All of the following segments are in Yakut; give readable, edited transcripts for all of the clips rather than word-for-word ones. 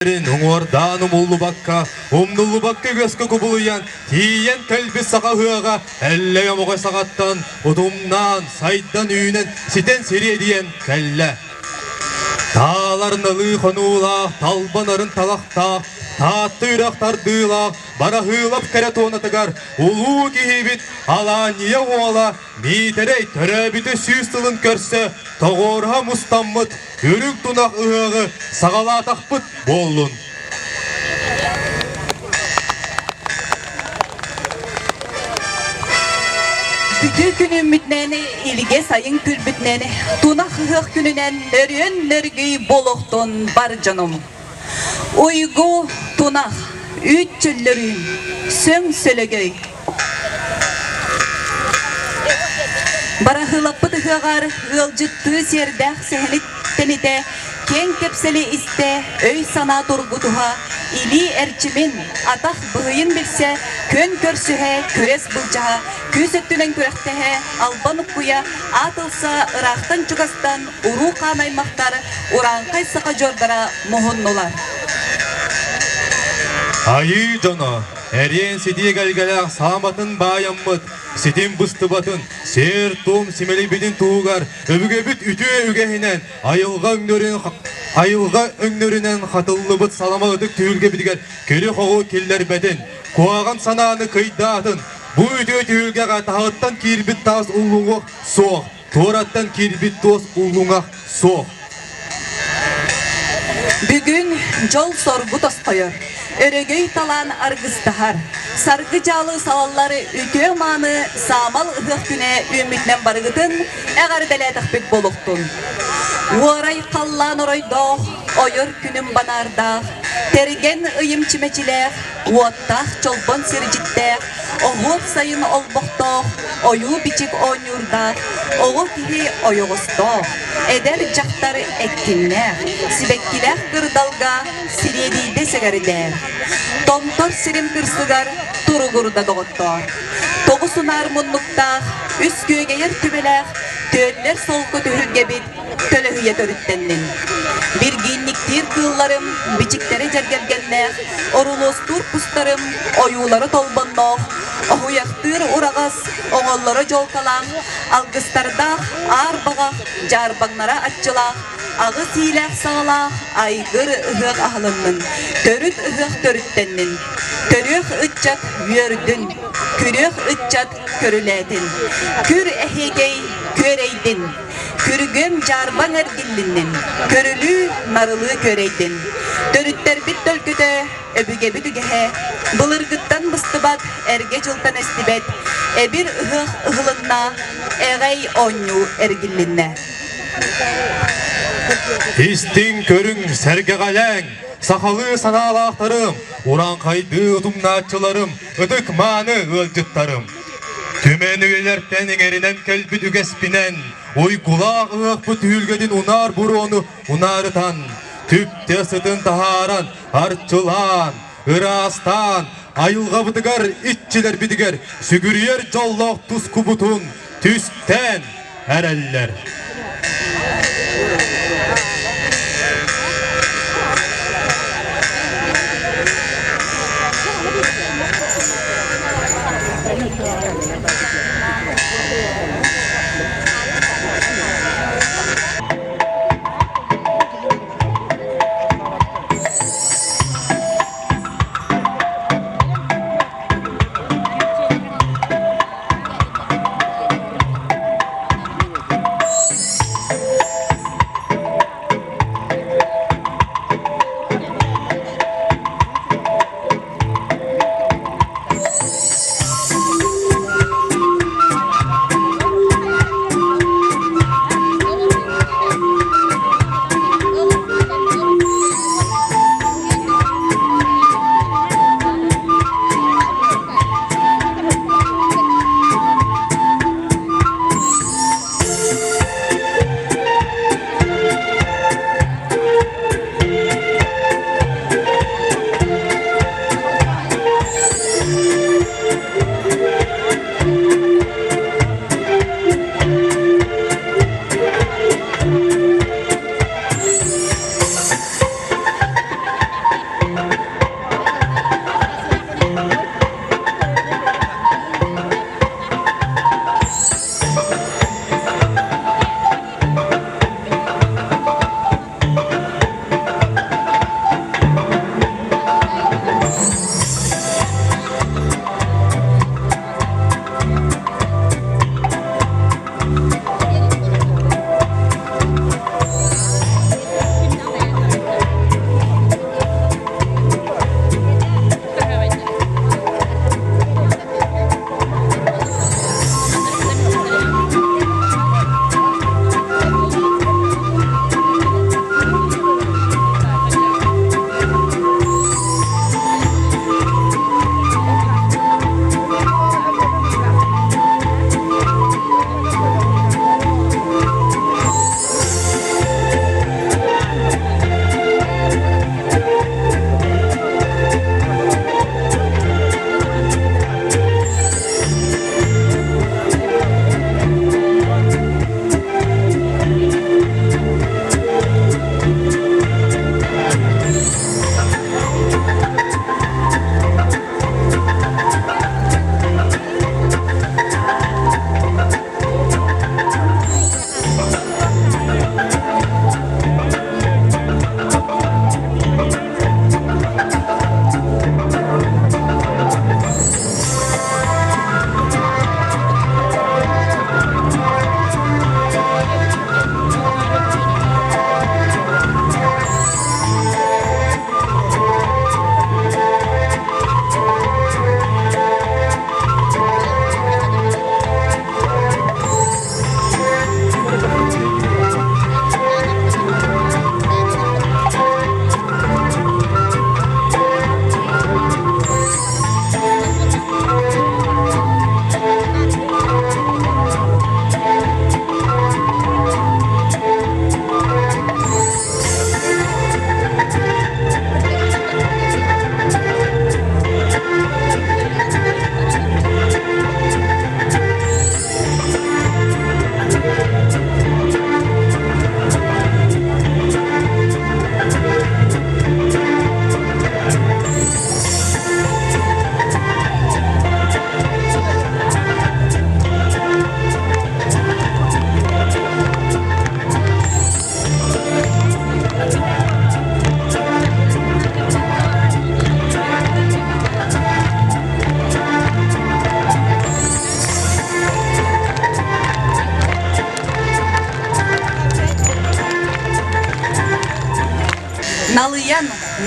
Уҥуордаан умуллубакка, умнуллубакка үгэскэ кубулуйан, тиийэн кэлбит саха ыһыаҕа Эллэй омуга саҕаттан утумнаан, сайдан үүнэн, ситэн сириэдийэн кэллэ. Таалар налыы хонуулаах, талба нарын талахтаах, Таатта үрэх тардыылаах, Бараһыылап кэрэ туонатыгар улуу киһибит Алаанньыйа уола Миитэрэй төрөөбүтэ 100 сылын көрсө тоҕуоруһа мустаммыт үрүҥ тунах ыһыаҕы саҕалаатахпыт буоллун. Үтүө күнүммүтүнэн, илгэ сайын күлбүтүнэн, тунах ыһыах күнүнэн нөрүөн нөргүй болохтун бар дьонум. Уйгу тунах, үүт чөллөрүүн, сөҥ сөлөгөй. Бараһыылаппыт ыһыаҕар ыалдьыттыы сиэрдээх сэһэни тэнитэ, киэҥ кэпсэли истэ, өй-санаа тургутуһа, илии эрчимин, атах быһыйын билсэ, күөн көрсүһэ, күрэс былдьаһа, күүс өттүнэн күрэхтэһэ, албан уккуйа, аат ылса, ыраахтан-чугастан уруу-хаан аймахтар, урааҥхай саха дьуордара муһуннулар. Айыы дьоно, эриэн ситии гэлгэлээх сааматын баайаммыт, ситим быстыбатын, сиэр-туом симэлийбитин туһугар өбүгэбит үтүө үгэһинэн айылҕа өҥнөрүн айылҕа өҥнөрүнэн хатыллыбыт салама ытык түһүлгэбитигэр кири-хоҕу киллэрбэтин, куһаҕан санааны кыйдаатын, бу үтүө түһүлгэҕэ таһыттан киирбит таас уллуҥуох суох, туораттан киирбит туос уллуҥах суох. Бүгүн дьол-соргу тосхойор, өрөгөй талаан аргыстаһар, саргы дьаалы салаллар үтүө-мааны саамал ыһыах күнэ үүммүтүнэн барыгытын эҕэрдэлээтэхпит буолуохтун. Уорай халлаан оройдоох, ойор күнүм банаардаах, тэргэн ыйым чимэчилээх, уоттаах чолбон сирдьиттээх, оһуор сайын олбохтоох, ойуу-бичик оонньуурдаах, оҕо киһи ойоҕостоох, эдэр дьахтар эккиннээх, сибэккилээх кырдалга сириэдийдэ сэгэрдээх, томтор сирим кырсыгар туругурда доҕоттоор. Тоҕус унаар муннуктаах, үс күөгэйэр түбэлээх, түөллэр солко түһүлгэбит төлөһүйэ төрүттэннин. Биргиинниктиир кыылларым, бичиктэрэ дьэргэлгэннээх, орулуостуур кустарым, ойуулары толбонноох, оһуйахтыыр ураҕас, оҥоллоро дьуолкалаах, алгыстардаах аар баҕах, дьаарбаҥнара аччылаах, аҕыс иилээх саҕалаах айгыр ыһыах аһылыннын, төрүт ыһыах төрүттэннин. Төрүөх ыччат үөрдүн, күрүөх ыччат көрүлээтин, күр эһиэгэй күөрэйдин, күргүөм дьаарбаҥ эргиллиннин, көрүлүү нарылыы күөрэйдин. Төрүттэрбит төлкөтө, өбүгэбит үгэһэ, былыргыттан быстыбат, эргэ дьылтан эстибэт, эбир ыһыах ыһылынна, эҕэй оонньуу эргиллиннэ. Истиҥ көрүҥ, сэргэҕэлээҥ, сахалыы санаалаахтарым, урааҥхайдыы утумнааччыларым, ытык-мааны ыалдьыттарым! Түмэн үйэлэртэн иҥэринэн кэлбит үгэспинэн, уйгулаах ыһыахпыт түһүлгэтин унаар буруону унаарытан, түптэ сытын таһааран, арчылаан, ыраастаан, айылҕабытыгар, иччилэрбитигэр сүгүрүйэр дьоллоох тускубутун түстээн эрэллэр.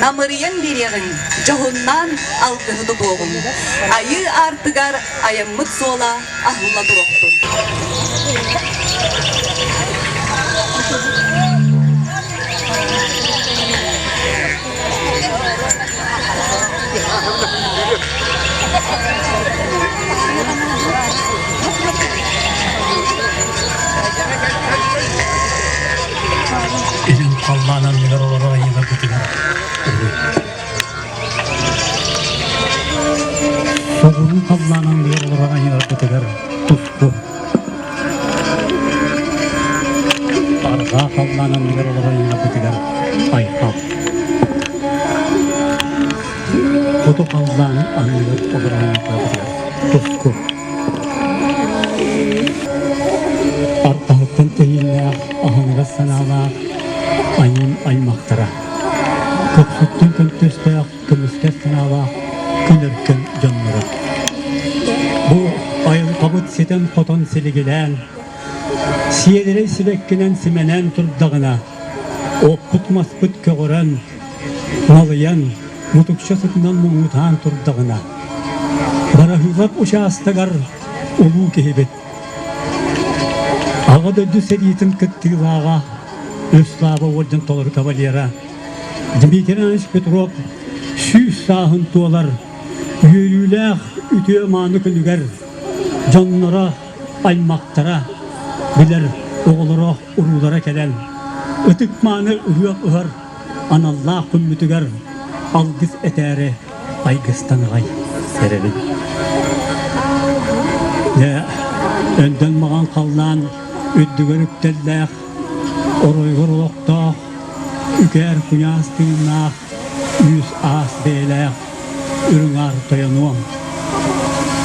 намырыйан биэриэҕиҥ, дьоһуннаан алгыһы тутуоҕуҥ. Айыы аартыгар айаммыт суола аһылла туруохтун. Илин халлаан анныгар олорор айыыларбытыгар уруй. Соҕуруу халлаан анныгар олорор айыыларбытыгар туску. Арҕаа халлаан анныгар олорор айыыларбытыгар айхал. Хоту халлаан анныгар олорор айыыларбытыгар туску. Артаһыттан тэйиилээх, аһыныгас санаалаах айым аймахтара. Көхсүттэн көнтөстөөх, көмүскэс санаалаах күн өркөн дьонноро. Бу айылҕабыт ситэн-хотон силигилээн, сиэдэрэй сибэккинэн симэнэн турдаҕына, оппут-маспыт көҕөрөн, налыйан, мутукча сытынан муҥутаан турдаҕына, Бараһыылап учаастагар улуу киһибит, Аҕа дойду сэриитин кыттыылааҕа, Слава орден толору кавалера Дмитрий Иванович Петров 100 сааһын туолар үөрүүлээх үтүө-мааны күнүгэр дьонноро, аймахтара, билэр оҕолоро, уруулара кэлэн ытык-мааны ыһыах ыһар аналлаах күммүтүгэр алгыс этээри айгыстан аҕай эрэбин. Дьэ, өндөн маҕан халлаан үрдүгэр үктэллээх, оройугар олохтоох, үкээр куйаас тыыннаах, үүс аас бэйэлээх үрүҥ аар тойонуом.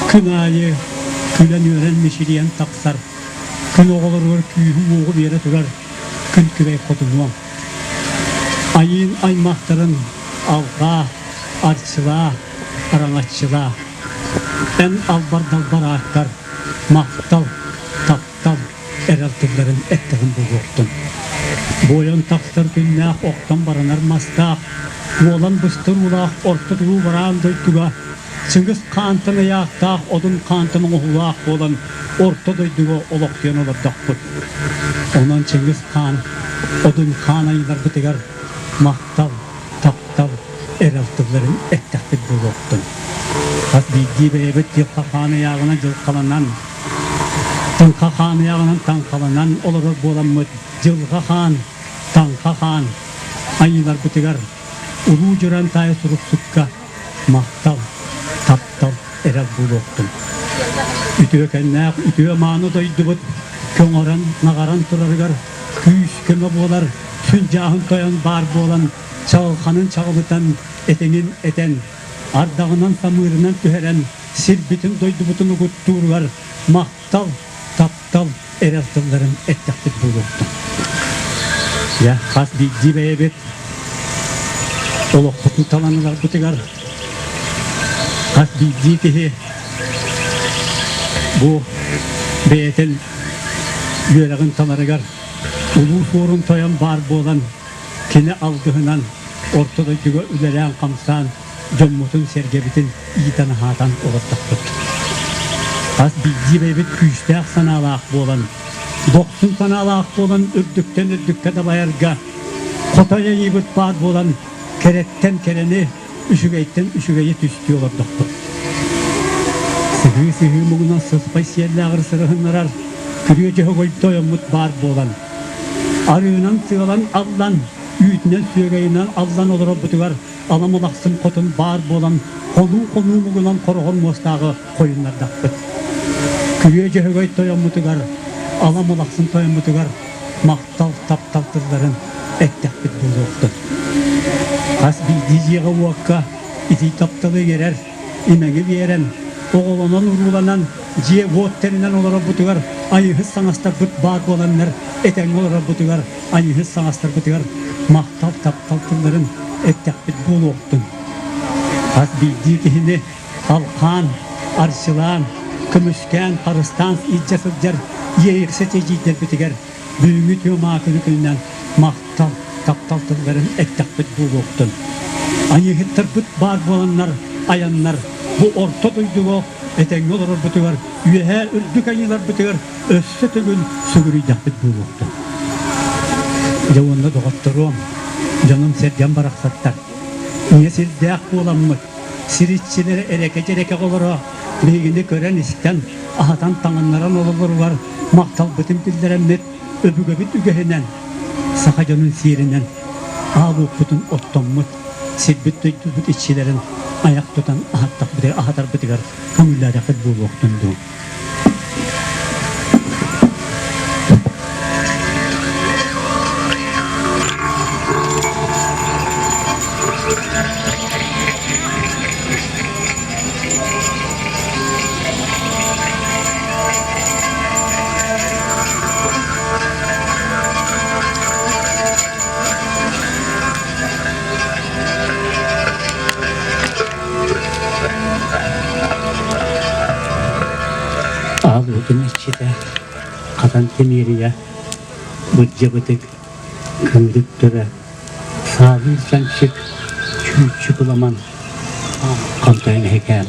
Күн аайы күлэн-үөрэн мичилийэн тахсар, күн оҕолоругар күүһү-уоҕу биэрэ турар күн күбэй хотунуом. Айыын аймахтарын алҕаа, арчылаа, араҥаччылаа. Эн албар-далбар ааккар махтал, таптал эрэл тылларын эттэҕим буолуохтун. Буойан тахсар күннээх охтон баранар мастаах, уолан быстар уулаах орто туруу бараан дойдуга Чыҥыс хаантан ыйаахтаах одун хаантан оҥоһуулаах буолан орто дойдуга олохсуйан олордохпут. Онон Чыҥыс хаан, Одун хаан айыыларбытыгар махтал, таптал, эрэл тылларын эттэхпит буолуохтун. Хас биирдии бэйэбит дьылҕа хаан ыйааҕынан дьылҕаланан, таҥха хаан ыйааҕынан таҥхаланан олорор буоламмыт дьылҕа хаан, таҥха хаан айыыларбытыгар Улуу Дьурантаайы суруксукка махтал, таптал, эрэл буолуохтун. Үтүөкэннээх үтүө-мааны дойдубут көҥөрөн, наҕаран турарыгар күүс-көмө буолар сүн-дьааһын тойон баар буолан, чаҕылханын чаҕылытан, этэҥин этэн, ардаҕынан самыырынан түһэрэн, сирбитин-дойдубутун угуттууругар махтал, таптал, эрэл тылларын эттэхпит буолуохтун. Дьэ, хас биирдии бэйэбит олохпутун талан ыларбытыгар хас биирдии киһи бу бэйэтин үөрэҕин таларыгар улуу суорун тойон баар буолан кини алгыһынан орто дойдуга үлэлээн-хамсаан дьоммутун-сэргэбитин иитэн-аһаатан олордохпут. Хас биирдии бэйэбит күүстээх санаалаах буолан, дохсун санаалаах буолан үрдүктэн үрдүккэ дабайарга хотой айыыбыт баар буолан кэрэттэн кэрэни, үчүгэйтэн үчүгэйи түстүү олордохпут. Сыһыы-сыһыы муҥунан сыспай сиэллээҕэр сырыһыннарар күрүө дьөһөгөй тойоммут баар буолан, арыынан сыалан аллан, үүтүнэн сүөгэйинэн аллан олорорбутугар Аламалахсын хотун баар буолан хонуу-хонуу муҥунан хороҕор муостааҕы хойуннардахпыт. Күрүө Дьөһөгөй тойоммутугар, Аламалахсын тойоммутугар махтал, таптал тылларын эттэхпит буолуохтун. Хас биирдии дьиэҕэ-уокка итии тапталы иҥэрэр, имэҥи биэрэн, оҕолонон-урууланан, дьиэ-уот тэринэн олорорбутугар айыһыт саҥастарбыт баар буоланнар этэҥҥэ олорорбутугар айыһыт саҥастарбытыгар махтал, таптал тылларын эттэхпит буолуохтун. Хас биирдии киһини алхаан, арчылаан, көмүскээн, харыстаан илдьэ сылдьар иэйиксэ эдьиийдэрбитигэр бүгүҥҥү үтүө маакыны күнүнэн махтал, таптал тылларын эттэхпит буолуохтун. Айыыһыттарбыт баар буоланнар айаннар бу орто дойдуга этэҥҥэ олорорбутугар, үөһээ үрдүк айыыларбытыгар өссө төгүл сүгүрүйдэхпит буолуохтун. Дьэ уонна доҕотторуом, дьонум-сэргэм барахсаттар, ийэ сирдээх буоламмыт, сир иччилэрэ эрэкэ-дьэрэкэ оҕолоро биһигини көрөн-истэн, аһатан-таҥыннаран ололоругар махталбытын биллэрэммит, өбүгэбит үгэһинэн, саха дьонун сиэринэн аал уоппутун оттоммут, сирбит-дойдубут иччилэрин айах тутан аһаттахпытыгар, аһатарбытыгар көҥүллээтэхпит буолуохтун дуу. Аал уотун иччитэ хатан тимиэрийэ бырдьабытык кыырык төрө саалыыр чанчык чүүччү кыламан хантайан эһэкээн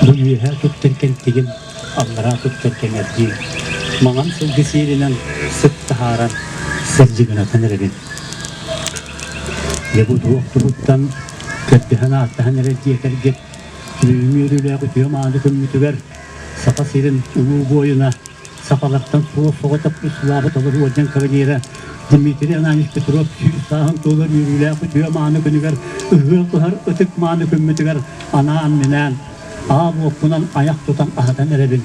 бу үөһэ туттар кэнтигин аллараа туттар кэҥэрдии маҥан сылгы сиэринэн сыт таһааран сырдьыгынатан эрэбин Дьэ бу туох туһуттан көрдөһөн-ааттаһан эрэр диэтэргит, бүгүҥҥү үөрүүлээх үтүө мааны күммүтүгэр Саха сирин улуу буойуна, сахалартан суос соҕотох Слава толору уордьан кавалера Дмитрий Ананьевич Петров 100 сааһын туолар үөрүүлээх үтүө мааны күнүгэр ыһыах ыһар ытык мааны күммүтүгэр анаан-минээн аал уоппунан айах тутан аһатан эрэбин,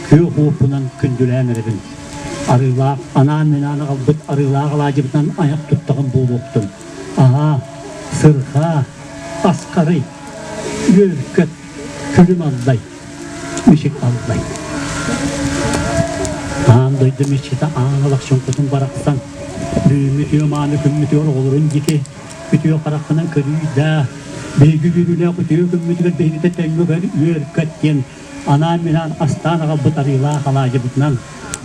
күөх уоппунан күндүлээн эрэбин. Арыылаах анаан-минээн аҕалбыт арыылаах алаадьыбытынан айах туттаҕым буолуохтун. Аһаа, сырхаа, асхарый, үөр-көт, күлүм аллай, мичик аллай. Аан дойду мичитэ аан алахчын кутун барахсан, бүгүҥҥү үтүө мааны күммүтүгэр оҕолорун диэки үтүө хараххынан көрүй даа, биһиги үөрүүлээх үтүө күммүтүгэр биһигитэ тэҥҥэ көр үөр-көт диэн анаан-минээн астаан аҕалбыт арыылаах алаадьыбытынан,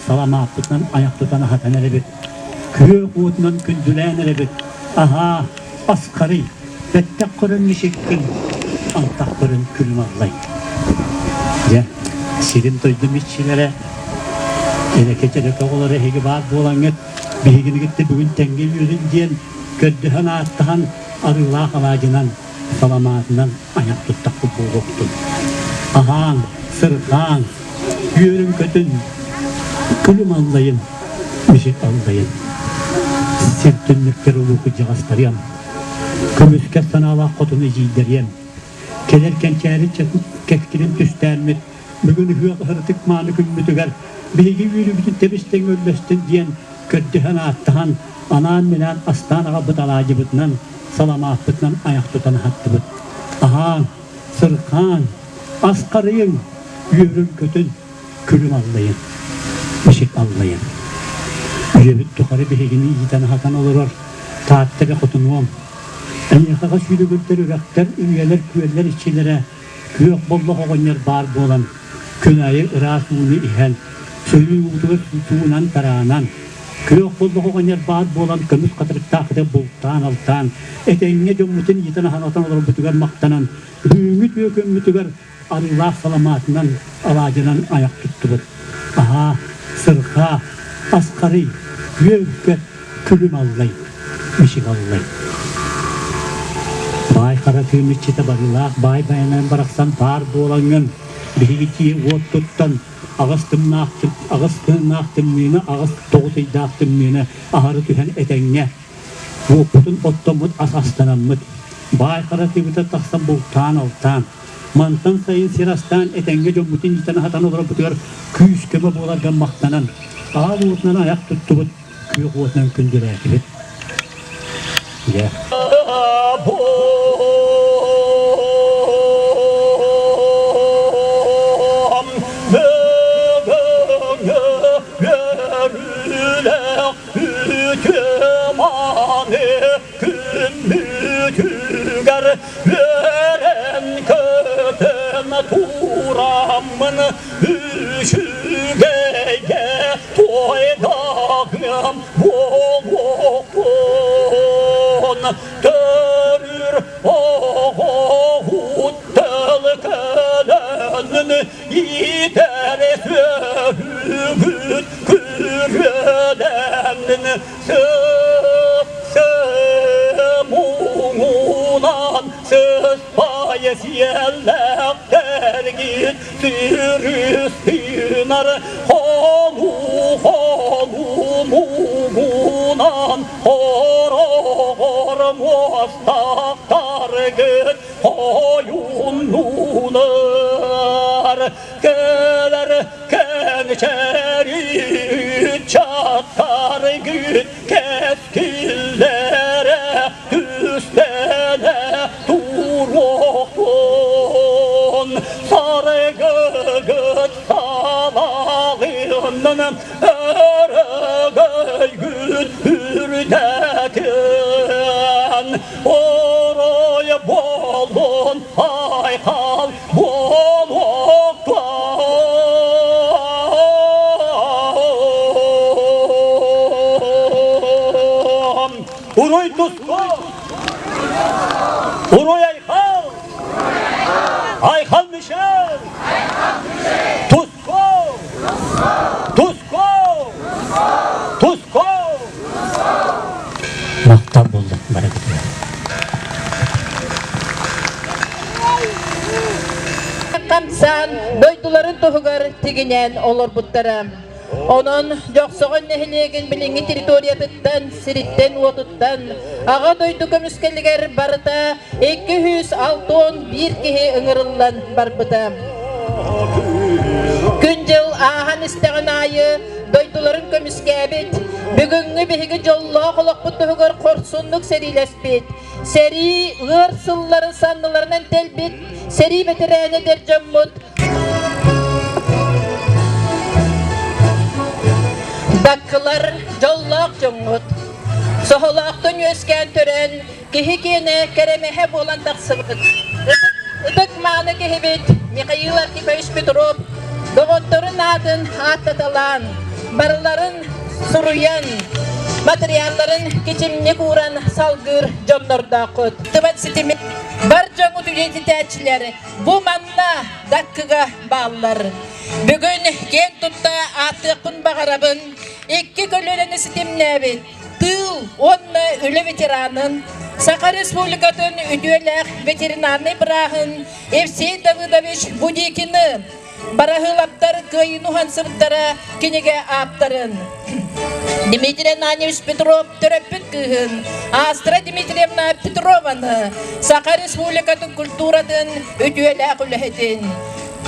саламааппытынан айах тутан аһатан эрэбит. Күөх уотунан күндүлээн эрэбит. Аһаа, асхарый, бэттэх көрөн мичиккин, антах көрөн күлүм аллай. Дьэ, сирим дойдум иччилэрэ, эрэкэ-дьэрэкэ оҕолоро эһиги баар буолаҥҥыт, биһигини кытта бүгүн тэҥҥэ үөрүн диэн көрдөһөн-ааттаһан арыылаах алаадьынан, саламаатынан айах туттахпыт буолуохтун. Аһааҥ, сырҕааҥ, үөрүн-көтүн, күлүм аллайын, мичик аллайын. Сир түннүктэр улуу кырдьаҕастарыам, көмүскэс санаалаах хотун эдьиийдэриэм, кэлэр кэнчээри кэскилин түстээммит, бүгүн ыһыах ыһырытык мааны күммүтүгэр биһиги үөрүүбүтүн тэбис-тэҥ үллэстин диэн көрдөһөн-ааттаһан, анаан-минээн астаан аҕалбыт алаадьыбытынан, саламааппытынан айах тутан аһаттыбыт. Аһааҥ, сырхааҥ, асхарыйыҥ, үөрүҥ-көтүн, күлүм аллайын, мичик аллайын. Үйэбит тухары биһигини иитэн-аһатан олорор Таатта эрэ хотунуом. Эйиэхэҕэ сүүрүгүрдэр үрэхтэр, үрүйэлэр, күөллэр иччилэрэ күөх боллох оҕонньор баар буолан, күн аайы ыраас ууну иһэн, сойуу уутугар суунан тараанан, күөх боллох оҕонньор баар буолан көмүс хатырыктаахыта бултаан-алтаан, этэҥҥэ дьоммутун иитэн-аһатан олорбутугар махтанан, бүгүҥҥү үтүө күммүтүгэр арыылаах саламаатынан, алаадьынан айах туттубут. Аһаа, сырхаа, асхарый, үөл-көт, күлүм аллай, мичик аллай. Баай хара тыым иччитэ барыылаах баай байанайын барахсан баар буолаҥҥын, биһиги тиэ уот туттан, аҕыс тымнаах, аҕыс тыыннаах тымныыны, аҕыс тоҕус ыйдаах тымныыны аһары түһэн этэҥҥэ Уоппутун оттоммут ас астанаммыт, баай хара тыыбыта тахсан бултаан-алтаан, мантан сайын сир астаан этэҥҥэ дьоммутун иитэн-аһатан олорорбутугар күүс-көмө буоларга махтанан, аал уотунан айах туттубут, күөх уотунан күндүлээтибит. Дьэ. Үтүө-мааны күммүтүгэр үөрэн-көтөн тураммын үчүгэйгэ туойдаҕым буолуохпун төрүүр. Муҥунан сыспай сиэллэхтэргит Сүүрүстүүнэр холуу-холуу муҥунан Хороҕор муостахтаргыт Хойуннунар Кэлэр кэнчэри чаттаргыт Кэскиллэрэ түстэнэ туруохтун, саргыгыт салалыынан өрөгөйгүт үрдэтин, орой буолун айхал буолуохтун. Уруй туску! Уруй айхал! Айхал Мишель! Туску! Туску! Туску! Махтал буоллун барыгытыгар. Хамсаан дойдуларын туһугар тигинээн олорбуттара. Онон Дьохсоҕон нэһилиэгин билиҥҥи территориятыттан, сириттэн-уотуттан Аҕа дойду көмүскэлигэр барыта 261 киһи ыҥырыллан барбыта. Күн-дьыл ааһан истэҕин аайы дойдуларын көмүскээбит, бүгүҥҥү биһиги дьоллоох олохпут туһугар хорсуннук сэриилэспит, сэрии ыар сылларын санныларынан тэлбит сэрии бэтэрээнэ эдэр дьоммут Даккылар дьоллоох дьоҥҥут, соһолоохтон үөскээн төрөөн, киһи киэнэ кэрэмэһэ буолан тахсыбыт. Ытык мааны киһибит Михаил Архипович Петров доҕотторун аатын ааттаталаан, барыларын суруйан, матырыйаалларын кичимник ууран салгыыр дьоннордооххут. Тыбат ситими бар дьоҥҥут үйэтитээччилэр бу манна Даккыга бааллар. Бүгүн киэн тутта ааттыахпын баҕарабын икки көлүөнэни ситимнээбит тыыл уонна үлэ ветеранын, Саха Республикатын үтүөлээх ветеринарнай бырааһын Евсей Давыдович Будикины, Бараһыылаптар кыайыыны уһансыбыттара кинигэ ааптарын. Дмитрий Ананьевич Петров төрөппүт кыыһын Астра Дмитриевна Петрованы, Саха Республикатын культуратын үтүөлээх үлэһитин.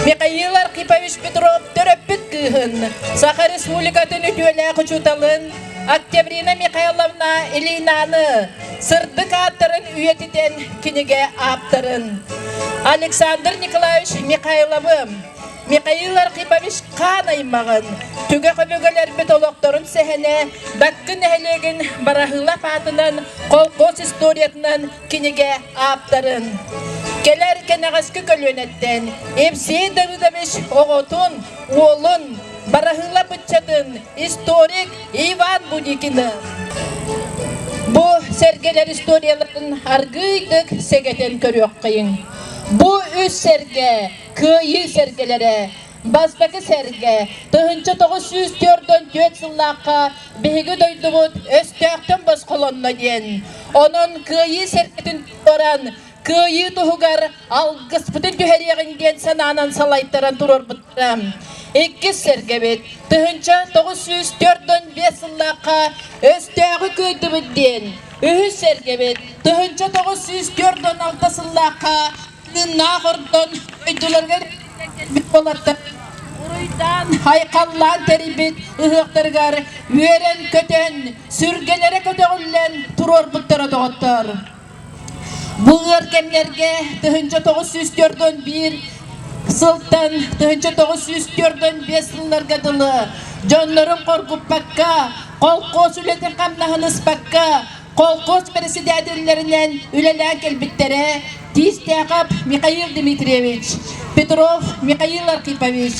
Михаил Архипович Петров төрөппүт кыыһын, Саха Республикатын үтүөлээх учууталын Октябрина Михайловна Ильинаны сырдык ааттарын үйэтитэн кинигэ ааптарын Александр Николаевич Михайловы, Михаил Архипович хаан аймаҕын, түгэх өбүгэлэрбит олохторун сэһэнэ Даккы нэһилиэгин Бараһыылап аатынан колхоз историятынан кинигэ ааптарын кэлэр кэнэҕэски көлүөнэттэн Евсей Давыдович оҕотун, уолун, Бараһыыла быччатын историк Иван Будикины бу сэргэлэр историяларын аргыыйдык сэгэтэн көрүөххэйиҥ. Бу үс сэргэ Кыайыы сэргэлэрэ Бастакы сэргэ 1944 сыллаахха биһиги дойдубут өстөөхтөн босхолонно диэн. Онон Кыайыы сэргэтин туруоран, Кыайыы туһугар алгыспытын түһэриэҕиҥ диэн санаанан салайтаран туруорбуттара. Иккис сэргэбит 1945 сыллаахха өстөөҕү кыайдыбыт диэн. Үһүс сэргэбит 1946 сыллаахха тыыннаах ордон дойдуларыгар кэлбит уолаттар уруйдаан, айхаллаан тэрийбит ыһыахтарыгар үөрэн-көтөн, сүргэлэрэ көтөҕүллэн туруорбуттара доҕоттор. Бу ыар кэмнэргэ 1941 сылтан 1945 сылларга дылы дьоннорун хоргуппакка, колхоз үлэтин хамнаһын ыспакка, колхоз председателлэринэн үлэлээн кэлбиттэрэ Тиистээхэп Михаил Дмитриевич, Петров Михаил Архипович,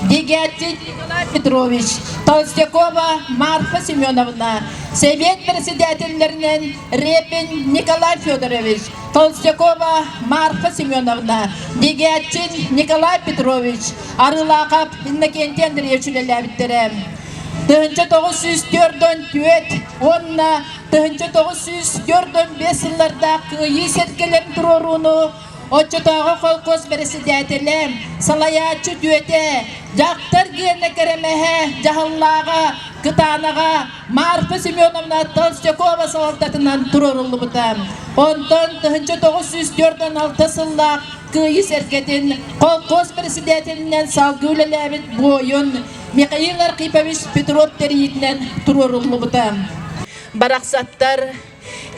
Дегятин Николай Петрович, Толстякова Марфа Семеновна, Сэбиэт председателлэринэн Репин Николай Федорович, Толстякова Марфа Семеновна, Дегятин Николай Петрович, Арылаахап Иннокентий Андреевич үлэлээбиттэрэ. 1944 уонна 1945 сыллардаах Кыайыы сэргэлэрин туруорууну оччотооҕу холкуос бэрэссэдээтэлэ, салайааччы үтүөтэ, дьахтар гиэнэ кэрэмэһэ, дьаһаллааҕа, кытаанаҕа Марфа Семеновна Толстякова салалтатынан туруоруллубута. Онтон 1946 сыллаах Кыайыы сэргэтин холкуос бэрэссэдээтэлинэн салгыы үлэлээбит буойун Михаил Архипович Петров тэрийиитинэн туруоруллубута. Барахсаттар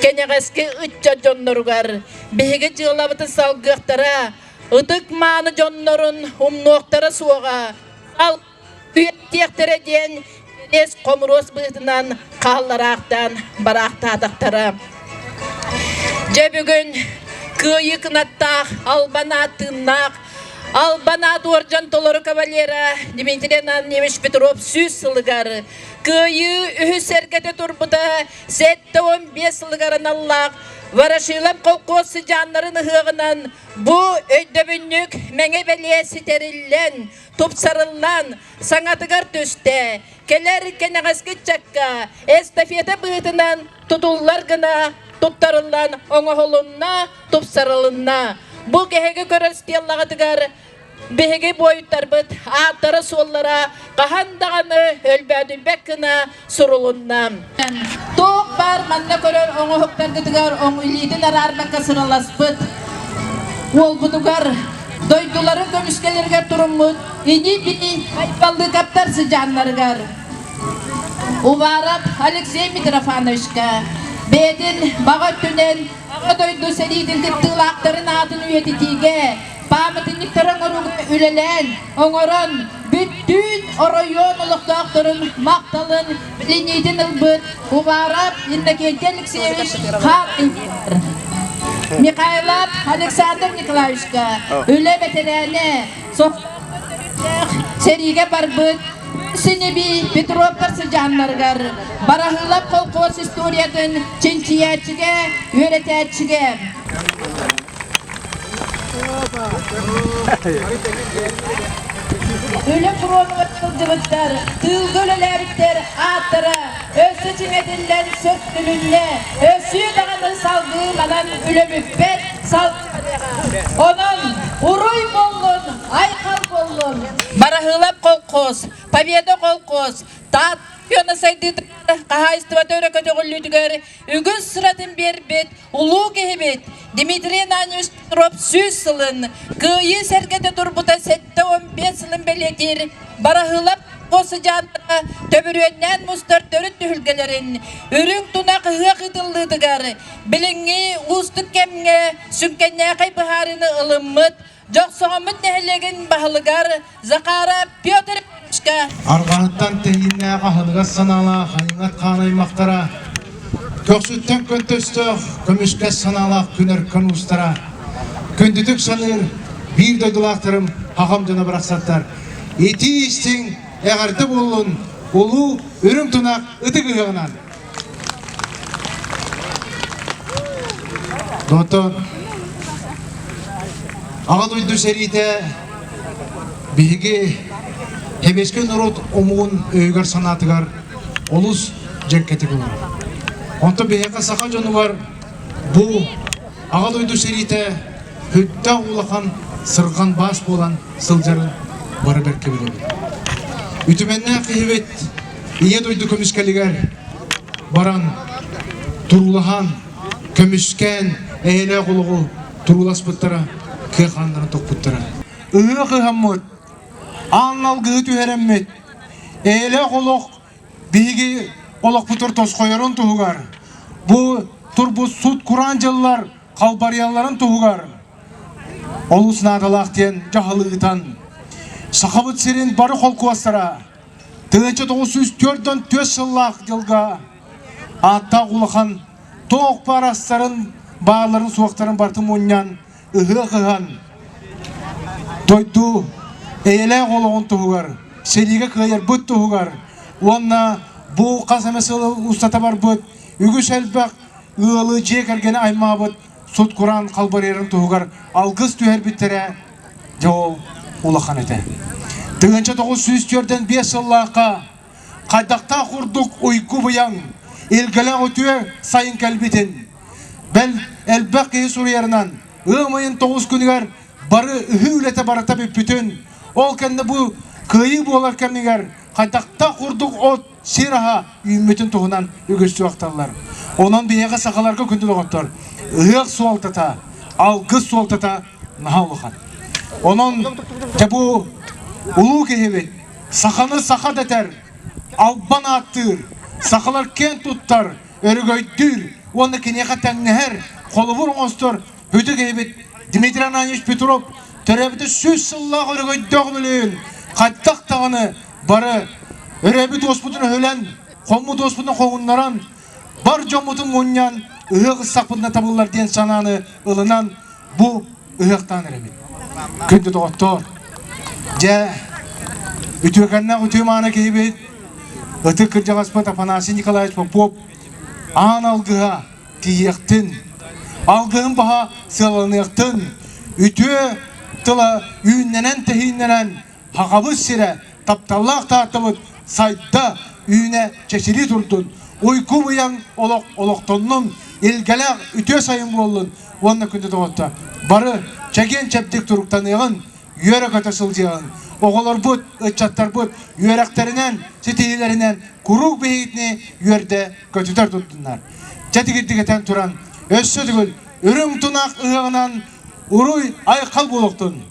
кэнэҕэски ыччат дьонноругар биһиги дьыалабытын салгыахтара, ытык-мааны дьоннорун умнуохтара суоҕа, Үйэтиэхтэрэ диэн кириэс хомуруос быһыытынан хааллараахтаан бараахтаатахтара. Дьэ бүгүн кыайыы кынаттаах, албан аат тыыннаах, албан аат уордьан толору кавалера Дмитрий Ананьевич Петров 100 сылыгар Кыайыы үһүс сэргэтэ турбута 75 сылыгар аналлаах Ворошилов холкуос сыдьааннарын ыһыаҕынан бу өйдөбүнньүк мэҥэ бэлиэ ситэриллэн тупсарыллан, саҥатыгар түстэ, кэлэр кэнэҕэски ыччакка эстафета быһыытынан тутуллар гына туттарыллан оҥоһулунна, тупсарылынна. Бу кэһиги көрөр стеллаҕытыгар биһиги буойуттарбыт ааттара-суоллара хаһан даҕаны өлбөөдүйбэт гына сурулунна. Туох баар манна көрөр оҥоһуктаргытыгар илиитин араарбакка сыраласпыт уолбутугар дойдуларын көмүскэлэригэр туруммут ини-бии Байбаллыыкаптар сыдьааннарыгар Уваров Алексей Митрофановичка бэйэтин баҕа өттүнэн Аҕа дойду сэриитин кыттыылаахтарын аатын үйэтитиигэ пааматынньыктары оҥорууга үлэлээн, оҥорон, бүттүүн оройуон олохтоохторун махталын билиниитин ылбыт Уваров Иннокентий Алексеевич Харин Михайлов Александр Николаевичка үлэ бэтэрээнэ, сэриигэ барбыт Синеби Петровтар сыдьааннарыгар Бараһыылап колхоз историятын чинчийээччигэ, үөрэтээччигэ Үлэ фронугар сылдьыбыттар, тыылга үлэлээбиттэр ааттара өссө чиҥэтиллэн сөргүтүлүннэ, өссө даҕаны салгыы манан үлэ бүппэт, Онон уруй буоллун, айхал буоллун! Бараһыылап колхоз, Победа колхоз, Таатта района сайдыытыгар хаһаайыстыбата өрө көтөҕүллүүтүгэр үгүс сыратын биэрбит улуу киһибит Дмитрий Ананьевич Петров 100 сылын, Кыайыы сэргэтэ турбута 75 сылын бэлиэтиир Бараһыылап сыдьааннара төбүрүөннээн мустар төрүт түһүлгэлэрин үрүҥ тунах ыһыах ыытыллыытыгар билиҥҥи уустук кэмҥэ сүҥкэннээхэй быһаарыыны ылыммыт Дьохсоҕоммут нэһилиэгин баһылыгар Захаров Петр Ильичка Арҕаһыттан тэһииннээх аһыныгас санаалаах айыҥат хаан аймахтара, көхсүттэн көнтөстөөх көмүскэс санаалаах күн өркөн уустара, күндүтүк саныыр биир дойдулаахтарым хахам дьоно барахсаттар, итии истиҥ эҕэрдэ буоллун улуу үрүҥ тунах ытык ыһыаҕынан! Доттор, Аҕа дойду сэриитэ биһиги сэбиэскэй норуот омугун өйүгэр-санаатыгар олус дьэҥкэтик ылар. Онтон биһиэхэ саха дьонугар бу Аҕа дойду сэриитэ сүрдээх улахан сырҕан баас буолан сылдьарын бары бэркэ билэбит. Үтүмэннээх киһибит Ийэ дойду көмүскэлигэр баран туруулаһан, көмүскээн эйэлээх олоҕу турууласпыттара, кыа хааннарын тохпуттара. Ыһыах ыһаммыт, аан алгыһы түһэрэммит, эйэлээх олох биһиги олохпутугар тосхойорун туһугар, бу турбут сут-кураан дьыллар халбарыйалларын туһугар олус наадалаах диэн дьаһалы ыытан, Сахабыт сирин бары холкуостара 1944 сыллаах дьылга ааттаах улахан туох баар астарын, бааларын-суохтарын барытын мунньан, ыһыах ыһан, дойду эйэлээх олоҕун туһугар, сэриигэ кыайарбыт туһугар уонна бу хас эмэ сыл устата барбыт үгүс элбэх ыалы дьиэ кэргэни аймаабыт сут-кураан халбарыйарын туһугар алгыс түһэрбиттэрэ дьэ ол улахан этэ. 1945 сыллаахха. Хайдахтаах курдук уйгу быйаҥ, илгэлээх үтүө сайын кэлбитин, бэл элбэх киһи суруйарынан, ыам ыйын тоҕус күнүгэр бары ыһыы үлэтэ барыта бүппүтүн, ол кэннэ бу кыайыы буолар кэмигэр хайдахтаах курдук от сир аһа үүммүтүн туһунан үгүстүк ахталлар. Онон биһиэхэ сахаларга күндү доҕоттор, ыһыах суолтата, алгыс суолтата наһаа улахан. Онон дьэ бу улуу киһибит саханы саха дэтэр, албан ааттыыр, сахалар киэн туттар, өрөгөйдүүр уонна киниэхэ тэҥнэһэр, холобур оҥостор Бүтү киһибит Дмитрий Ананьевич Петров төрөөбүтэ 100 сыллаах өрөгөйдөөх үбүлүөйүн хайдах даҕаны бары өрөөбүт уоспутун өһүлэн, хоммут уоспутун хоһуннаран, бар дьоммутун мунньан ыһыах ыссахпытына табыллар диэн санааны ылынан бу ыһыахтаан эрэбит. Күндү доҕоттоор, дьэ, үтүөкэннээх үтүө мааны киһибит, ытык кырдьаҕаспыт Афанасий Николаевич Попов аан алгыһа тиийиэхтин, алгыһын баһа сыаланыахтын, үтүө тыла үүннэнэн-тэһииннэнэн Һахабыт сирэ, тапталлаах Тааттабыт сайда, үүнэ, чэчирии турдун, уйгу-быйаҥ олох олохтоннун, илгэлээх үтүө сайын буоллун уонна күндү доҕоттор, бары чэгиэн-чэбдик туруктаныаҕын, үөрэ-көтө сылдьыаҕыҥ. Оҕолорбут, ыччаттарбыт үөрэхтэринэн, ситиһиилэринэн куруук биһигитини үөрдэ көтүтэр турдуннар. Чэтигирдик этэн туран, өссө төгүл үрүҥ тунах ыһыаҕынан уруй айхал буолуохтун!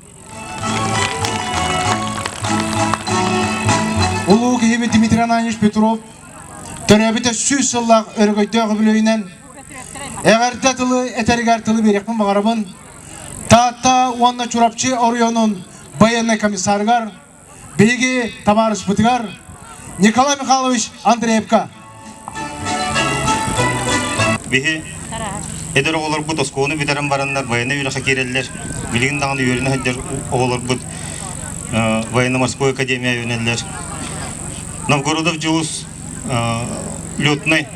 Улуу киһибит Дмитрий Ананьевич Петров төрөөбүтэ 100 сыллаах өрөгөйдөөх үбүлүөйүнэн эҕэрдэ тылы этэригэр тылы биэриэхпин баҕарабын. Таатта уонна Чурапчы оройуонун военнай комиссарыгар, биһиги табаарыспытыгар Николай Михайлович Андреевка. Биһи эдэр оҕолорбут оскуоланы бүтэрэн бараннар военнай үөрэххэ киирэллэр. Билигин даҕаны үөрэнэ сылдьар оҕолорбут военно-морской академия үөрэнэллэр. Новгородов Дьулус летной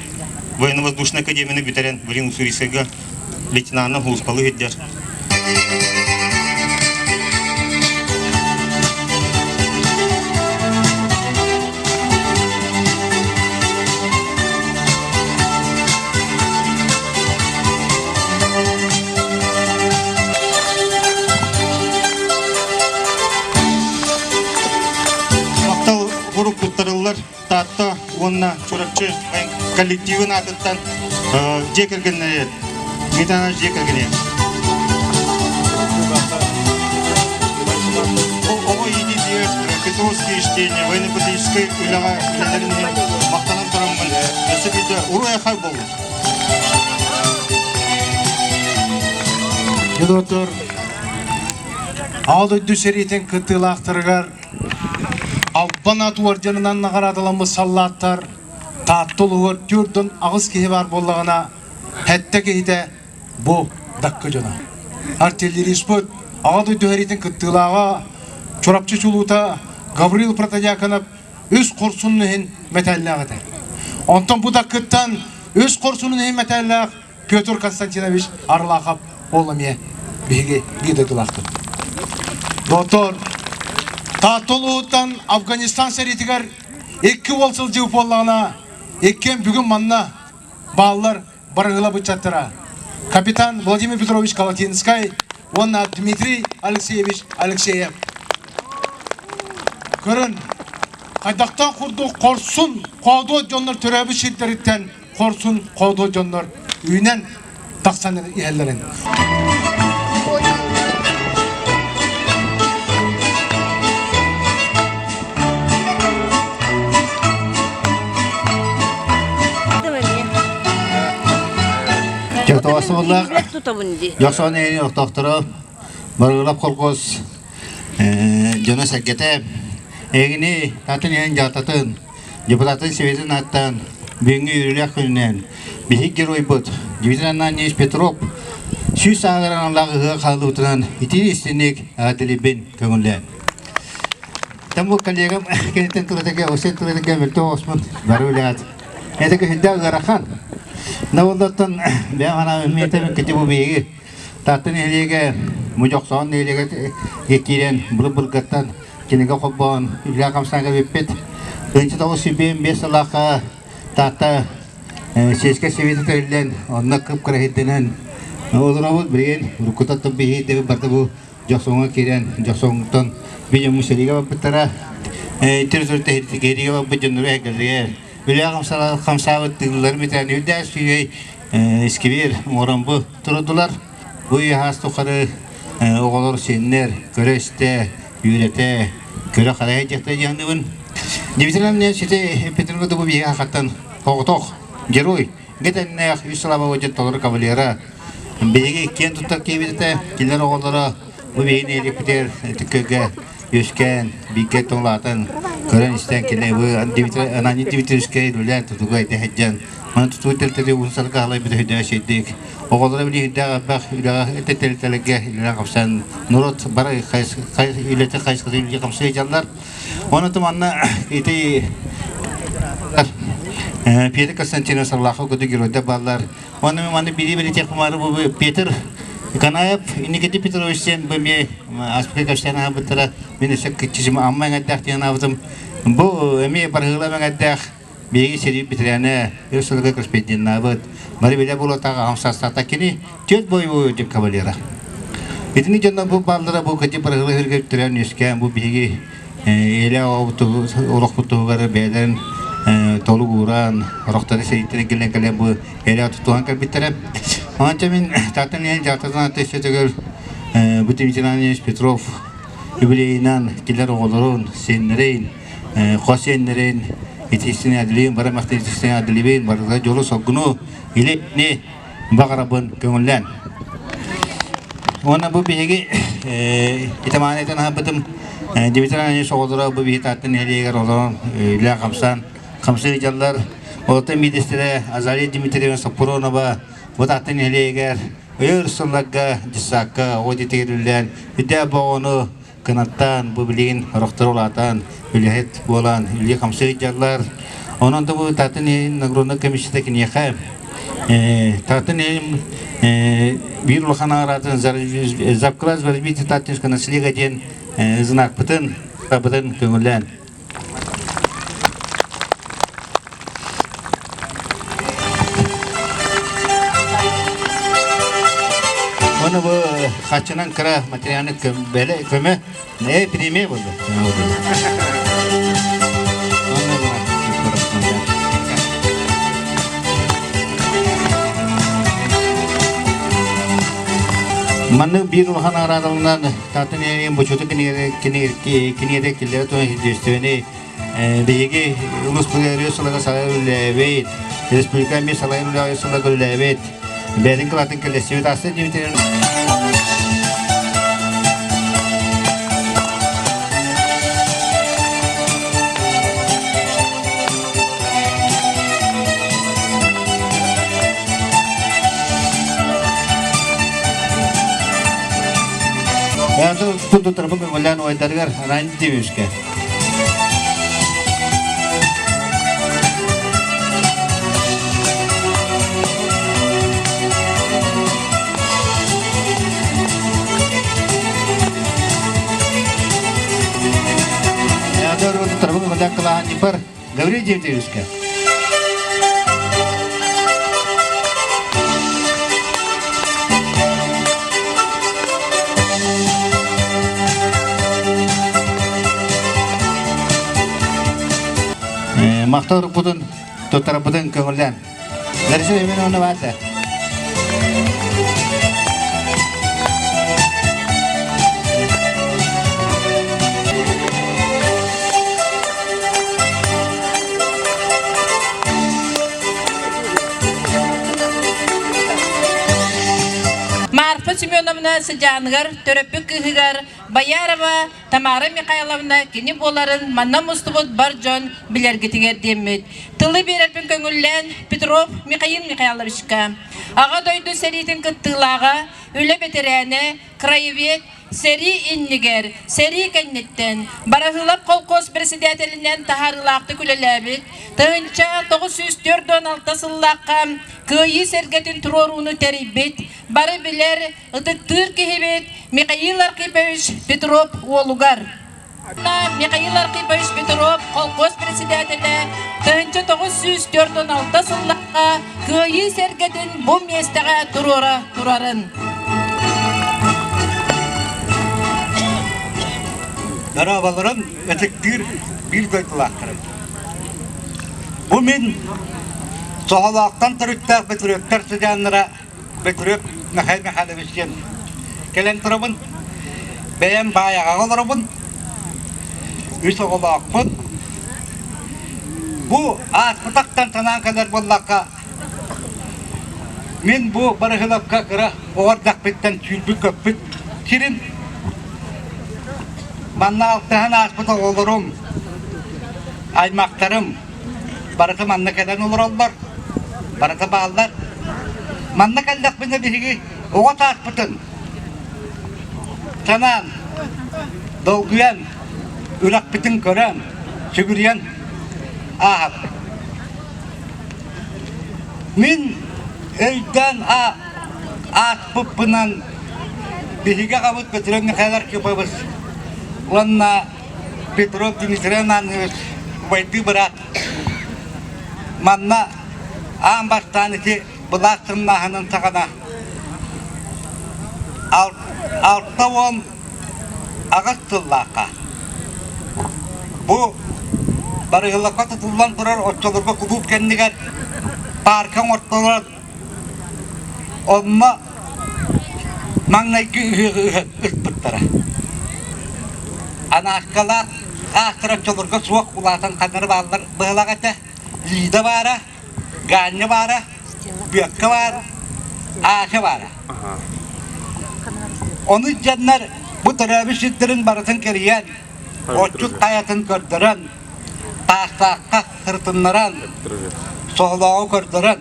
военно-воздушной академияны бүтэрэн билигин Уссурийскайга лейтенанынан сулууспалыы сылдьар. Махтал куруук туттарыллар Таатта уонна Чурапчы коллективын аатыттан дьиэ кэргэннэри Дмитрий дьиэ кэргэнэ. Оҕо иитиитигэр Петровские чтения военно-патриотическай үлэҕэ үлэлэрин иһин махтанан тураммын өссө биирдэ уруй-айхал буоллун. Доктор, Аҕа дойду сэриитин кыттыылаахтарыгар Албан аат уордьанынан наҕараадаламмыт саллааттар Таатта улууһугар 48 киһи баар буоллаҕына, сэттэ киһитэ бу даккы дьоно. Артиллериспыт Аҕа дойду сэриитин кыттыылааҕа Чурапчы чулуута Гаврил Протодьяконов үс хорсунун иһин мэтээллээх этэ. Онтон бу даккыттан үс хорсунун иһин мэтээллээх Петр Константинович Арлахов ол эмиэ биһиги биир дойдулаахпыт. Доктор, Таатта улууһуттан Афганистан сэриитигэр икки уол сылдьыбыт буоллаҕына, иккиэн бүгүн манна бааллар барыгыла быччаттара. Капитан Владимир Петрович Колотинскай уонна Дмитрий Алексеевич Алексеев. Көрөн, хайдахтаах курдук хорсун, хоодуот дьоннор төрөөбүт сирдэриттэн хорсун хоодуот дьоннор үүнэн тахсан иһэллэрин. Дьохтоосууллаах Дьохсоон эйин охтоохторо Барыылап колхоз дьоно-сэргэтэ эйигини атын иһин дьаататын Депутатын Сэбиэтин ааттаан бүгүҥҥү үөрүүлээх күнүнэн биһик геройбут Дмитрий Ананьевич Петров 100 сааһыгар аналлаах ыһыах хааллыбытынан итии истиҥник эҕэрдэлиибин көҥүллээн. Там бу коллегам кэнниттэн тылатыга, осен тылатыга мөлтөх оҕуспун бары үлэҕит. Это күһүндэ ыарахан. Наволлоттон бэйэм анаабын миэтэ кити бу биһиги Таатта нэһилиэгэ Мудьохсоон нэһилиэгэ киирэн былыр-былыргаттан кинигэ холбоон үлэ хамсааҥҥа бүппүт. 1995 сыллаахха Таатта сельскэй сэбиэтэ тэриллэн, онно кып-кыра иһирдэнэн олоробут. Билигин уруккута биһиги барыта бу Дьохсоҥҥо киирэн, Дьохсоҥтон биир сэриигэ барбыттара. Территория тэһиригэ барбыт дьоннору эһэгэллэригэр үлэ хамсаабыт тыылларын бүтэрэн үрдээх сүүрэй искибиэр оҥорон бу турдулар. Бу ыйаһаас тухары оҕолор сиэннэр көрө-истэ, үөрэтэ, көрө-харайа дьахта дьаһаныбын. Дмитрий Иванович сити Петрограду бу биһиги хаттан оҕотох герой гетеннээх үс сылаба дьон толору кавалера. Биһиги киэн туттар киһибит этэ, кинилэр оҕолоро бу биһиги нэһилиэкпитигэр Түккөргө үөскээн, бииргэ тоҥлаатан, көрөн-истэн кини бу Ананий Дмитриевскэй үлэлээн тутуга этэ сылдьан, маны тутуу тэрилтэти уһун сылга халайбыт өйдөөх сирдик. Оҕолоро билиһирдээх элбэх үлэҕэ этэ тэрилтэлэргэ үлэлээн хапсан, норуот бары үлэтэ хайысхата үлэ хамсыы сылдьаллар. Оны манна ити Петр Константинов Сарлахов көтө геройдар бааллар. Оны маны били били техмары бу Петр Канаев Никита Петрович диэн бу эмиэ аспыка кэпсээн аһабыттара мин өссө кыччысым амма эҥэрдээх диэн аабытым. Бу эмиэ барыһыла эҥэрдээх биһиги сэрии бэтэрээнэ өр сылга корреспонденнаабыт бары билэ буолуотааҕы аҕам саастаахта кини түөрт бойобуой дьон кавалера. Итини дьонно бу бааллара бу кэти барыһыла үргэ төрөөн үөскээн бу биһиги Илэ олохпут туһугар бэйэлэрин толук ууран, орохтору сэрииттэн кэлэн кэлэн бу элэ тутуһан кэлбиттэрэ. Онон мин Тааттан иһэн дьаататан өссө бу Дмитрий Иванович Петров юбилейынан килэр оҕолорун, сиэннэрин, хос сиэннэрин итиистин адилиин, бары махтанитистин адилибин, барыта дьолу-соргуну илини баҕарабын көҥүллээн. Уонна бу биһиги итамааны этэн аһарбытым Дмитрий Иванович оҕолоро бу биһи Таатта нэһилиэгэр олорон үлэ хамсаан хамсыы дьаллар. Олортон биирдэстэрэ Азалия Дмитриевна Соппуронова бу Таатта нэһилиэгэр өр сылларга дьыссаакка оҕо дьиэтигэр үлэлээн үрдээх боҕону кынаттаан бу билигин орохтору улаатан үлэһит буолан үлэ хамсыы дьаллар. Онон да бу Таатта нэһилиэгин нагруднай комиссията киниэхэ Таатта нэһилиэгин биир улахан наҕараадатын завкласс развития Таттинского наследия диэн знакпытын табытын көҥүллээн Оны бу хаччынан кыра материальный көмө э премия болды. Маннык биир улахан наҕараадаларынан Таатта нэһилиэгин бочуотун кинигэтэ киллэрэ туһан силдьиэстибэни биһиги улууспутугар өрүү сылларга салайар үлэлээбит, республика эмиэ салайар үлэҕэ сылларга үлэлээбит, бэйэтин кылаатын кэллэстибит аста диэбитинэн Туту тарбы көҥүллээн уойдарыгар Ран Дивишке. Тарбы көҥүллээн кылааһын дипар Гаврил Дмитриевичка. Махтал руппутун туттарбытын көҥүллээн. Лариса Семеновна баата. Марфа Семеновна сыдьааныгар төрөппүт кыыһыгар Боярова Тамара Михайловна кини буоларын манна мустубут бар дьон билэргитигэр диэммит. Тылы биэрэрбин көҥүллээн Петров Михаил Михайловичка, Аҕа дойду сэриитин кыттыылааҕа, үлэ бэтэрээнэ, краевед, сэрии иннигэр, сэрии кэнниттэн Бараһыылап холкуос председателинэн таһаарыылаахтык үлэлээбит, 1946 сыллаахха Кыайыы сэргэтин туруорууну тэрийбит, бары билэр, ытыктыыр киһибит Михаил Архипович Петров уолугар. Михаил Архипович Петров колхоз председателэ 1946 сыллаахха Кыайыы сэргэтин бу миэстэҕэ туруора турарын. Дорооболорун ытыктыыр биир дойдулаахтарым. Бу мин Соһолоохтон төрүттээх Бөтүрүөптэр сыдьааннара Бөтүрүөп Михаил Михайлович диэн кэлэн турабын. Бэйэм Баайаҕаҕа олоробун. Үс оҕолоохпун. Бу ааспытахтан санаан кэлэр буоллахха, мин бу Барыһылапка кыра оҕо эрдэхпиттэн сүүрбүт-көппүт сирим. Манна алтыһан ааспыт оҕолорум, аймахтарым барыта манна кэлэн олороллор, барыта бааллар. Манна кэллэхпинэ биһиги оҕо сааспытын санаан, долгуйан, үрэхпитин көрөн, сүгүрүйэн ааһабыт. Мин өйдөөн ааспыппынан биһиги аҕабыт Петров Михаил Архипович уонна Петров Дмитрий Иванович убайдыы быраат манна аан бастаан ити былаас сымнааһынын саҕана 68 сыллаахха бу Барыһыллакка тутуллан турар оччолорго кулууп кэннигэр паарка оҥортолор онно маҥнайгы ыһыаҕы ыспыттара. Анааскалаах аастар оччолорго суох улаатан ханнары бааллар быһылах этэ. Лида баара, Ганя баара, Бүөккэ баара, Аша баара. Ону дьоннор бу төрөөбүт сирдэрин барытын кэрийэн, отчут хайатын көрдөрөн, таастаахха сырытыннаран, соһолооҕу көрдөрөн,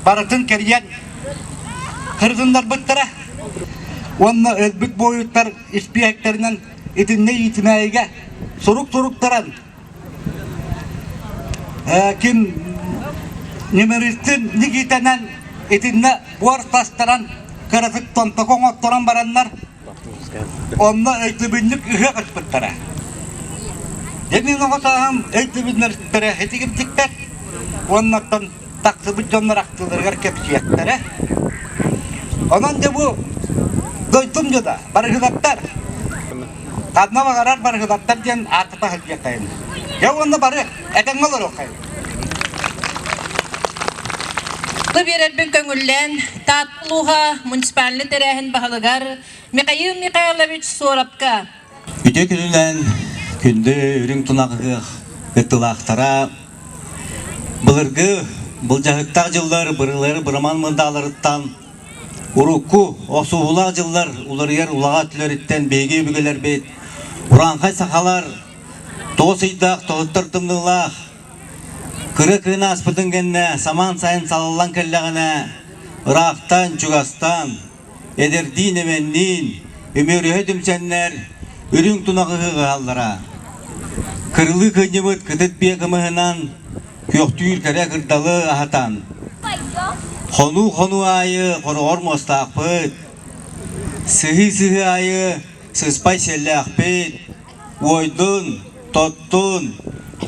барытын кэрийэн сырытыннарбыттара. Уонна өлбүт буойуттар испииһэктэринэн итиннэ иитимээйигэ сурук суруктаран ким Немеритин Никитэнэн итиннэ буор тастаран кыратык томтоку оҥотторон бараннар онно өйдөбүнньүк ыһыах ыспыттара. Дьэ мин оҕо сааһым өйдөбүннэртэрэ итигирдиктэр уоннаттан тахсыбыт дьоннор ахтыыларыгар кэпсиэхтэрэ. Онон дьэ бу дойдум дьоно барыһылаттар. Ханна баҕарар барыһылаттар диэн ааттата сылдьыаххайын. Дьэ уонна бары этэҥҥэ олоруоххайын. Бу биэрэрбин көҥүллээн Таатта улууһа муниципальнай тэрээһин баһылыгар Михаил Михайлович Суоровка Үтүө күнүнэн күндү үрүҥ тунах ыһыах кыттыылаахтара былыргы былдьаһыктаах дьыллар бырылары быраман мындааларыттан урукку охсуһуулаах дьыллар уларыйар улаҕа өттүлэриттэн биһиги өбүгэлэрбит урааҥхай сахалар тоҕус ыйдаах тоһуттар тымныылаах кыра кыын ааспытын кэннэ самаан сайын салаллан кэллэҕинэ ыраахтан чугастан эдэрдиин эмэнниин үмүөрүһэ түмсэннэр үрүҥ тунах ыһыаҕыһаллара. Кырылыы кынньыбыт кытыт биэ кымыһынан күөхтүүр кэрэ кырдалы аһатан, хонуу-хонуу аайы хороҕор муостаахпыт, сыһыы-сыһыы аайы сыспай сиэллээхпит, уойдун, тоттун,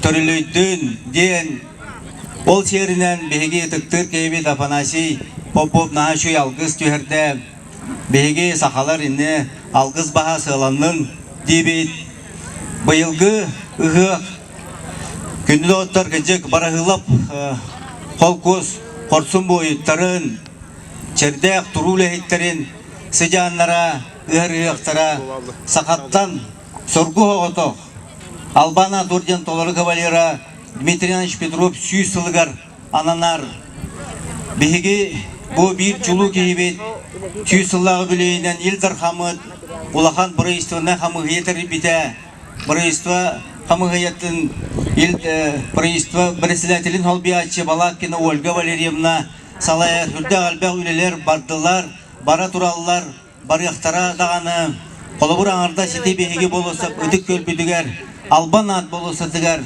төрүлүйдүн диэн ол сиэринэн биһиги ытыктыыр киһибит Афанасий Попов наһаа үчүгэй алгыс түһэрдэ. Биһиги сахалар иннэ алгыс баһа сыаланнын диибит. Быйылгы ыһыах күндү доҕоттор кырдьык Бараһыылап холкуос хорсун буойуттарын, чэрдээх туруу үлэһиттэрин сыдьааннара, ыһар ыһыахтара сахаттан соргу оҕотох Албан орден толору кавалера Дмитрий Иванович Петров 100 сылыгар ананар. Биһиги бу биир чулуу киһибит 100 сыллааҕы үбүлүөйүнэн Ил Дархаммыт улахан правительственнай хамыыһыйа тэрийбитэ. Правительство хамыыһыйатын Ил правительство председателин солбуйааччы Балакина Ольга Валерьевна салайар сүрдээх элбэх үлэлэр бардылар, бара тураллар. барыахтара даҕаны, холобур аҥардас ити биһиги болуоссат ытык күөлбүтүгэр, Албан аат болуоссатыгар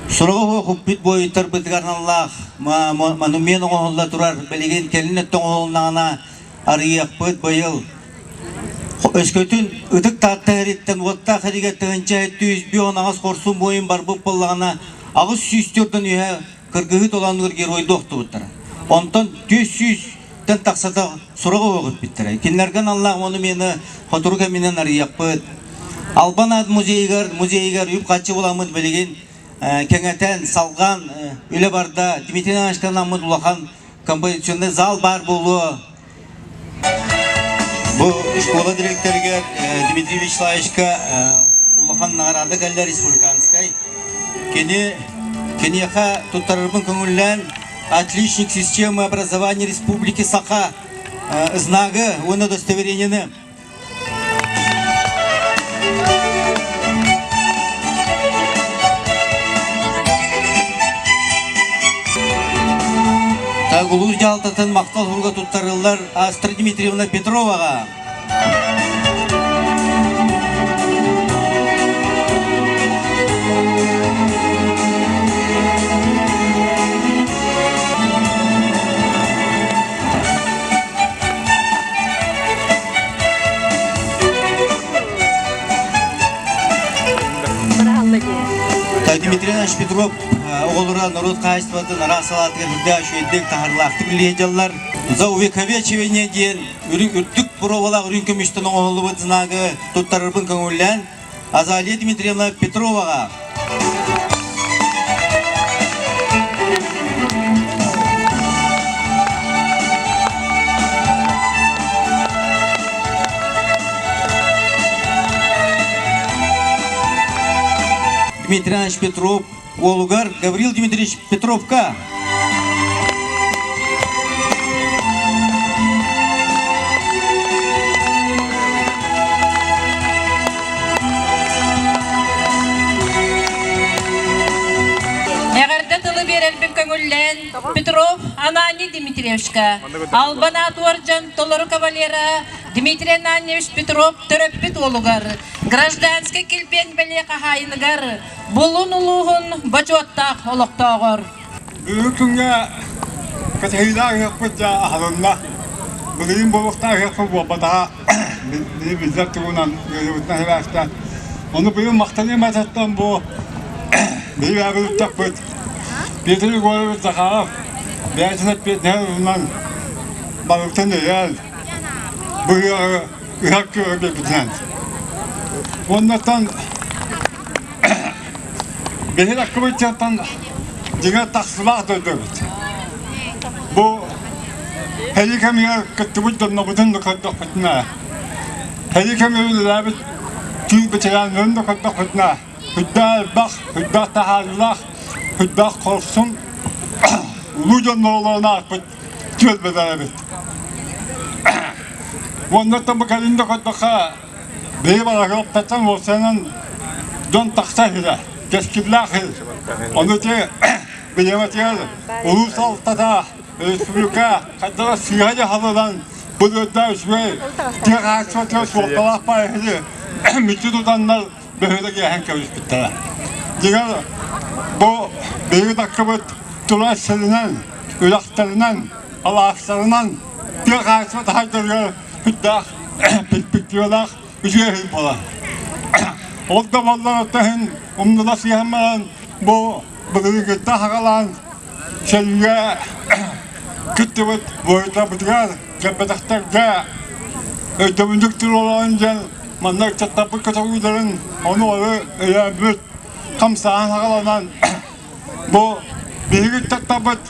сураҕа суох уппүт буойуттарбытыгар аналлаах монумент оҥоһулла турар, билигин кэлин өттө оҥоһулуннаҕына арыйыахпыт быйыл. Өскөтүн Ытык Таатта эриттэн уоттаах эригэр 1158 хорсун буойун барбыт буоллаҕына, 804 үһэ кыргыһыы толоонугар геройдуу охтубуттара. Онтон 400-тэн тахсата сураҕы оһох ыппыттара. Кинилэргэ аналлаах монумены сотору кэминэн арыйыахпыт. Албан аат музейыгар, музейыгар үп-харчы буламмыт билигин кэҥэтэн, салҕаан үлэ барда. Дмитрий Ивановичка анаммыт улахан композиционный зал баар буолуо. Бу школа директорыгар Дмитрий Вячеславовичка улахан наҕараада кэллэ республиканскай. Кини киниэхэ туттарарбын көҥүллээн отличник системы образования Республики Саха знагы уонна удостоверениены Улуус дьаһалтатын махтал суруга туттарыллар Астра Дмитриевна Петроваҕа. Дмитрий Иванович Петров оҕолоро норуот хаһаайыстыбатын араас салаатыгар үрдээх үчүгэйдик таһарлаахтык үлэлиир За увековечивание диэн үрдүк боруобалаах үрүҥ көмүстэн оҥоһуллубут знагы туттарарбын көҥүллээн Азалия Дмитриевна Петроваҕа Дмитрий Иванович Петров уолугар Гаврил Дмитриевич Петровка. Эҕэрдэ тылы биэрэрбин көҥүллээн Петров Ананий Дмитриевичка, Албан аат уордьан толору кавалера Дмитрий Ананьевич Петров төрөппүт уолугар, гражданскай килбиэн бэлиэ хаһаайыныгар Булун улууһун бочуоттаах олохтооҕор. Бүгүҥҥү күҥҥэ кэтэһиилээх ыһыахпыт дьэ аһылынна. Былырыын буолуохтаах ыһыахпыт буолбатаҕа биллэр тугунан ыарыыбытынан сибээстээн. Ону быйыл махтаныам этиттэн бу биһиги ыччаппыт Петр Егорович Захаров бэйэтин эппиэтинэһин ылынан барытын өйөөн бу ыһыаҕы ыһар кыаҕы биэрбитинэн. Уоннаттан Биһиги аккыбытыттан дьиҥэр тахсыбах дойдубут. Бу һэйи кэмигэр кыттыбыт дьоннобутун да көрдөхпүтүнэ, һэйи кэмигэр үлэлээбит түүл бэтэрээннэрин да көрдөхпүтүнэ, үрдээх элбэх, үрдээх таһаарыылаах, үрдээх хорсун улуу дьоннор олорон ааспыт түөлбэлэр эбит. Уонна бу кэлин да көрдөххө, Биһи барахыаптаттан уопсайынан дьон тахса иһирэ, кэскиллээх иһир. Ону ити бириэмэтигэр улуус салалтата, республика хайдах сыыһа дьаһалынан бу дойду үчүгэй тыа хаһаайыстыбатыгар суолталаах баар иһини мүччү тутаннар бөһүөлэк иэһэн кэбиспиттэрэ. Дьиҥэр бу биһиги таккыбыт тула сиринэн, үрэхтэринэн, алаастарынан тыа хаһаайыстыбата сайдарыгар Сүрдээх перспективалаах үчүгэй иһин буолар. Ол да буоллар оттон умнула сыһан баран бу былырыыгыттан саҕалаан сэлиигэ кыттыбыт буойутарбытыгар кэлбэтэхтэргэ өйдөбүнньүк туруоран диэн манна ыччаттарбыт көтөҕүүлэрин ону оры өйөөбүт хамсааһын саҕаланан Бу биһиги ыччаттарбыт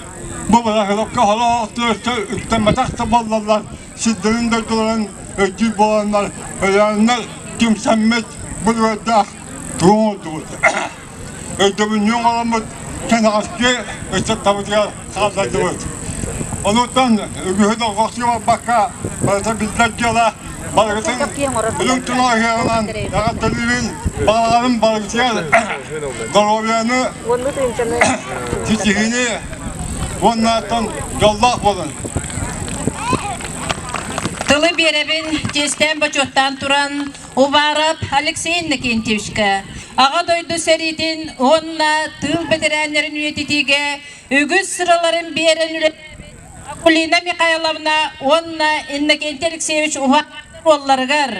бу бырахылапка холоох өссө үктэммэтэх да буоллаллар, сирдэрин дойдуларын өйдүүр буоланнар, өйөөннөр түмсэммит бу үөрдээх тугу оҥордубут. Өйдөбүнньүк оҥороммут кэнэҕэски ыччаттарбытыгар хааллардыбыт. Онуттан үгүһү долгохсуй барбакка, барыта биллэр дьыала, барыгытын үрүҥ тунал ыһыаҕынан эҕэрдэлиибин, баҕаларым барыгытыгар доруобуйаны, ситиһиини уонна оттон дьоллоох буолун. Тылы биэрэбин чиэстээн-бочуоттаан туран Уваров Алексей Иннокентьевичка Аҕа дойду сэриитин уонна тыыл бэтэрээннэрин үйэтитиигэ үгүс сыраларын биэрэн үлэлээбит Акулина Михайловна уонна Иннокентий Алексеевич Уһаатов. уолларыгар,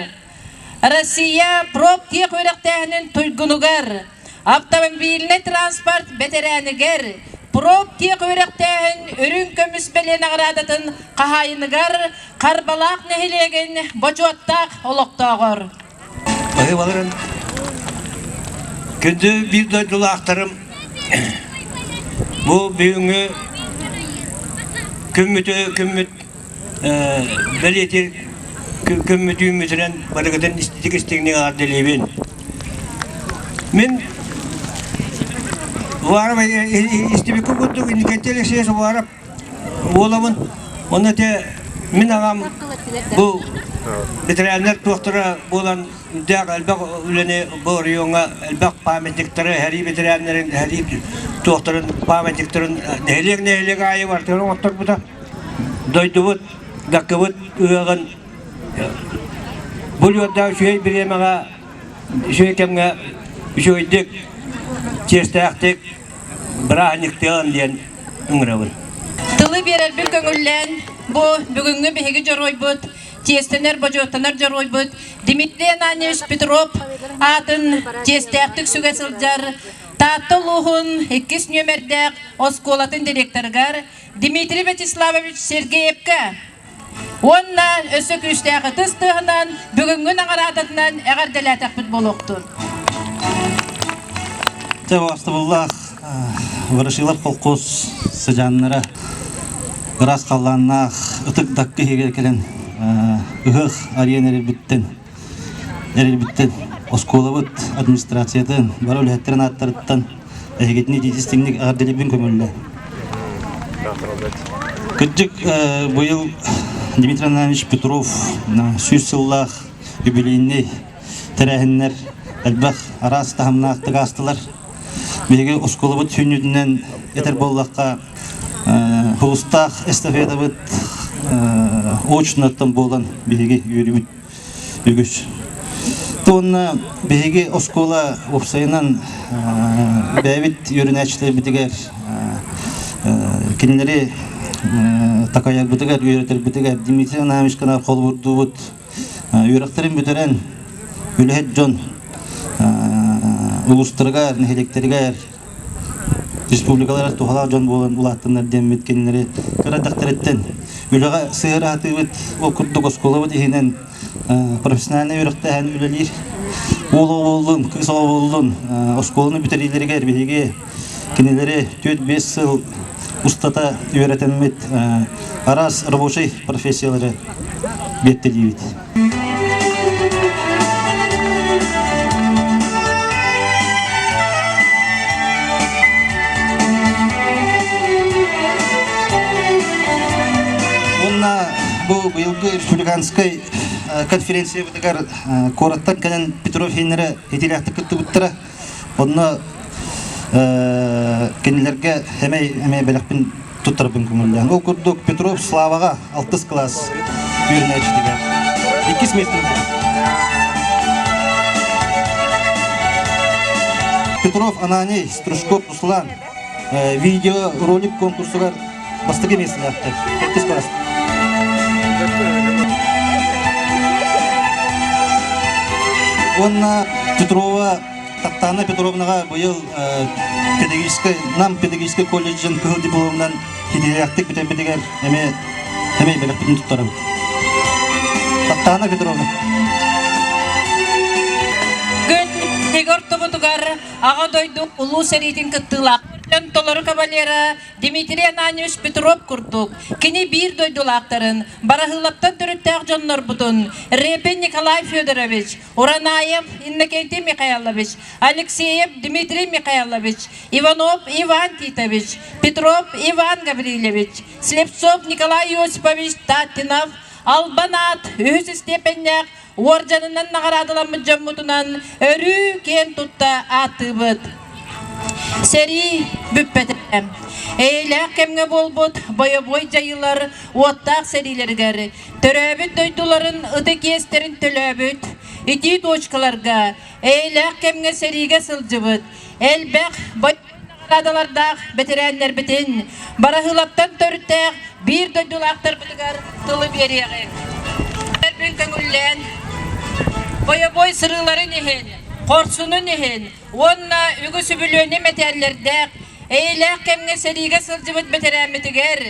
Россия проптех үөрэхтээһинин туйгунугар, автомобильнай транспорт бэтэрээнигэр, проптех үөрэхтээһин үрүҥ көмүс бэлиэ наҕараадатын хаһаайыныгар Харбалаах нэһилиэгин бочуоттаах олохтооҕор. Баһыыбаларын күндү биир дойдулаахтарым бу бүгүҥҥү күммүтү күммүт бэлиэтиир күммүт үүммүтүнэн барыгытын истик истиҥник эҕэрдэлиибин. Мин Уваров истибиккэ курдук Иннокентий Алексеевич Уваров Уолабын онно те мин аҕам бу ветераннар туохтара буолан үрдээх элбэх үлэни бу оройуоҥҥа элбэх памятниктары сэрии ветераннарын сэрии туохтарын памятниктарын нэһилиэк нэһилиэк аайы барытын оҥотторбута. Дойдубут Даккыбыт ыһыаҕын бу үөрдээх үчүгэй бириэмэҕэ үчүгэй кэмҥэ үчүгэйдик чиэстээхтик бырааһынньыктыаҕын диэн ыҥырабын. Тылы биэрэрбин көҥүллээн, бу бүгүҥҥү биһиги дьоруойбут, чиэстэнэр, бочуоттанар дьоруойбут Дмитрий Ананьевич Петров аатын чиэстээхтик сүгэ сылдьар Таатта улууһун иккис нүөмэрдээх оскуолатын директорыгар Дмитрий Вячеславович Сергеевкэ уонна өссө күүстээх ытыс тыаһынан бүгүҥҥү наҕараадатынан эҕэрдэлээтэхпит буолуохтун. Дьэ, убаастабыллаах Ворошилов холкуос сыдьааннара ыраас халлааннаах ытык даккы иһигэр кэлэн ыһыах арыйан эрэрбиттэн эрэрбиттэн оскуолабыт администрациятын бары үлэһиттэрин ааттарыттан эһигитини итиитистиҥник эҕэрдэлиирбин көҥүллээ. Кырдьык, быйыл Дмитрий Иванович Петров 100 сыллаах юбилейнай тэрээһиннэр элбэх араас таһымнаахтык аастылар. Биһиги оскуолабыт сүнньүтүнэн этэр буоллахха, Хулустаах эстафетабыт очнаттан буолан биһиги үөрүүбүт үгүс. Уонна биһиги оскуола уопсайынан бэйэбит үөрэнээччилэрбитигэр кинилэри такайарбытыгар, үөрэтэрбитигэр Дмитрий Ивановичка холобурдуубут. Үөрэхтэрин бүтэрэн үлэһит дьон улуустарыгар, нэһилиэктэригэр республикалара туһалаах дьон буолан улааттыннар диэммит кинилэри кыра дэхтэриттэн үлэҕэ сыһыара сатыыбыт. Ол курдук оскуолабыт иһинэн профессиональнай үөрэхтээһин үлэлиир. Уол оҕо буоллун, кыыс оҕо буоллун оскуоланы бүтэриилэригэр биһиги кинилэри 4-5 сыл устата үөрэтэммит араас рабочай профессиялары биэртэлиибит. Уонна бу быйылгы республиканскай конференциябытыгар куораттан кэлэн Петров иһиннэрэ итилээхтик кыттыбыттара. Онно кинилэргэ эмэй эмэй бэлэхпин туттарбын көҥүллээн. Ол курдук Петров Славаҕа алтыс кылаас үөрэнээччитигэр иккис миэстэни Петров Ананий, Стручков Руслан видеоролик конкурсугар бастакы миэстэлээхтэр. Иккис класс. Уонна Петрова Таттана Петровнаҕа быйыл педагогическай Нам педагогическай колледжын кыһыл дипломунан ситиһиилээхтик бүтэрбитигэр эмиэ эмиэ бэлэхпитин туттарабыт. Таттана Петровна. Күн Егор тобутугар Аҕа дойду Улуу сэриитин кыттыылаах толору кавалера Дмитрий Ананьевич Петров курдук кини биир дойдулаахтарын, Бараһыылаптан төрүттээх дьоннорбутун Репин Николай Федорович, Уранаев Иннокентий Михайлович, Алексеев Дмитрий Михайлович, Иванов Иван Титович, Петров Иван Гаврильевич, Слепцов Николай Иосифович Татинов, Албан аат үһүс истиэпэннээх уордьанынан наҕараадаламмыт дьоммутунан өрүү киэн тутта ааттыыбыт. Сэрии бүппэтэ. Эйэлээх кэмҥэ буолбут бойобуой дьайыылар уоттаах сэриилэригэр төрөөбүт дойдуларын ытык иэстэрин төлөөбүт, итии точкаларга эйэлээх кэмҥэ сэриигэ сылдьыбыт элбэх наҕараадалардаах бэтэрээннэрбитин Бараһыылаптан төрүттээх биир дойдулаахтарбытыгар тылы биэриэҕиҥ. Этэрбин көҥүллээн, бойобуой сырыыларын иһин, хорсунун иһин уонна үгүс үбүлүөнү мэтээллэрдээх, эйэлээх кэмҥэ сэриигэ сылдьыбыт бэтэрээммитигэр,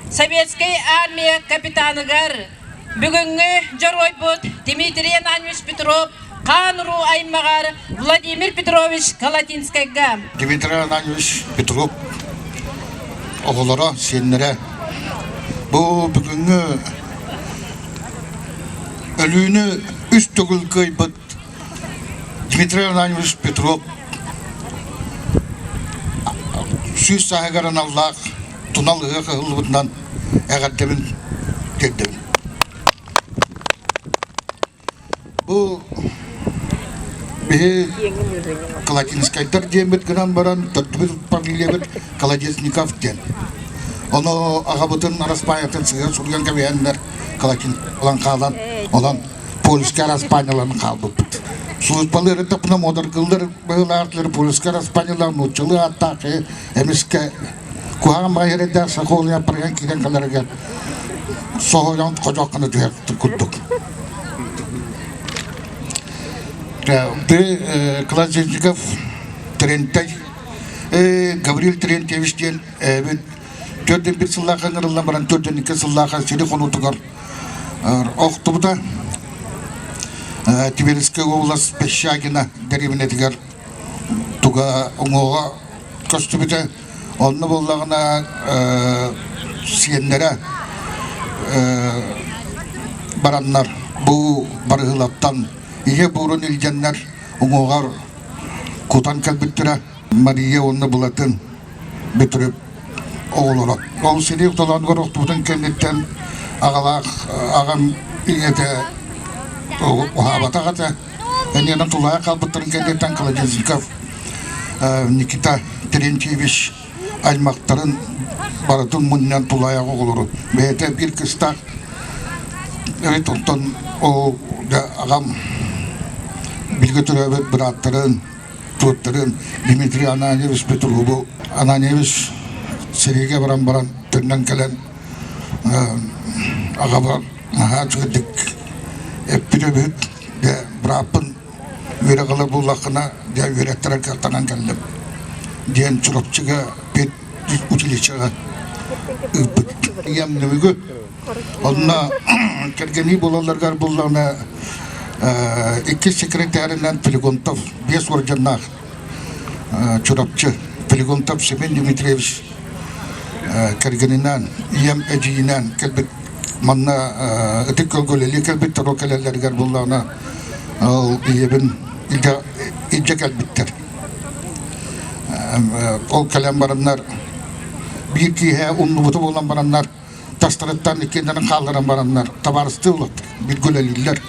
Советскай Армия капитаныгар, бүгүҥҥү дьоруойбут Дмитрий Ананьевич Петров хаан-уруу аймаҕар Владимир Петрович Колотинскайга. Дмитрий Ананьевич Петров оҕолоро, сиэннэрэ бу бүгүҥҥү өлүүнү үс төгүл кыайбыт Дмитрий Ананьевич Петров 100 сааһыгар аналлаах тунал ыһыах ыһыллыбытынан эҕэрдэбин тиэрдэбин. Бу биһи Колотинскайдар диэммит гынан баран төрдүбүт фамилиябыт Колодезников диэн. Ону аҕабытын араспаанньатын сыһыан суруйан кэбиһэннэр Колотин ылан хаалан, онон польскай араспаанньаларын хаалбыппыт. Службалыыр тапына муодаргыллар быһыылаахтар польскай араспаанньалар нууччалыы ааттаах эмискэ куһаҕан баҕайы эрэйдээх соколуйа аппарыган киирэн кэлэригэр соһуйан ходьох гына түһэр курдук. Ты Колодезников Терентей Гаврил Терентьевич диэн эбит төрдүн бір сыллааха ыҥырыллан баран төрдүн икки сыллааха сири хонуутугар охтубута. Тверская область Пещагина дэриэбинэтигэр туга уҥуоҕа көстүбүтэ. Онно буоллаҕына сиэннэрэ бараннар бу барыһылаттан ийэ буурун илдьэннэр уҥуоҕар кутан кэлбиттэрэ. Мария уонна Былатын бүтүрүп оҕолоро. Ол сирии толоонугар охтубутун кэнниттэн аҕалаах аҕам ийэтэ уһаабатах этэ. Энньэнэн тулаайах хаалбыттарын кэнниттэн Колодезников Никита Терентьевич аймахтарын барытын мунньан тулаайах оҕолору бэйэтэ биир кыстаах эбит онтон ол аҕам бииргэ төрөөбүт бырааттарын туоттарын Дмитрий Ананьевич Петрову Ананьевич сэриигэ баран баран төннөн кэлэн аҕабар наһаа үчүгэйдик эппит эбит дьэ бырааппын үөрэх ыла буллаххына дьэ үөрэттэрэр кыахтанан кэллим диэн Чурапчыга пед училищеҕа ыыппыт ийэм Нөмүгү онно кэргэнии буолалларыгар буллаҕына иккис секретарынан Флегонтов биэс уордьаннаах Чурапчы Флегонтов Семен Дмитриевич кэргэнинээн ийэм эдьиийинээн кэлбит манна ытык көлгө үлэлии кэлбиттэр ол кэлэллэригэр буллаҕына ол ийэбин илдьэ кэлбиттэр ол кэлэн бараннар биир киэһэ умнубута буолан бараннар тастарыттан иккиэннэрин хаалларан бараннар табаарыстыы улаттар бииргэ үлэлииллэр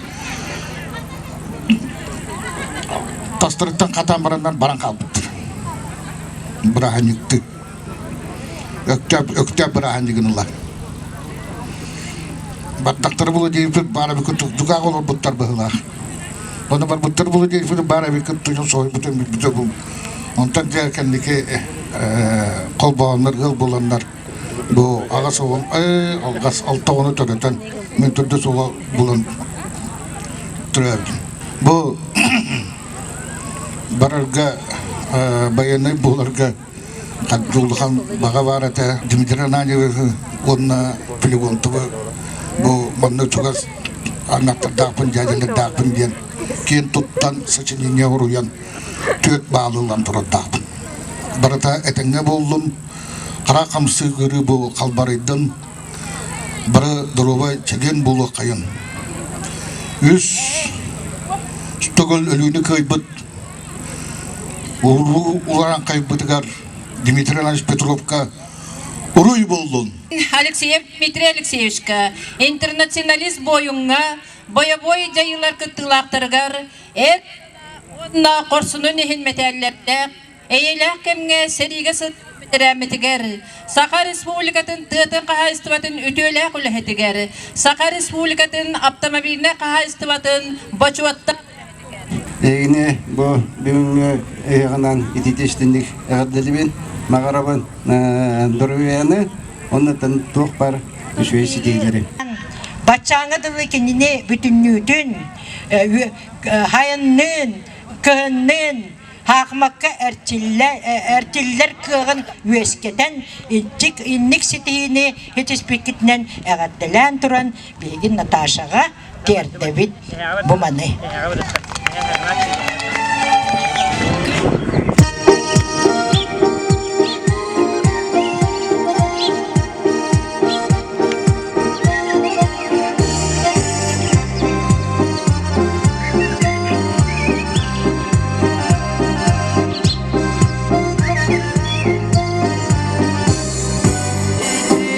тастарыттан хатаан бараннар баран хаалбыттар бырааһынньыктыы Өктөөп, Өктөөп бырааһынньыгын ылар. Бардахтары була диэбиппит баар эбиккин дьукаах олорбуттар быһыылаах. Ону барбыттар була диэбиппит баар эбиккин тутан соһуйбутум бүппүтэ бу. Онтон дьэ кэнники холбооннор ыал буоланнар бу аҕас оҕом алҕас алтаҕаны төрөтөн мин төрдүс оҕо булан төрөөбүтүм. Бу барарга байыаннай буоларга Улахан баҕа баар этэ Дмитрий Ананьевич уонна Флегонтовы бу манна чугас аймахтардаахпын, дьээдьэлэрдаахпын диэн киэн туттан сочинение уруйан түөрт баалы ылан турардаахпын. Барыта этэҥҥэ буоллун, хара хамсыы ыарыы бу халбарыйдын, бары доруобай чэгиэн буолуоххайын. Үс төгүл өлүүнү кыайбыт Улуу улараҥхайбытыгар Дмитрий Иванович Петровка уруй буоллун! Алексеев Дмитрий Алексеевичка интернационалист буойуҥҥа бойобуой дьайыылар кыттыылаахтарыгар эр уонна хорсунун иһин мэтээллэрдээх эйэлээх кэмҥэ сэриигэ сылдьар бэтэрээммитигэр Саха Республикатын тыатын хаһаайыстыбатын үтүөлээх үлэһитигэр Саха Республикатын автомобильнай хаһаайыстыбатын бочуоттаах Эйигини бу бүгүҥҥү ыһыаҕынан итиитэ-истинник эҕэрдэлибин, баҕарабын доруобуйаны, оннуттан туох баар үчүгэй ситиһиилэри. Баччааҥҥа дылы кинини бүтүннүүтүн хайынныын, кыһынныын хаахымакка эрчиллэр кыаҕын үөскэтэн, инник ситиһиини ситиспиккитинэн эҕэрдэлээн туран, биһиги Наташаҕа тиэрдэбит бу маны.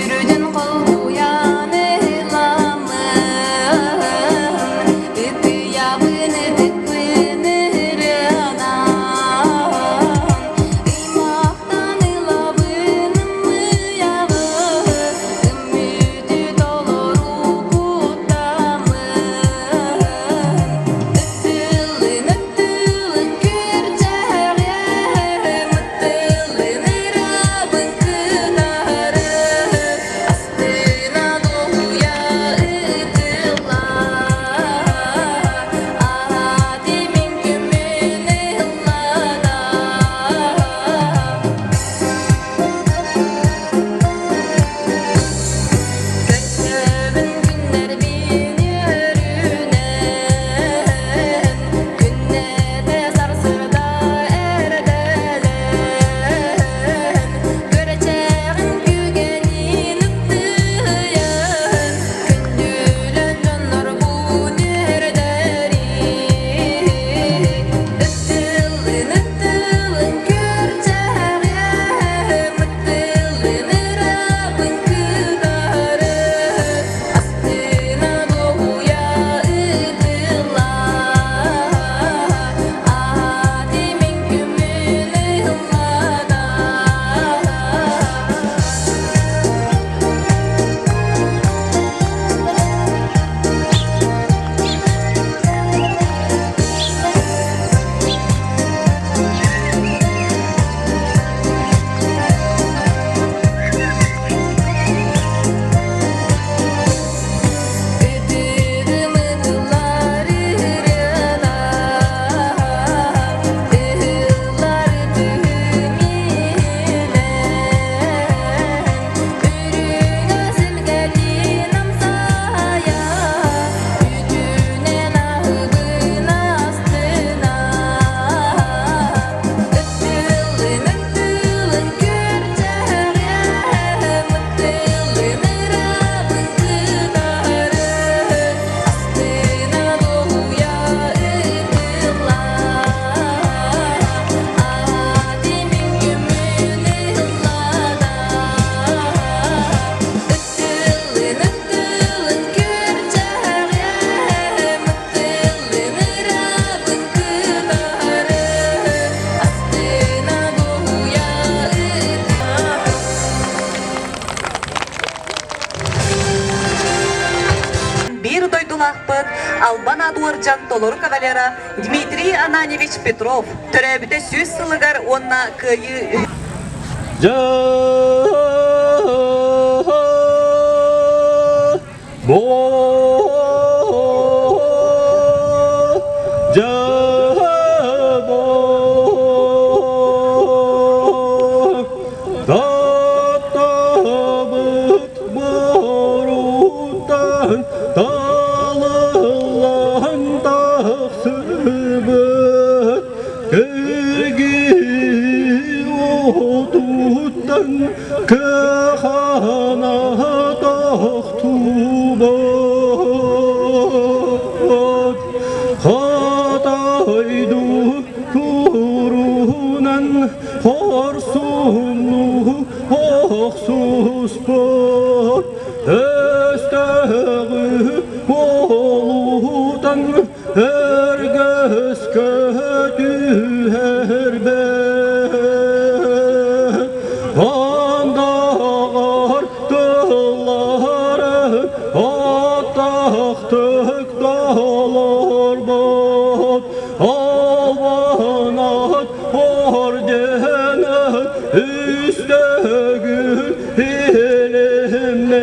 Үтүрүдүн холбуйан ыламын, Ытыйабын ытыкпын ырыанан, Ыймахтан ылабын ыммыйаҕы, Үмүтү толору куттамын. Ытылын, ытылын күрдьэҕиэм, Ытылын ырабын кытары, Астына долгуйа ытылла, Аһаати мин күммүн ыллата. Көрсөбүн күннэрбин үөрүүнэн, Күннэтэ сарсыарда эрдэлэн, Көрөчэҕин күгэнин ыктыйан, Күндүлэн дьоннорбун үөрдэри. Ыттылын, ыттылын күрдьэҕиэм, Ыттылын ырабын кытары, Астына дуоһуйа ытылла, Аһаати мин күммүн ыллата. Ытыгым ытыллар ырыана, Ыһыллар ытыгым иһинэн, Үрүҥ өсүлгэтин амсайа, Үтүнэн аһыбын астына. Ытылын, ытылын күрдьэҕиэм, Ытылын ырабын кытары, Астына дуоһуйа ытылла, Аһаати мин күммүн ыллата. Ытылын, ытылын күрдьэҕиэм, Ытылын ырабын кытары, Астына дуоһуйа ытылла. Биир дойдулаахпыт Албан аат уордьан толору кавалера Дмитрий Ананьевич Петров төрөөбүтэ 100 сылыгар уонна Кыайыы Таптабыт боруттан талыллан тахсыбыт Кирги отуттан кыхана тохтубут Хатайду турунан хорсунну охсуспут Өстөҕү буолутан өргөскө түһэрбэт Андаҕар тыллары аттахтык толорбут Албанат ордены үстөгүл илиммит.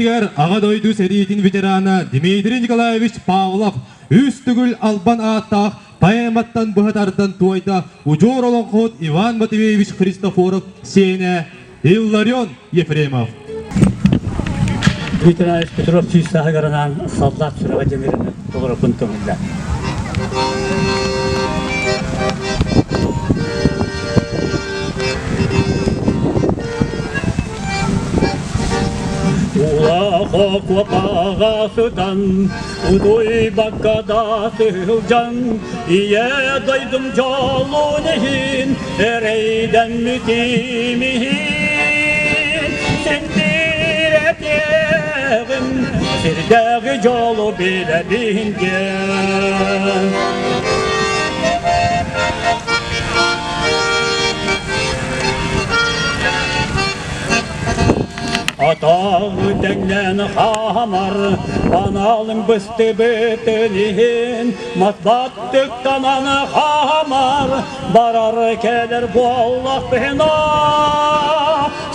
Иннибитигэр Аҕа дойду сэриитин ветерана Дмитрий Николаевич Павлов үс төгүл албан ааттаах поэматтан быһа тардан туойда удьуор олоҥхоһут Иван Матвеевич Христофоров сиэнэ Илларион Ефремов. Дмитрий Иванович Петров сүүс сааһыгар анаан саллаат сүрэҕэ диэн ырыаны толорорбун көҥүллээн. Улаха сытан, утуйбакка да сылдьан, ийэ дойдум дьолун иһин эрэйдэммитим иһин, син биир этиэҕим, сирдээҕи дьолу билэбин диэн. Атаҕы тэҥнээн хаамар, аналын быстыбытын иһин, мас баттыктанан хаамар, барар кэлэр буоллахпына,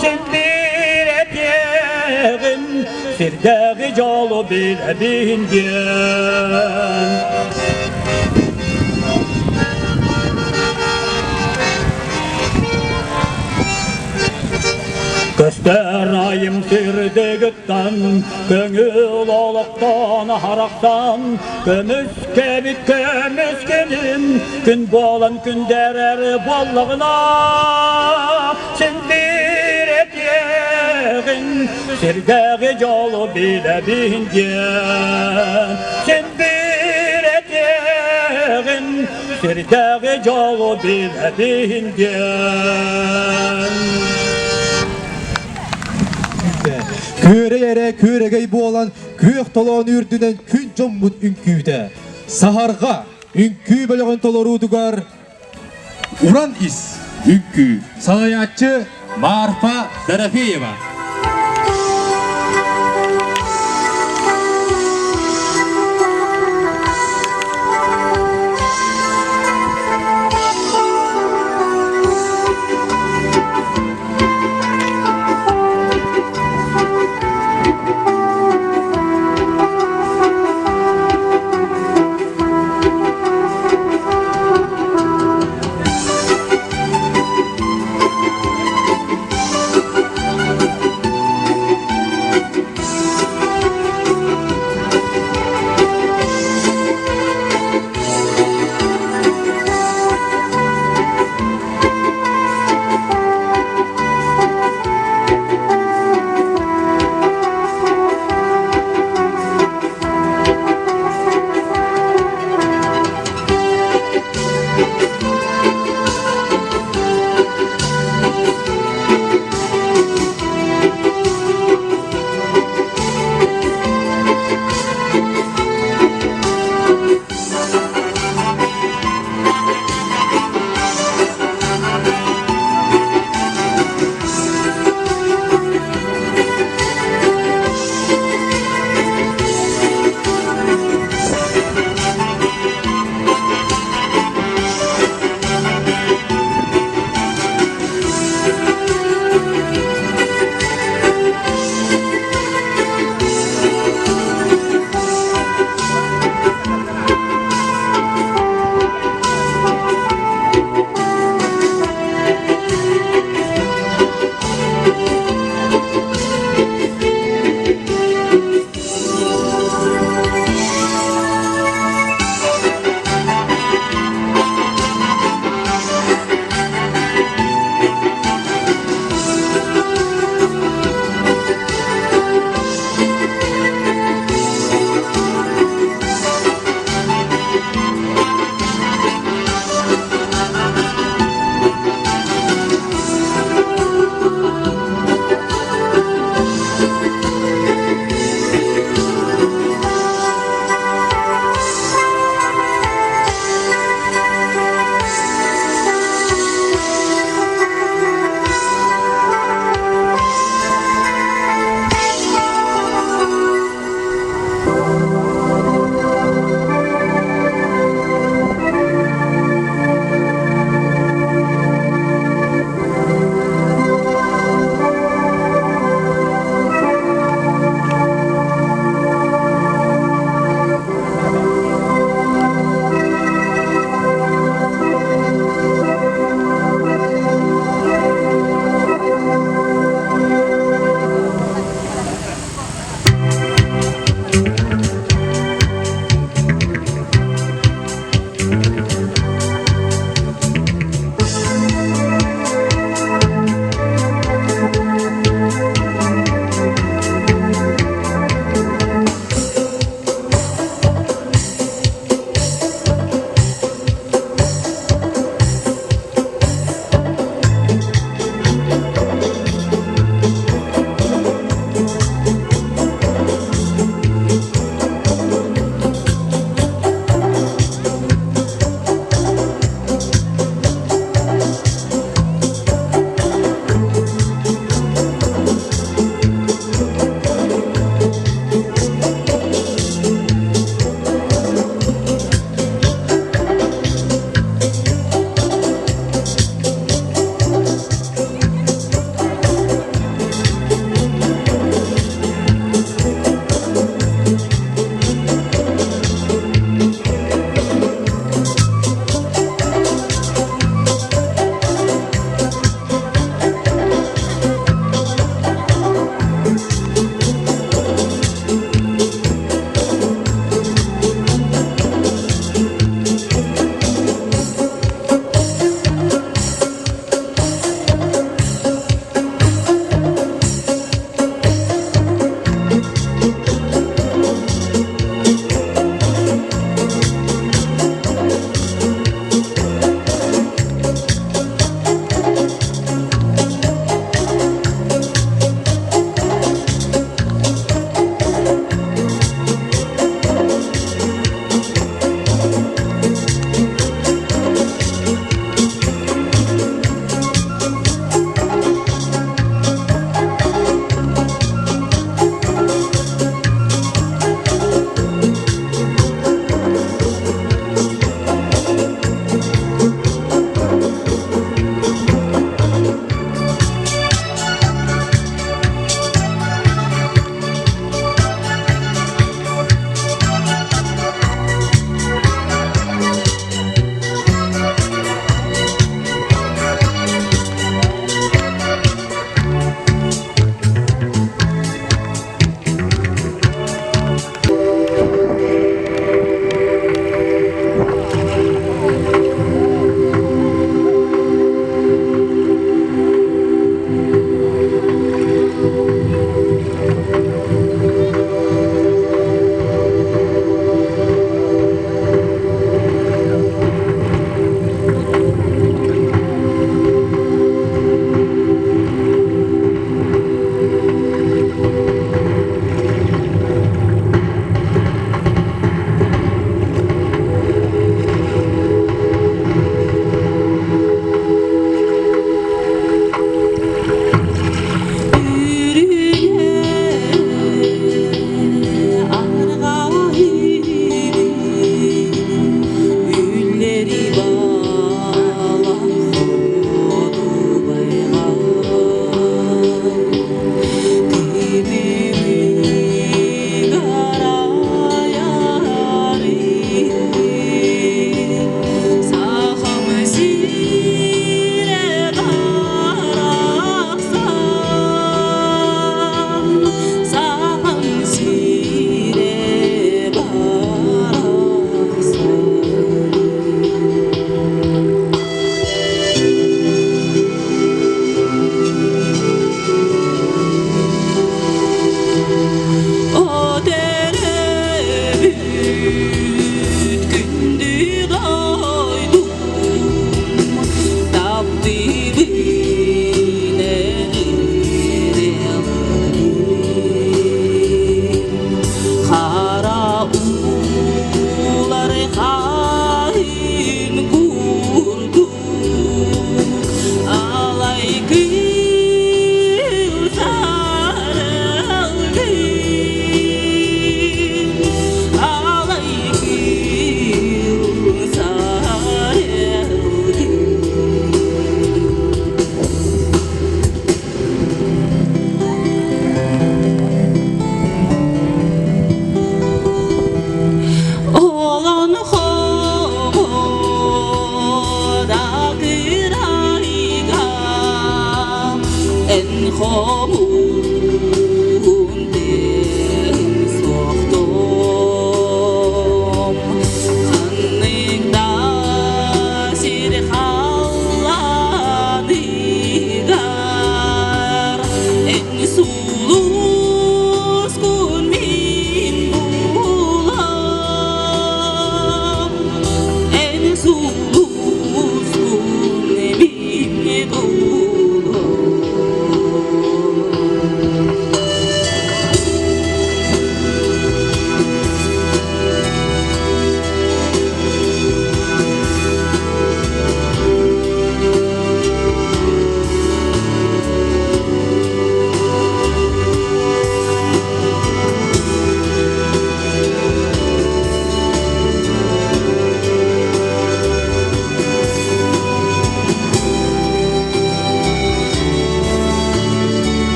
син биир этиэҕим, сирдээҕи дьолу билэбин диэн. Көстөр айым сирдигиттэн, көҥүл олохтон харахтан, көмүскэбит көмүскэнин, күн буолан күндэрэр буоллаҕына, син биир этиэҕин, сирдээҕи дьолу билэбин диэн. Син биир этиэҕин, сирдээҕи дьолу билэбин диэн. Күөрэй эрэ күөрэгэй буолан күөх толоон үрдүнэн күн дьоммут үҥкүүтэ. Саһарҕа үҥкүү бөлөҕүн толоруутугар Уран ис үҥкүү салайааччы Марфа Дорофеева.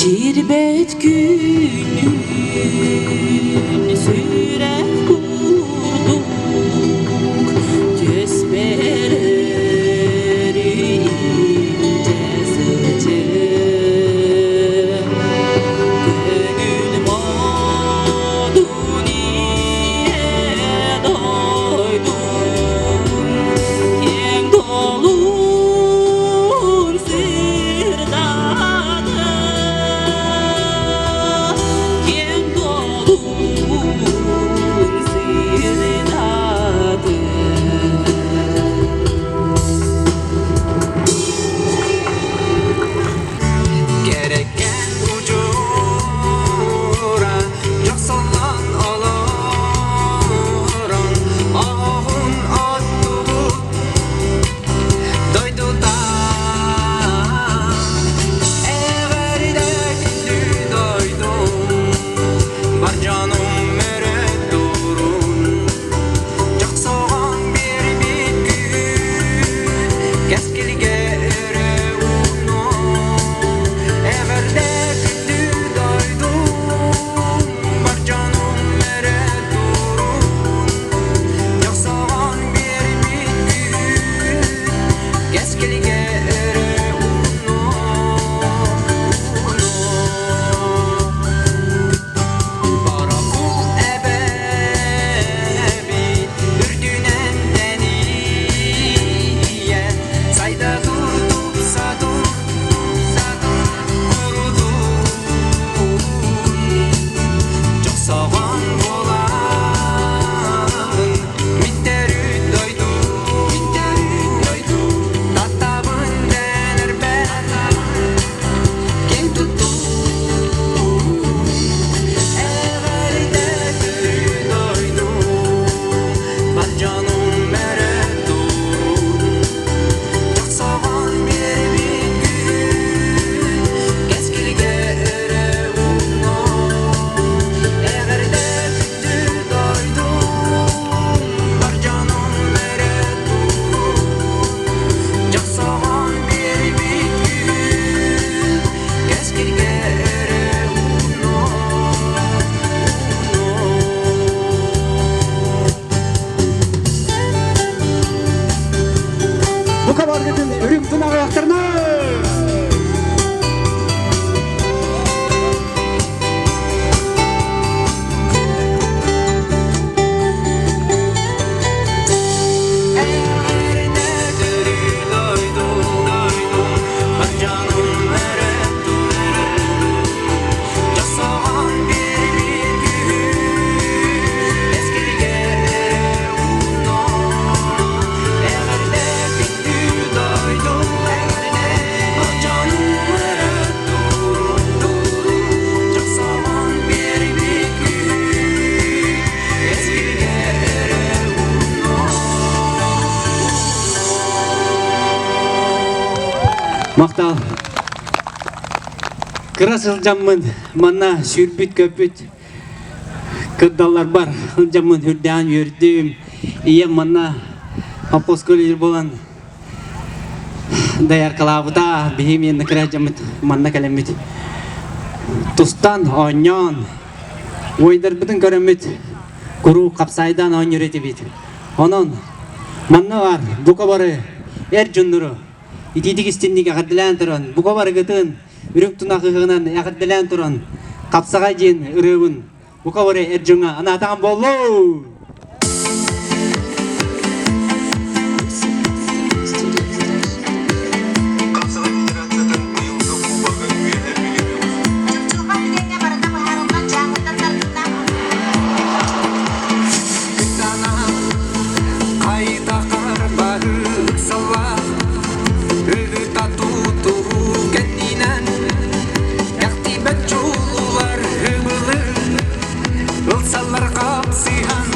Киирбэт күнүн сүрэх курдук түспэр илдьэ сылдьыҥ. Көҥүл модун ийэ дойдум киэҥ долун сырдата киэҥ долун сырдата. Кэрэкэн удьуора дьохсоллон олорон оҕоһун оттубут дойдута эҕэрдэ күндү дойдум бар дьонум өрө турун дьохсоҕон биэрбит күн кэскилгэ өрө уунуо эҕэрдэ күндү дойдум бар дьонум өрө турун дьохсоҕон биэрбит күн кэскилгэ өрө уунуо Борокул эбэбит үрдүнэн тэнийэн сайда тур тупса тур курутун дьохсоҕон буолабын мин төрүт дойду таттабын дэнэрбэр киэн туттуу эҕэрдэ төрүт дойду бар дьонум өрө турун дьохсоҕон биэрбит күн кэскилгэ өрө уунуо эҕэрдэ күндү дойдум бар дьонум өрө турун дьохсоҕон биэрбит күн кэскилгэ өрө уунуо. Бу кабаргытын үрүҥ тунаҕыахтарына! Эҕэрдэ төрүү дойдум, бар дьонум өрө турун, дьохсоҕон биэрбит күн, эскилгэ өрө уунуо. Эҕэрдэ күндү дойдум, бар дьонум өрө турун, дьохсоҕон биэрбит күн, эскилгэ өрө уунуо. Махтал. Кыра сылдьаммын манна сүүрбүт-көппүт кырдалларбар сылдьаммын үрдээн үөрдүм. Ийэм манна хоппоскол буолан дояркалаабыта. Биһи миэнэ кыра дьаммыт манна кэлэммит. Тустан, оонньоон, уойдарбытын көрөммүт куруук хапсаайдаан оонньуур этибит. Онон манна бар бука бары эр дьоннору итиитик истинник эҕэрдэлээн туран, бука барыгытын үрүҥ тунах ыһыгынан эҕэрдэлээн туран, хапсаҕай диэн ырыабын бука бары эр дьоҥҥо анаатаҕым буоллун! Хапсаҕай Федерациятын быйылгы Кубога үөһэ Ылсаллар хапсыһан.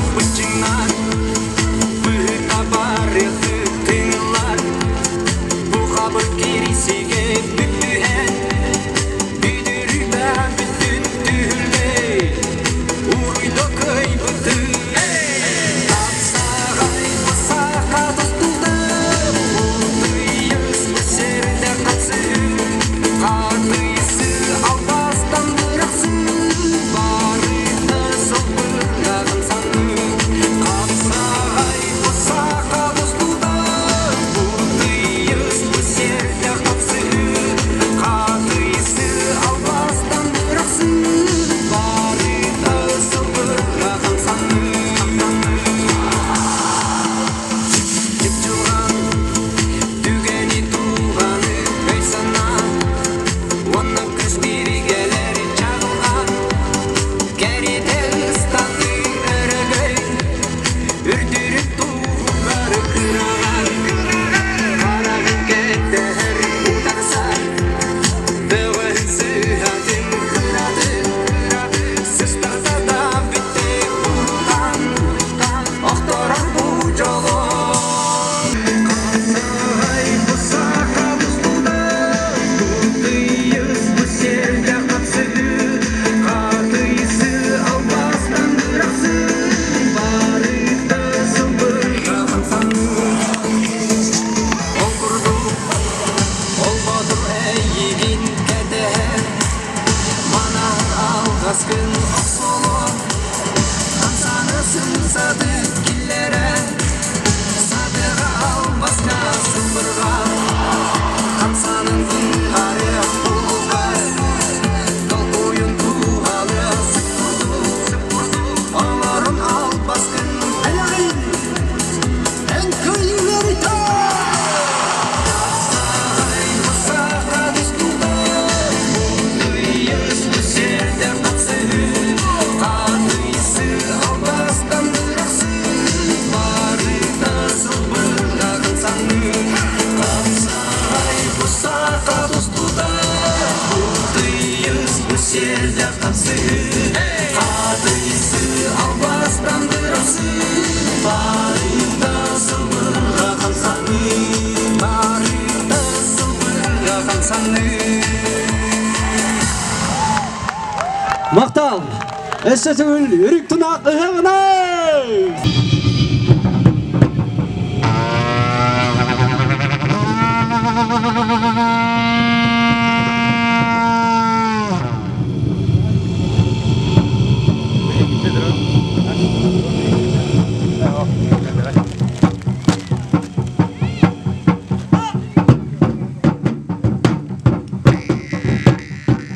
Аскын охсоло, хамсаны сымсады киллere, Садыға албасқа сылбырға, Хамсанын ыңғары бұлғар, Толқойын туғалы сыпырды, Оларын албаскын әлағын, Ән Мақтал! Өссө төгүл үрүк тунах ыһыҕынан!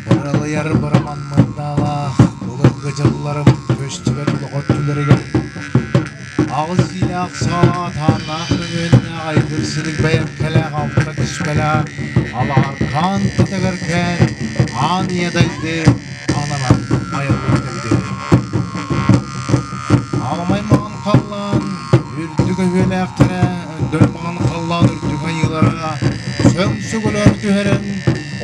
Быралыйар быраман мырдаалаах былыргы дьылларым көстүбэт олох өттүлэригэр аҕыс иилээх саалаах тааннаах мөҥүөннээх айгыр силик бэйэмкэлээх алта түспэлээх алааркаан кэтэгэркээн аан ийэ дайды ананан айыллыбыт эбит Аламай маҥан халлаан үрдүк өһүөлээхтэрэ өндөр маҥан халлаан үрдүк айыылара сөҥ-сөҥөлөөр түһэрэн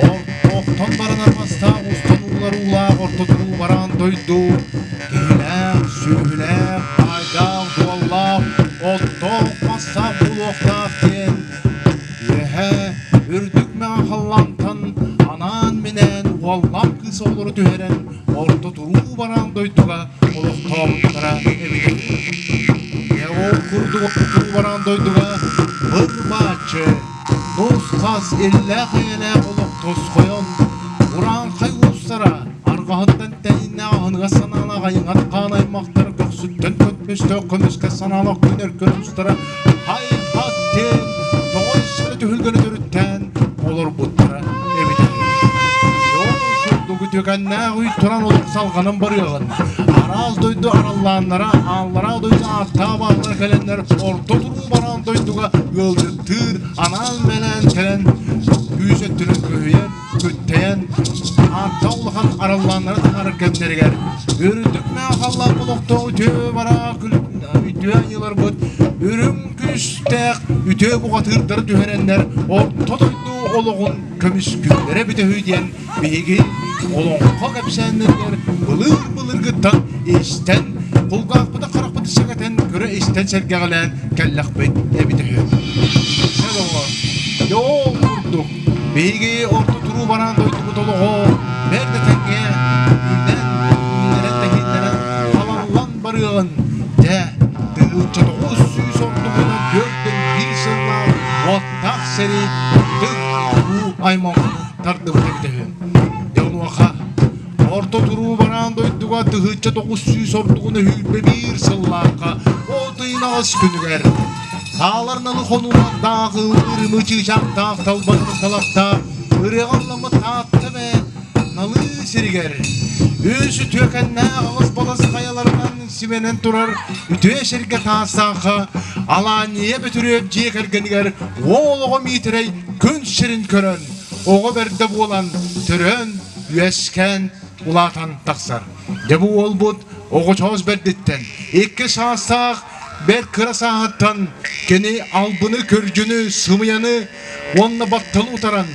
ортоохтон баранар мастаах устан уулар уулаах орто туруу бараан дойду киһилээх, сүөһүлээх, баайдаах, дуоллаах, оттоох, мастаах буолуохтаах диэн үөһэ үрдүк мэҕэ халлаантан анаан-минээн уоллаах кыыс оҕолору түһэрэн орто туруу бараан дойдуга олохтообуттара эбитэ үһү. Дьэ ол курдук орто туруу бараан дойдуга быр-бааччы, нус-хас иллээх-эйэлээх олох тосхойон, урааҥхай уустара арҕаһыттан тэйиннээх аһыныгас санаалаах айыҥат хаан аймахтара көхсүттэн көтмөстөөх көмүскэ санаалаах күн өркөн устара һай-хат диэн тоҕой сэрэ түһүлгэни төрүттээн олорбуттара эбитэ үһү. Ол курдук үтүөкэннээх үй туран олох салҕанан барыаҕын. Араас дойду араллааннара, ааллараа дойду ааттаах бааллара кэлэннэр орто туруу бараан дойдуга ыалдьыттыыр, анаан-мэнээн кэлэн күүс өттүнэн көһүйэн, күттэйэн, ааттаах улахан араллааннара таһаарар кэмнэригэр үрдүк мэҕэ олохтоох үтүө бараа үтүө аньыыларбыт үрүҥ күүстээх үтүө бухатыырдары түһэрэннэр орто дойду олоҕун көмүскүүллэрэ эбитэ үһү диэн биһиги олоҥхо кэпсээннэригэр былыр-былыргыттан истэн кулгаахпыты харахпыты сэгэтэн көрө-истэн сэргэҕэлээн кэллэхпит эбитэ үһү. Дьэ доҕоор, дьэ ол курдук биһиги орто туруу бараан дойдубут олоҕо бэрт этэҥҥэ үүнэн, үүннэрэн тэһииннэрэн талаллан барыаҕын дьэ 1900 ордугуна 41 сыллаах уоттаах сэрии тых уу аймалҕаны тардыбыт эбитэ үһү. Дьэ онуоха орто туруу бараан дойдуга 1900 ордугун өһүүрбэ биир сыллаахха от ыйын аҕыс күнүгэр таалар налы хонуулардаах ырымы чыычаахтаах талбанымыт талахтаах ырыаҕа ылламмыт Таатта эбэ налыы сиригэр үс үтүөкэннээх аҕыс балас хайаларынан симэнэн турар үтүө сиргэ таастаахха Алаанньыйа Бөтүрүөп дьиэ кэргэнигэр уол оҕо Миитэрэй күн сирин көрөн, оҕо бэрдэ буолан төрөөн, үөскээн, улаатан тахсар. Дьэ бу уолбут оҕочоос бэрдиттэн, икки саастаах бэрт кыра сааһыттан кини албыны, көрдьүнү, сымыйаны уонна батталы утаран,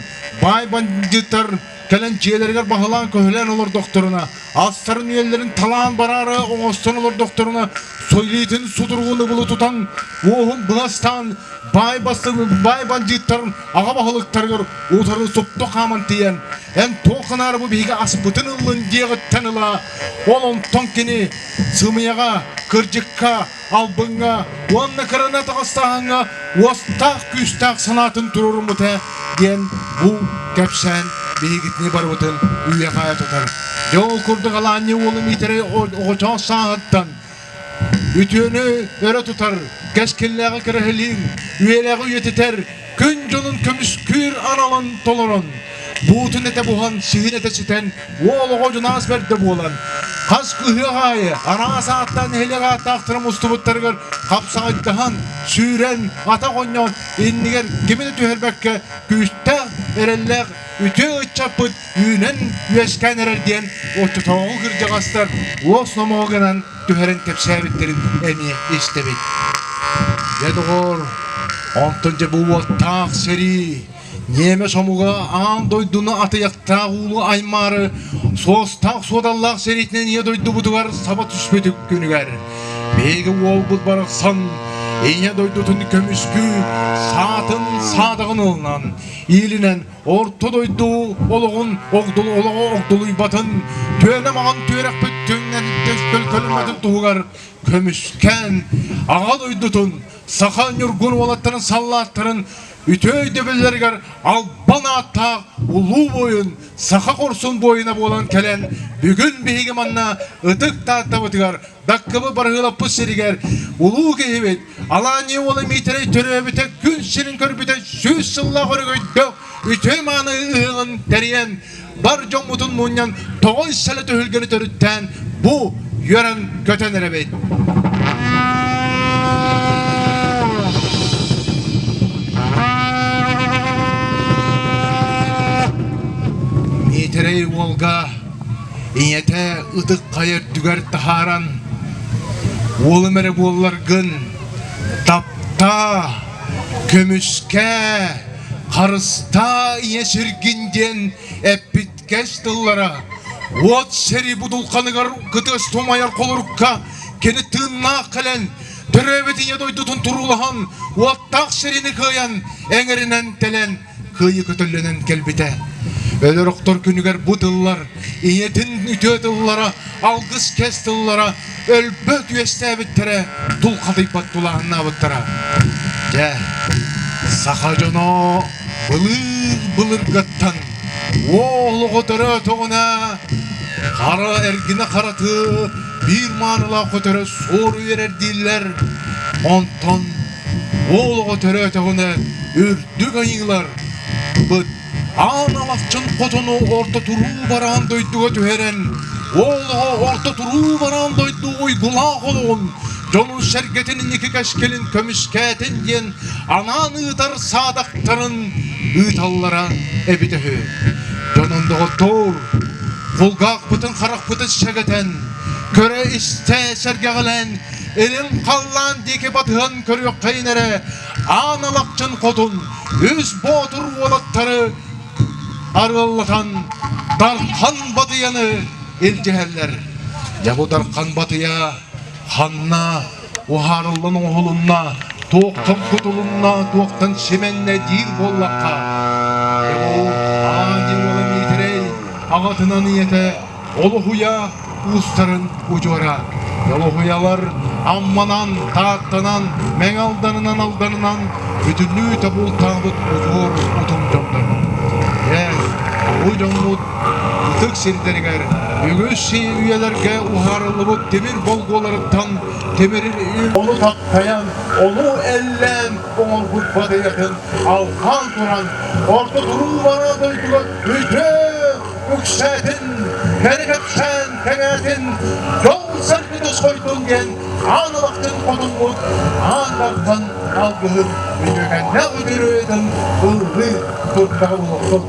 баай бандьыыттар кэлэн дьиэлэригэр баһылаан-көһүлээн олордохторуна, астарын-үөллэрин талаан бараары оҥостон олордохторуна, сойлиитин сутуругун ыбылы тутан, уоһун быластаан, баай баай бандьыыттарын аҕа баһылыктарыгар утары супту хааман тиийэн, эн туох гынаары бу биһиги аспытын ыллын диэҕиттэн ыла, ол онтон кини сымыйаҕа, кырдьыкка, албыҥҥа уонна кыраны атаҕастааһыҥҥа уостаах күүстээх санаатын туруоруммута диэн бу кэпсээн биһигитини барыбытын үйэҕэ тутар. Дьэ ол курдук Алаанньа уолу Миитэрэй оҕочоос сааһыттан үтүөнү өрө тутар, кэскиллээҕи кэрэһилиир, үйэлээҕи үйэтитэр, күн дьонун көмүскүүр аналын толорон, буутун этэ буһан, сиһин этэ ситэн, уол оҕо дьунаас бэрдэ буолан, хас ыһыах аайы араас ааттаан нэһилиэк ааттаахтара мустубуттарыгар хапсаҕайдаһан, сүүрэн, атах оонньоон иннигэр кими да түһэрбэккэ күүстээх, эрэллээх үтүө ыччаппыт үүнэн үөскээн эрэр диэн оччотооҕу кырдьаҕастар уос номоҕо гынан түһэрэн кэпсээбиттэрин эмиэ истэбит. Дьэ доҕоор, онтон дьэ бу уоттаах сэрии ньиэмэс омуга аан дойдуну атыйахтаах уулу аймаары суостаах суодаллаах сэриитинэн ийэ дойдубутугар саба түспүт күнүгэр биһиги уолбут барахсан ийэ дойдутун көмүскүү саатын саадаҕын ылынан иилинэн орто дойду олоҕун огдул олоҕо огдолуйбатын түөнэ маҕан түөрэхпит түҥҥэн көлүммэтин туһугар көмүскээн аҕа дойдутун саха ньургун уолаттарын саллааттарын үтүө өйдөбүллэригэр албан ааттаах улуу буойун саха хорсун буойуна буолан кэлэн бүгүн биһиги манна ытык Тааттабытыгар Даккыбы Барыһыылаппыт сиригэр улуу киһибит Алаанньа уола Миитэрэй төрөөбүтэ күн сирин көрбүтэ 100 сыллаах өрөгөйдөөх үтүө мааны ыһыаҕын тэрийэн бар дьоммутун мунньан тоҕой сэлэ түһүлгэни төрүттээн бу үөрэн көтөн эрэбит. Миитэрэй уолга Ийэтэ ытык хайа үрдүгэр таһааран, уолум эрэ буолларгын, таптаа, көмүскээ, харыстаа ийэ сиргин диэн эппит кэс тыллара уот сэрии будулханыгар кытыас тумайар холорукка кини тыыннаах кэлэн төрөөбүт ийэ дойдутун туруулаһан уоттаах сэриини кыайан эҥэринэн тэлэн кыайыы көтөллөнөн кэлбитэ. Өлөр охтор күнүгэр бу тыллар, ийэтин үтүө тыллара, алгыс кэс тыллара өлбөт үөстээбиттэрэ, тулхадыйбат тулааһыннаабыттара. Дьэ, саха дьоно былыр-былыргаттан уол оҕо төрөөтөҕүнэ хара эргинэ хараты биир маанылаах көтөрө суор үөрэр дииллэр. Онтон Уол оҕо төрөөтөҕүнэ үрдүк айыылар быт аан алахчын хотону орто туруу бараан дойдуга түһэрэн, уол оҕо орто туруу бараан дойду уйгулаах олоҕун, дьонун-сэргэтин инники кэскилин көмүскээтин диэн анаан ыытар саадахтарын ыыталлара эбитэ үһү. Дьонун доҕоттоор, кулгаахпытын харахпытын сэгэтэн, көрө-истэ сэргэҕэлээн Илин халлаан диэки батыһан көрүөххэйин эрэ, Аан Алахчын хотун үс боотур уолаттары арыаллатан Дархан Батыйаны илдьиһэллэр. Дьэ бу Дархан Батыйа ханна уһаарыллан оҥоһулунна, туохтан кутулунна, туохтан симэннэ диир буоллахха, дьэ бу Аан уола Миитэрэй аҕатынан ийэтэ Олоһуйа уустарын удьуора. Олоһуйалар Амманан, Тааттанан, Мэҥэ Алданынан Алданынан бүтүннүү тобултаабыт удьуор утум дьоннор. Дьэ, бу дьоммут ытык сирдэригэр үгүс үйэлэргэ уһаарыллыбыт тимир болгуоларыттан тимирин ону таптайан, ону эллээн оҥорбут батыйатын алҕаан туран орто туруу бара дойдуга үтүө үксээтин, кэрэ кэпсээн кэҥээтин, дьол-сэргэ тосхойдун диэн аан алахтын хотуммут аан дархан алгыһын үтүөкэннээх үтүрүөтүн ыллыы турдаҕа буолуохтун.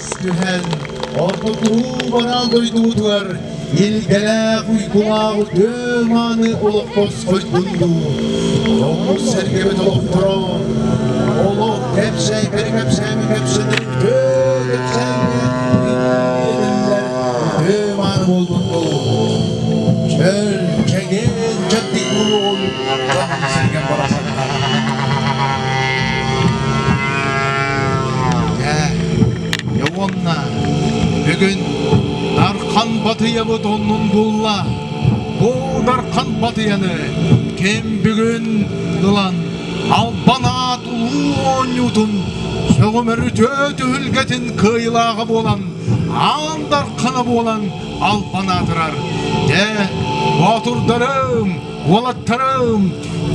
Көрүстүһэн, ортотуу бараан дойдубутугар илгэлээх уйгулаах үтүө мааны олох босхойдун дуу. Дьоммут сэргэбит олохторо олох кэпсээн кэри кэпсээми кэпсэнэр үтүө кэпсээҥҥэ этиллэр үтүө мааны буоллун дуу. Чөл, чэгиэн, чэбдик буолуоҕун дьон сэргэм барахсаттар. Дьэ, уонна бүгүн Дархан Батыйабыт оннун булла. Бу Дархан Батыйаны ким бүгүн ылан албан аат улуу оонньуутун сөҕүмэр үтүө түһүлгэтин кыайыылааҕа буолан аан Дархана буолан албан аатырар. Дьэ, боотурдарым, уолаттарым,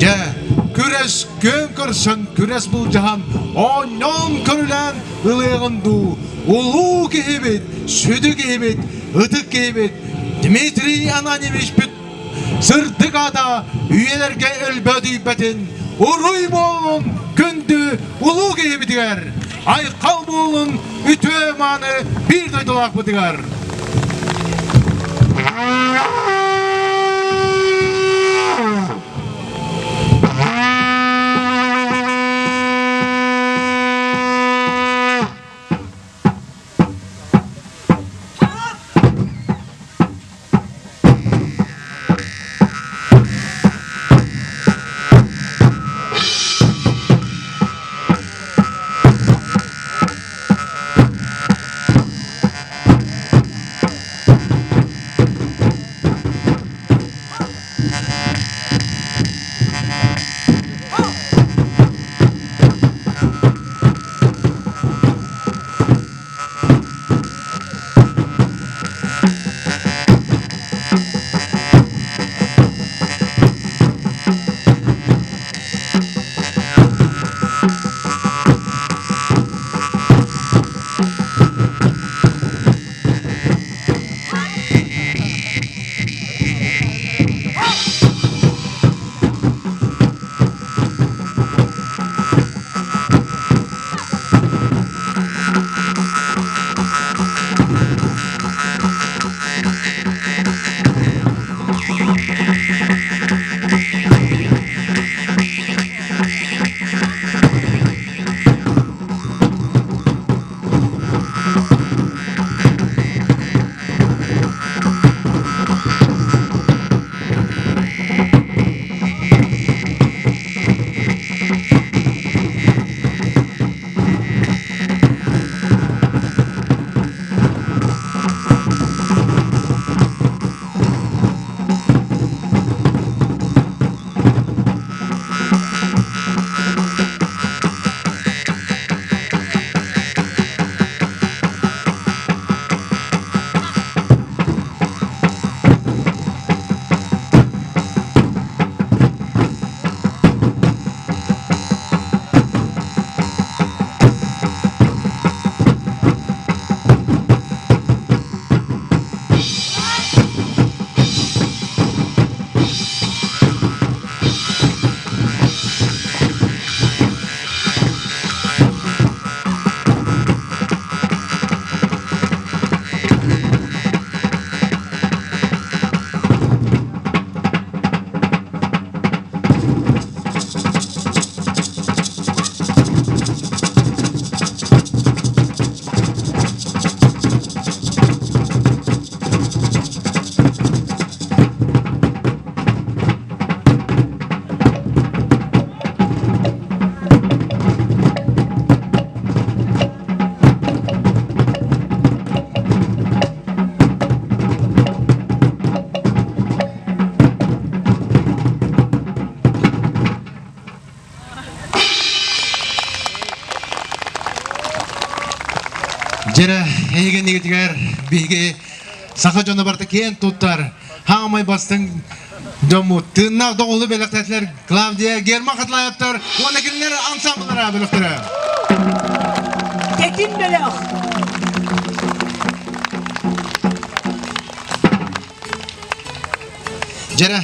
дьэ, күрэс күөн көрсөн, күрэс былдьаһан, оонньоон көрүлээн ылыаҕын дуу, улуу киһибит, сүдү киһибит, ытык киһибит Дмитрий Ананьевич сырдык аата үйэлэргэ өлбөөдүйбэтин, уруй буоллун күндү улуу киһибитигэр, айхал буоллун үтүө мааны биир дойдулаахпытыгар! Дьэрэ, эһигиннигитигэр биһиги саха дьоно барыта киэн туттар хаамай бастыҥ дьоммут тыыннаах доҕолу бэлэхтээтилэр Клавдия Герман Хатлаевтар уонна кинилэр ансамбллара бөлөхтөрө. Тэтим бөлөх. Дьэрэ,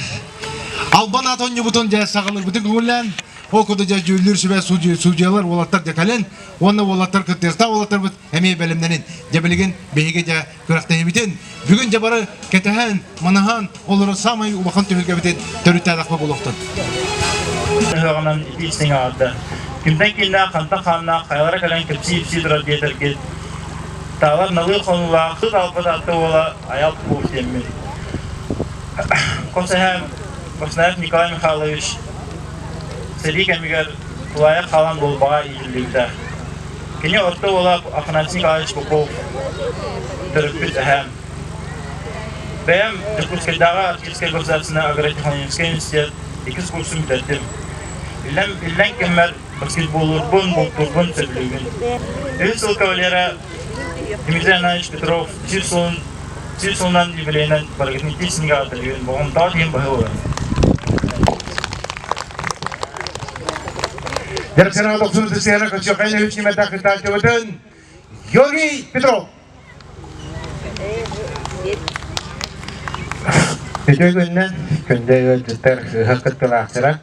албан аат онньубутун дьэ саҕалыырбытын көҥүллээн. Ол курдук дьэ дьүүллүүр сүбэ судьуйалар уолаттар дьэ кэлэн, уонна уолаттар кыттыахтаах уолаттарбыт эмиэ бэлэмнэнин. Дьэ билигин биһиги дьэ күрэхтэһиибитин бүгүн дьэ бары кэтэһэн, манаһан олорор саамай улахан түһүлгэбитин төрүттээтэхпэ буолуохтун. Ыһыаҕынан итии истиҥ аҕарда. Кимтэн кииннээх, хантан хааннаах, хайалара кэлэн кэпсии-ипсии турар диэтэргит, таалар налыы хонуулаах, сыт албат атты уола Айал Попов диэммин. Хос эһээм Баснаев Николай Михайлович сэрии кэмигэр тулаайах хаалан буолбаҕа иитиллибитэ. Кини орто уола Афанасий Николаевич Попов төрөппүт эһээм. Бэйэм Дьокуускайдааҕы Арктическай государственнай агротехнологическай университет иккис курсун бүтэрдим. Иллэҥ, иллэҥ кэммэр баскетболлуурбун, бултуурбун сөбүлүүбүн. Үһүс сыл кавалера Дмитрий Иванович Петров сир суолун сир суолунан юбилейынан барыгытын иккис синигэ аҕалтарыгын боҕомтоҕо диэн быһыы буолар. Дьарыктанар тохсун сыһыана көччөххөйн үс ньымата кыттааччыбытын Георгий Петров. Үтүө күннэн күндү ыалдьыттар ыһыах кыттыылаахтара.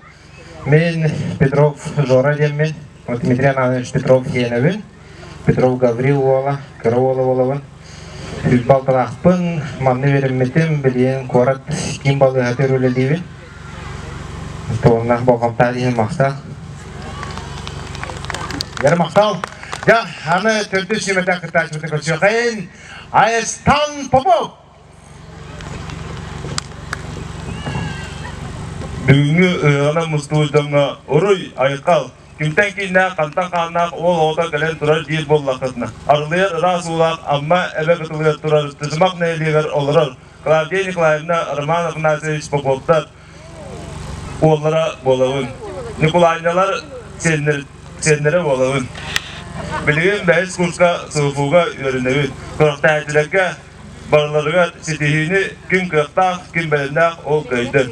Мин Петров Жора диэммин, Дмитрий Иванович Петров диэнэбин. Петров Гаврил уола, кыра уола буолабын. Сүүрбэ алталаахпын, манна үөрэммитим, билигин куорат киин балыыһатыгар үлэлиибин. Туоннаах болҕомтоох иһин махтал. Дьэ, махтал. Дьэ, аны төрдүс сүүмэрдээх кыттааччыбытын көрсүөххэйин. Айстан Попов! Бүгүҥҥү ыһыаҕынан мустубут дьоҥҥо уруй, айхал, кимтэн кииннээх, хантан хааннаах уол оҕото кэлэн турар диир буоллаххытына, арылыйар ыраас уулаах Амма эбэ кытылыгар турар Чычымах нэһилиэгэр олорор Клавдия Николаевна, Роман Афанасьевич Поповтар уоллара буолабын. Ньукулаанньалар сиэннэрэ буолабын. Билигин бэһис курска СВФУ-га үөрэнэбин. Күрэхтэһээччилэргэ барыларыгар ситиһиини ким кыахтаах, ким бэлэмнээх ол кыайдын.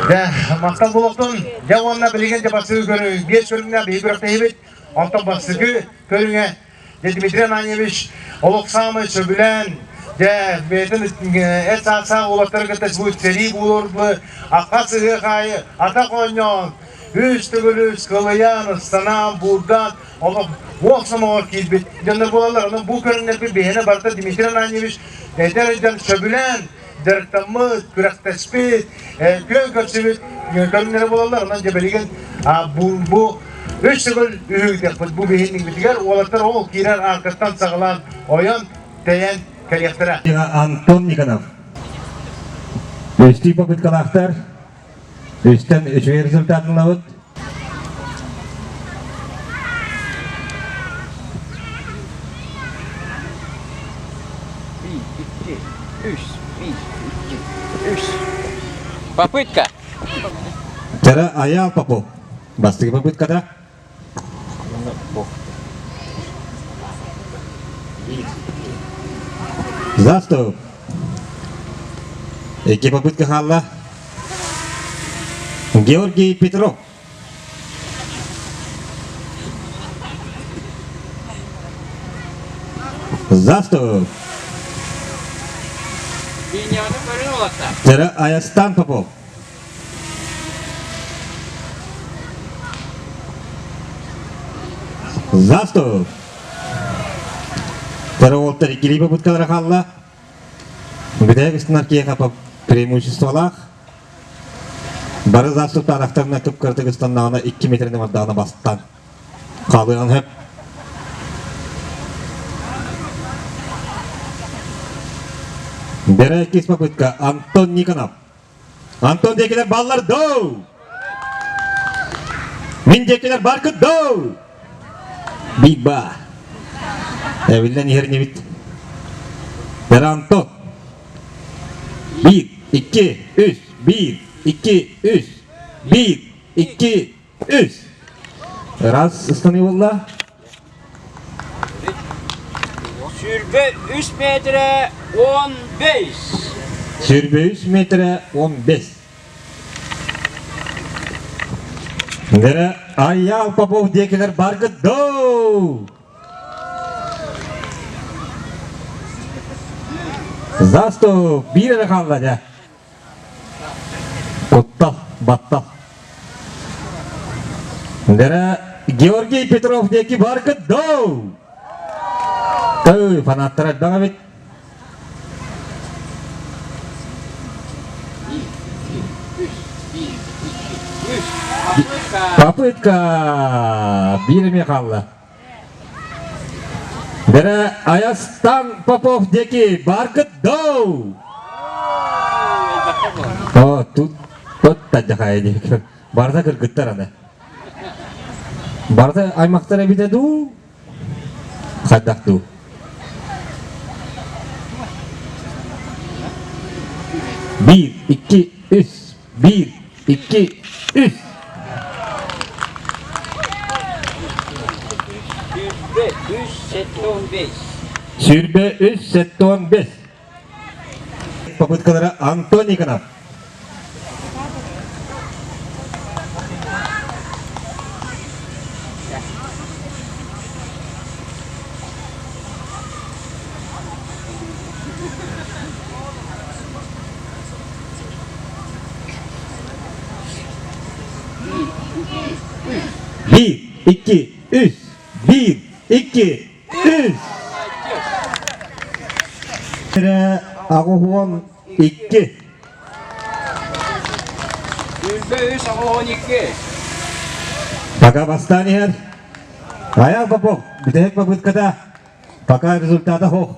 Дьэ, махтал буолуохтун. Дьэ уонна билигин дьэ бастакы көрүҥ, биэс көрүҥнээх биһиги күрэхтэһиибит. Онтон бастакы көрүҥэ дьэ Дмитрий Ананьевич олох саамай сөбүлээн, дьэ бэйэтин эт саахсаах уолаттары кытта сэрии буолуорбу акка сыһыах аайы атах оонньоон, үс төгүл үс кылыйан, ыстанаан, буурдаан олох уох сомоҕор киирбит дьоннор буолаллар. Онон бу көрүҥнэрбит биһиэнэ барыта Дмитрий Ананьевич эдэр дьон сөбүлээн дьарыктаммыт, күрэхтэспит, күөн көрсүбүт көрүҥнэрэ буолаллар. Онон дьэ билигин бу үс төгүл үһүгүтүөхпүт. Бу биһиниҥмитигэр уолаттар ол киирэр ааркаттан саҕалаан ойон тэйэн кэлиэхтэрэ. Антон Никонов. Үстүү попыткалаахтар. Үстэн үчүгэй результат ылабыт. Попытка. Вчера Аял Попов. Бастакы попытката. Заступ. Икки попытка хаалла. Георгий Петров. Заступ. Вчера Аястан Попов. Заступ. Второй иккилии попыткалара хаалла. Бүтэһик ыстанар киһиэхэ преимуществолаах. Бары заступтаанахтарына кып-кыратык ыстаннаҕына 2 метрини бардаҕына бастан хаалыаҕын сөп. Бэрэ иккис попытка Антон Никонов. Антон диэкилэр баллар доу! Мин диэкилэр баркыт доу! Биба. Эбиллэн иһэр небит. Бэрэ Антон. Биир, икки, үс, биир, икки, үс, биир, икки, үс. Раз ыстаныы буолла. 23 метрэ 15. 23 метрэ 15. Дэрэ Айял Попов диэкилэр баргыт доу! Заступ биир эрэ хаалла дьэ. Баттал. Дара Георгий Петров диэки баргыт доу! Тыы, фанаттар элбэх эбит. Попытка! Биир эмиэ хаалла. Дара Аястан Попов диэки баргыт доу! О, тут тут тадьахай диэки. Барыта кыргыттар аны. Барыта аймахтар эбитэ дуу? Хайдах дуу? Биир, икки, үс. Биир, икки, үс. Сүүрбэ үс, 75. 23, 75. Попыткалара Антон Никонов. Биир, икки, үс, биир, икки, үс. 82. 23 82. Пока бастаан иһэр. Аял Попов, бүтэһик попытката. Пока результата хох.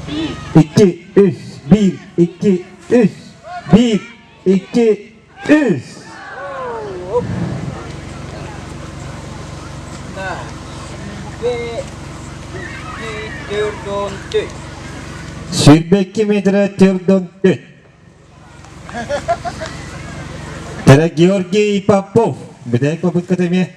2, 3, 1, 2, 3, 1, 2, 3. 22 метре төрдөн үт. Тара Георгий Попов. Бүтэһик попытката эмиэ.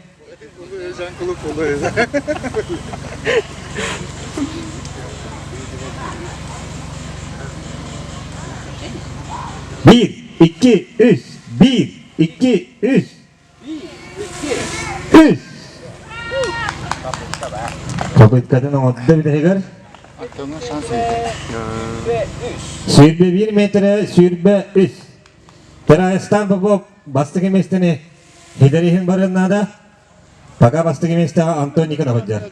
Биир, икки, үс, биир, икки, үс. Үс. Попыткатын оҥордо бүтэһигэр. 21 метрэ 23. Терайстан Попов бастакы миэстэни Хидэриһин барыан наада. Пока бастакы миэстэҕэ Антон Никонов сылдьар.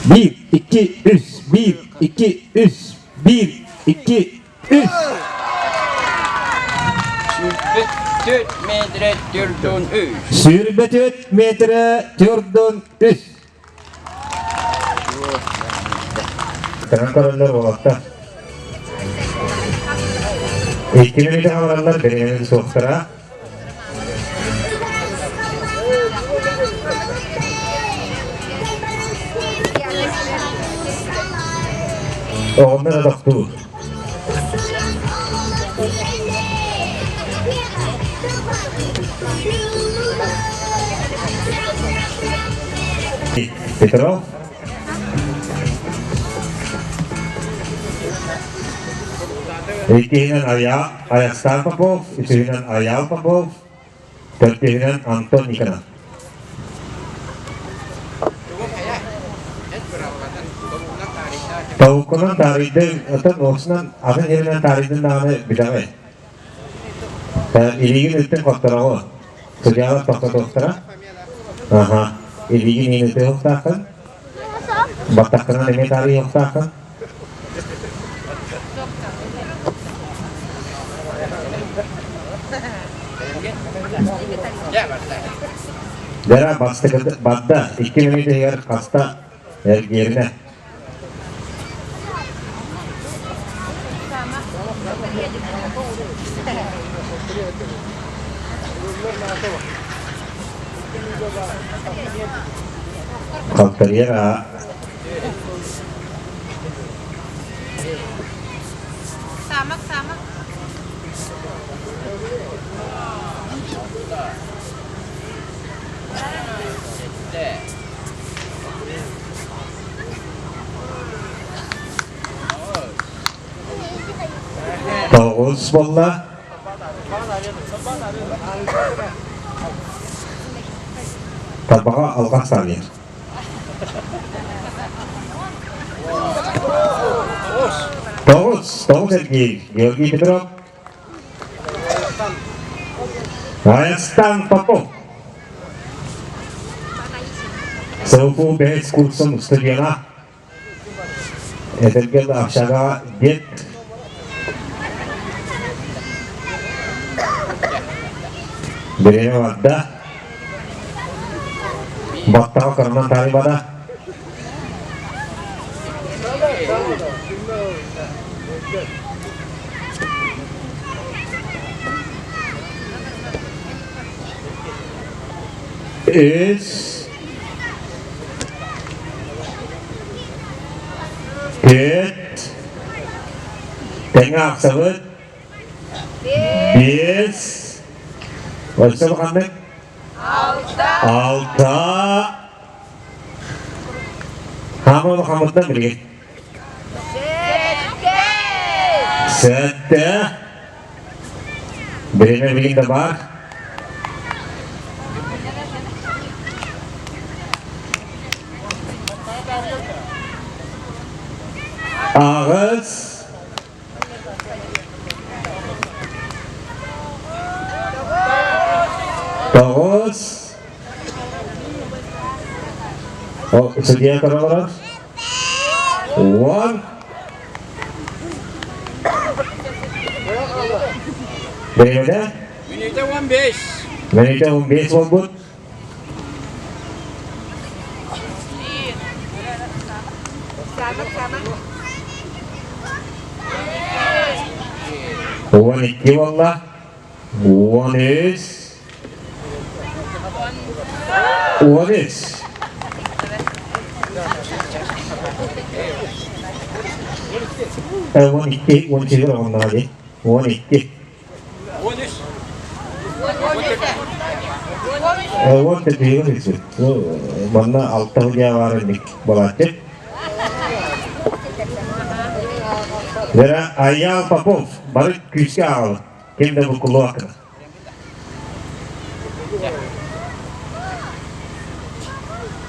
Биир, икки, үс, биир, икки, үс, биир, икки, үс. 24 метрэ 43. 24 метрэ 43. Тынан көрөллөр уолаттар. Икки мүнүүтэ хаалаллар, бириэмэ суохтара. Оҕоннор тохтуур. Петров. Иккиһинэн Аястан Попов, үсүһүнэн Аял Попов, төрдүһүнэн Антон Никонов. Толкунан таарыйдын, оттон уопсунан атын сиринэн таарыйдын даҕаны билэҕин. Илиигин үттүн хоттороҕу. Судьялар тохтотуохтара. Аха. Илиигин иин ытыһыахтааххын. Баттаххынан эмиэ таарыйыахтааххын. Дара бастакы барда икки мүнүүтэ иһигэр хаста эргиэринэ. Халтарыйар Самак, самак. Тоҕус буолла. Тарбаҕа алҕас саалыйар. Тоҕус, тоҕус эргиир Георгий Петров. Айастан Попов. СВФУ бэһис курсун студена. Эдэргэ общага дед. Бириэмэ барда. Баттаҕа карман таарыйбата. Үс Түөрт Тэҥҥэ аахсабыт Биэс Өссө ханнык Алта Хаама улахаммытынан билигин. Сэттэ. Бириэмэ билигин да баар. Аҕыс. Тоҕус. О, судья көрөлөр. Уон. Бэйэтэ? Мүнүүтэ 15. Мүнүүтэ 15 буолбут. 12 буолла. 13. 13. 12, 12 оҕонноҕо дии. 12. 13. 10 үсү. Манна алта худья баар инник балааччы. Вера Аял Попов бары күүскэ ааҕабыт. Ким да буккуллубаккына.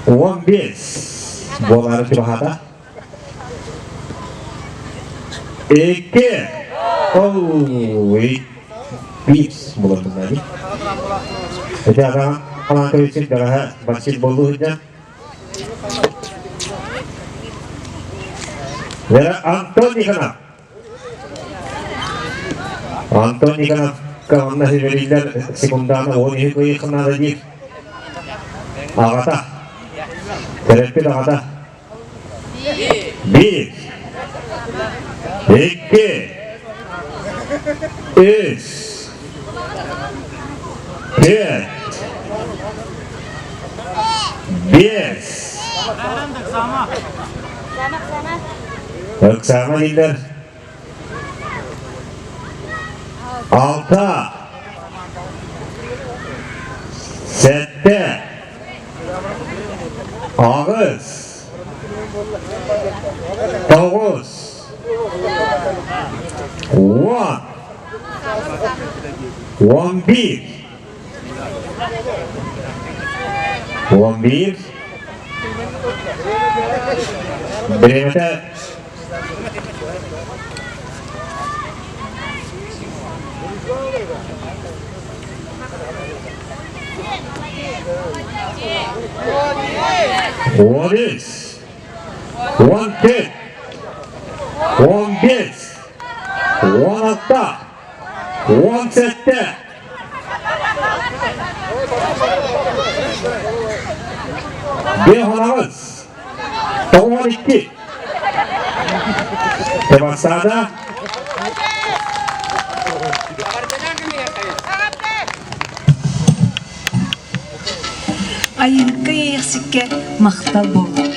15 буолаары чугаһаата. Икки. Ой, биир буолар дии. Ити аҕаҕын халаан көрүсүн бэҕэһээ барсит буоллу сылдьан. Вера Антон Никонов. Антон Никоновка онно сүбэлииллэр секунданы 12 кыйыахха наада диир. Аҕата. Төрөппүт аҕата. Биир. Икки. Үс. Түөрт. Биэс. Ыксаама дииллэр. Алта. Сэттэ. Аҕыс. Тоҕус. 10. 11. 11. Бириэмэтэ 13, 14, 15, 16, 17. 5 18, 12. Тебаксада. Айыҥка иэйэхсиккэ махтал буоллун.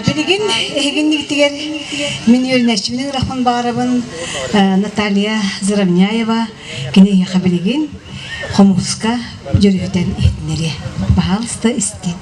Билигин эһигиннигитигэр мин үөрэнээччибинэн ырахпын баҕарабын Наталья Заровняева кини эһиэхэ билигин хомуска дьөрүһүтэн иһитиннэриэ. Баһаалыста истин.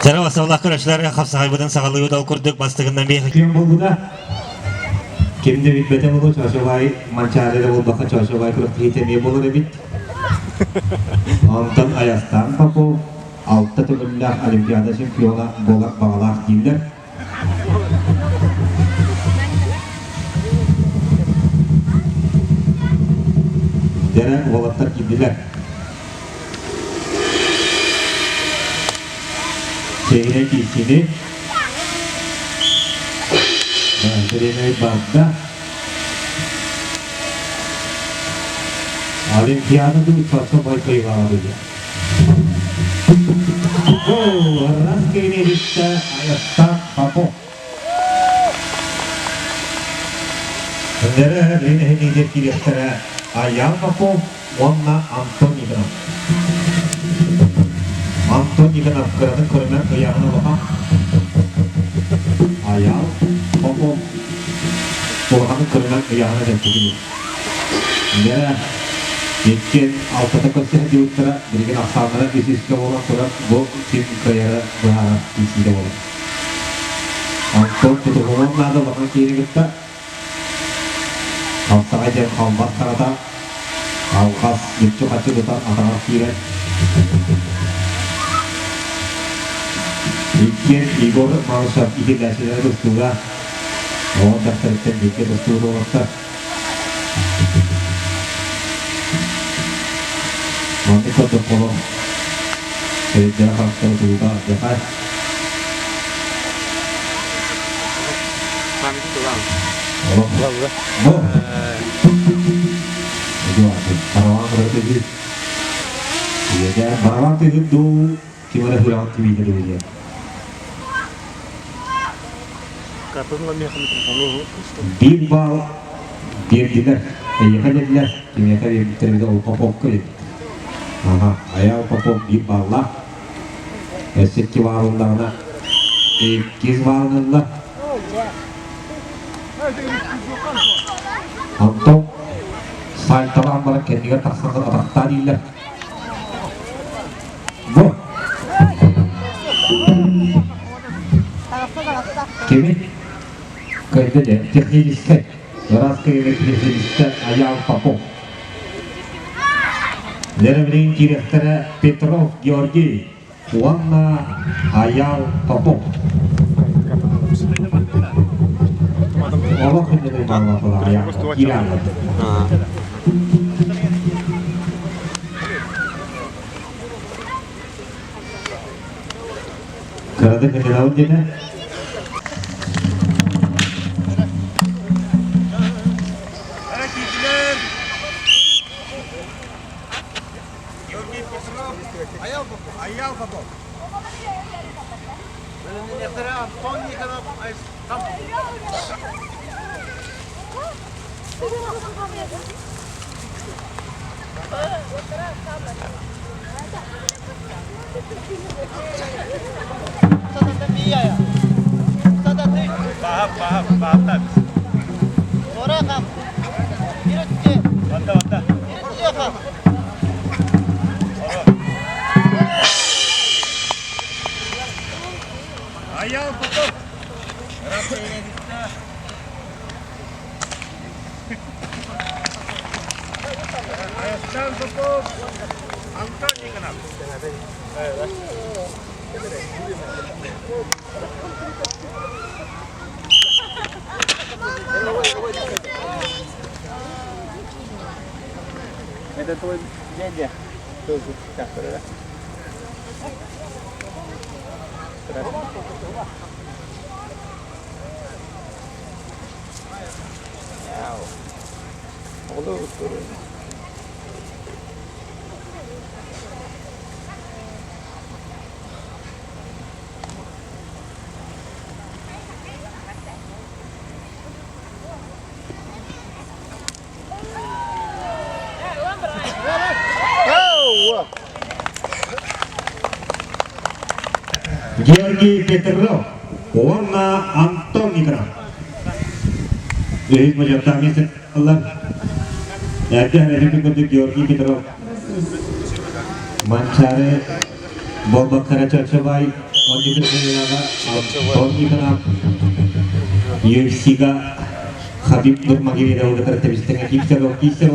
Дьара бассабылаах көрөөччүлэр хапсаҕайбытын саҕалыыбыт ол курдук бастыгынан биэхэ күөн буолбута. Ким да билбэтэ буолуо Чоочобай Манчаары эрэ буолбакка Чоочобай күрэхтэһиитэ эмиэ буолар эбит. Онтон Айастаан Попов алта төгүллээх Олимпиада чемпиона буолар баҕалаах дииллэр. Дьэрэ уолаттар киирдилэр. Чэйинэй киирсини Бириэмэ барда. Олимпиада дуу, чочо бой кыйылаҕа дуу. Раз киинэһиттэ Айастаах Попов. Өннөрө билин киириэхтэрэ Аян Попов уонна Антон Никонов. Антон Никонов кыратын көрүнэн ыйааһын улахан. Аял Попов улаханын көрүнэн ыйааһына чэпчэки. Дьэ, иккиэн алтата көрсө сылдьыбыттара, билигин ахсааннара үс-үскэ буолан турар, бу ким кыайара быһаарар киирсиитэ буолар. Антон тутуһунуон наада улахан киһини кытта Халтаҕа диэн халбас саҕата алҕас мүччү-хаччы тутан атаҕар киирэн иккиэн Егор Малышев иитиллээччилэрэ тустууга оҕо дьахтарыттан бииргэ тустуу уолаттар Маннык курдук олох өйдөөх харахтара тулута алдьархай. Олох бу барабан кытары тыһыы. Барабан тыһыыр дуу, ким эрэ сүрэҕин тибиитэ дуу диэн. Биир баал биэрдилэр, эйиэхэ диэтилэр, кимиэхэ биэрбиттэр эбитэ ол Поповка диэбит. Аха, Айаал Попов биир бааллаах. Өссө икки баал ыллаҕына, иккис баалын ылла. Онтон сальталаан баран кэннигэр тахсан атахтаа дииллэр. Бу Кими? Кырдьа дьэ, техническэй, ыраас кыайыыга техническэй Айаал Попов. Дьэ, киириэхтэрэ Петров Георгий уонна Айаал Попов. Олох иннинэ бааллаатылар Айаал киирэ Кыратык ынырабын диэтэ. Аял Попов. Антон Никонов, Айастан Попов, Антон Никонов. Это твой дядя тоже да? Георгий Петров уонна Антон Никонов. Үһүс мадьартаах миэстэлэр Эрдэ эһэбит курдук Георгий Петров Манчаары Болбактара Чочобай Антон Антон Никонов UFC-га Хабиб Нурмагомедовы кытары тэбистэҥэ киирсэр киирсэр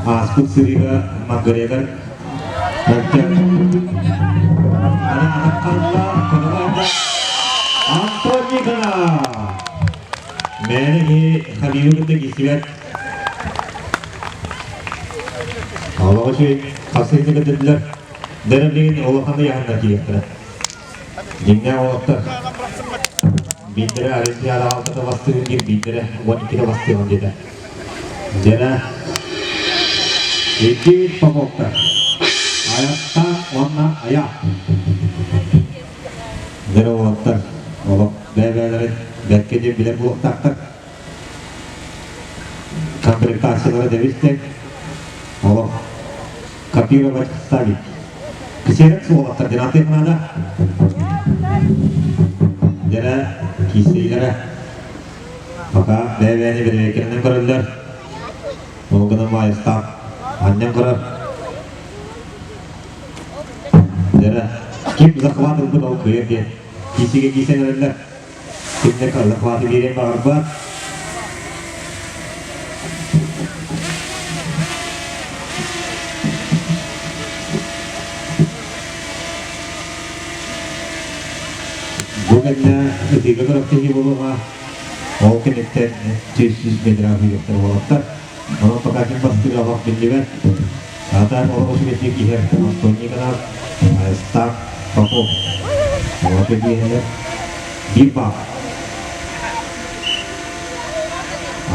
Ааспыт сырыыга Макгрегор Антон Никонов! Мээнэ киһи Хабибы кытта киирсибэт. Олоҕу үчүгэй хасыыны кытырдылар. Дэрэ билигин улахан ыйааһыннар киириэхтэрэ. Дьиҥнээх уолаттар биирдэрэ Олимпиада алтата бастыыр диир, биирдэрэ 12-те бастыаҕын диэтэ. Дьэрэ икки Поповтар Айатта уонна Ая. Дьэрэ уолаттар олох бэйэ-бэйэлэрин бэркэ диэн билэр буолуохтаахтар. Комплектациялара дэбистик олох копировать ставить. Ксерокс уолаттар диэн ааттыах наада. Дьэрэ киисэйлэрэ пока бэйэ-бэйэни бэрэбиэркэнэн көрөллөр. Ол гынан маайыстаах анньан көрөр. Дьэрэ ким захват ылбыт ол кыайар диэн киисигэ киисэн эрэллэр. Кимнэ захваты биэриэн баҕарбат. Бу кэннэ ытыыга күрэхтэһии буолуоҕа. Ол кэнниттэн 400 метр аһыйыахтар уолаттар. Онон пока ким бастыыра олох биллибэт. Аата олох үчүгэйдик иһэр Антон Никонов, Став Попов. Олох иһэлэр. Биир баал.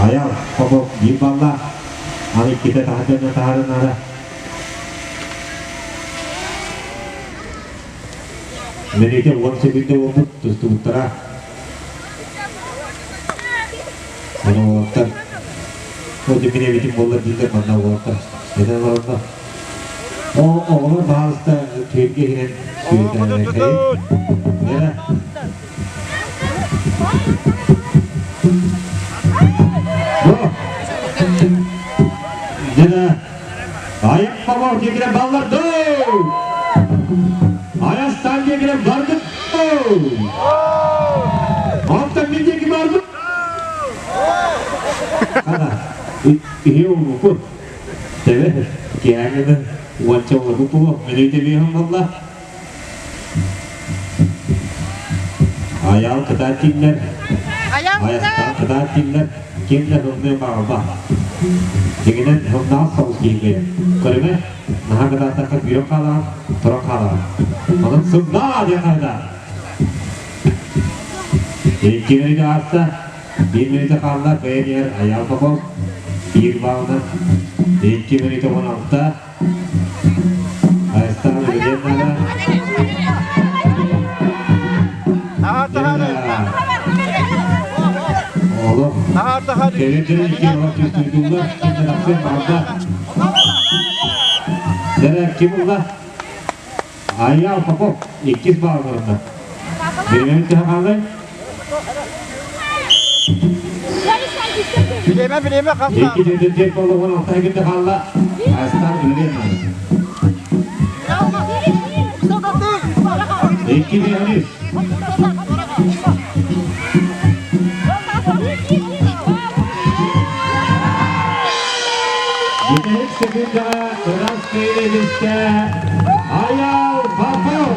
Аял Попов биир баллаах. Аны иккитэ таһырдьанна таһаарынара. Мэлиитэ 10 секунда буолбут тустубуттара. Аны уолаттар ол дьэ мин эбитим буоллар дииллэр манна уолаттар. Этэн олоронно. О, оҕолор баһаалыста түөргэ иһинэн сүөтээбэккэйин. Дьэ. Бу. Дьэ. Аяк бабау диэкинэн балларды! Айастан диэкинэн барды! Онтон мин диэки барды! Хана, иһи улуку. Тэбэ, киһээҥҥэ уонча олорбут буолуо, мүнүүтэ биэһин буолла. Аял кытаат кимнэр? Айастан кытаат кимнэр? Ким да һымныан баҕарбат. Дьиҥинэн һымнаах соҕус киһи Көрүмэ, наһаа кытааттахха күүрэн хаалаҕын, туран хаалаҕын. Онон сымнаа диэн хаһыта. Икки мүнүүтэ ааста, биир мүнүүтэ хаалла, кыайан иһэр Айаал Попов биир баалынан. Икки мүнүүтэ 16, Айастан үлэлиэн наада. Олох кэлин икки олох түстүүтуллар, ким тахсыан баҕарда. Дэрэ ким ылла? Айаал Попов иккис баалларында. Биримэбит төһө хааллай? Билиэмэ, билиэмэ, хас Икки төрдүн төрт болугун алта кытта хаалла. Айастан үлэлиэн наада. ырас киирибискэ Айал Попов.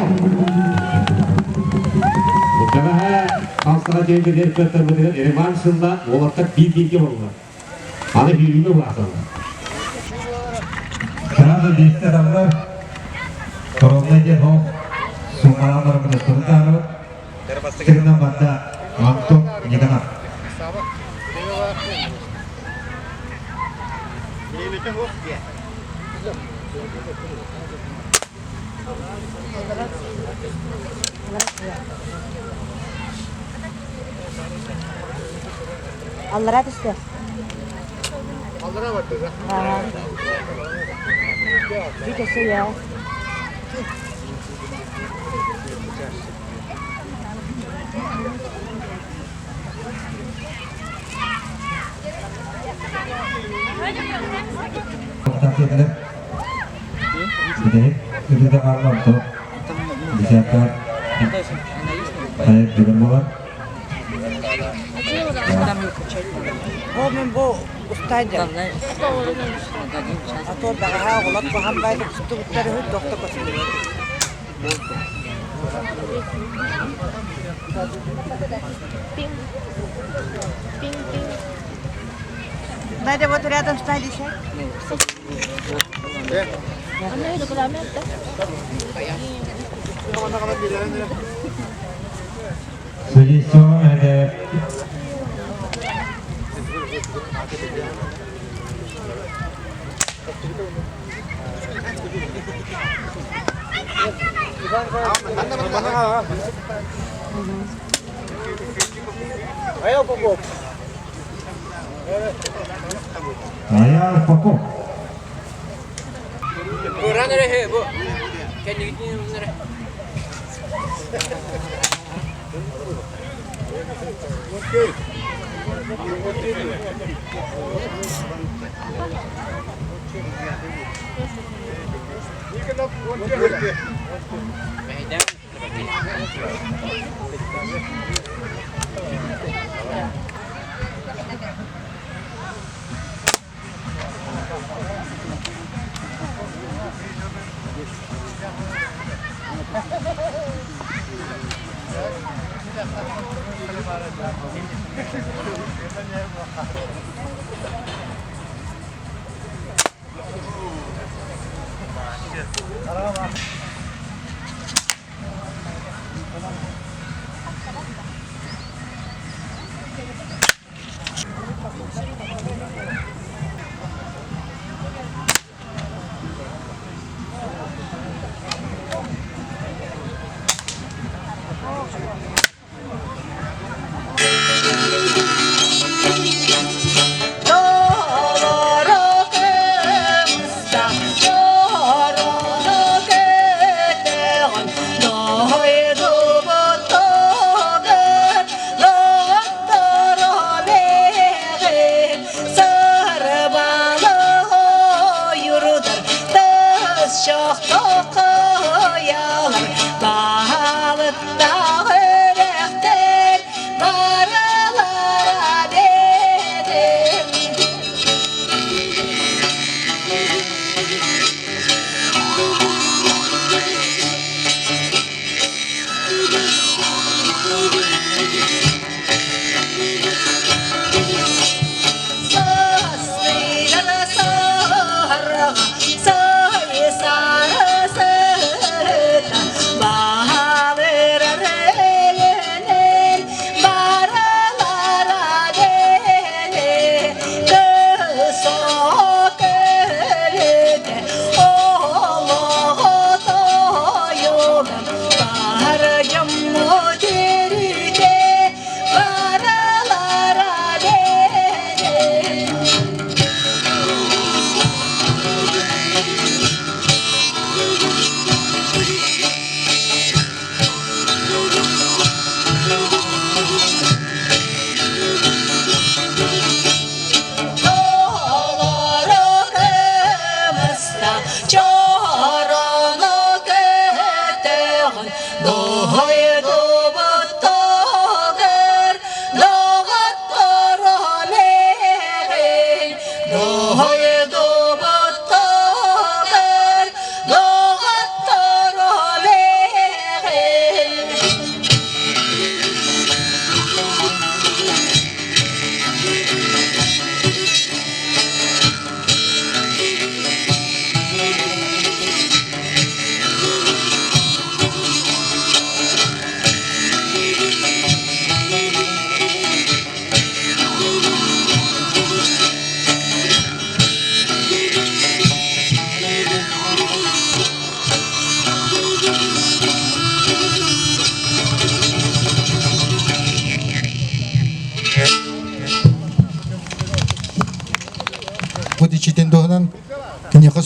Бэҕэһээ Халсаҕа дьиэ кыаттарбытыгар реванш ылла, уолаттар биир-бииргэ буоллулар. Аны сүүрүүгэ улааталлар. Сразу бииртэ адамдар Коронный диэн ол суммалаан баран турун таһаарабыт. Сиринэн барда Антон Никонов. Аллара түстэ. Аллара барды. Бүтөсө я. Бүтэһик хаалла онтон десятка хайыр бүгүн буолар. Бу мен бу устайдым. А то баҕаһа оҕолор куһан байдык тустубуттар үһү тохто көстүбүт. Надя, вот рядом стали Судейство это Аял Попов. Аял Попов. Буран эрэ бу. Кэннигитин эрэ.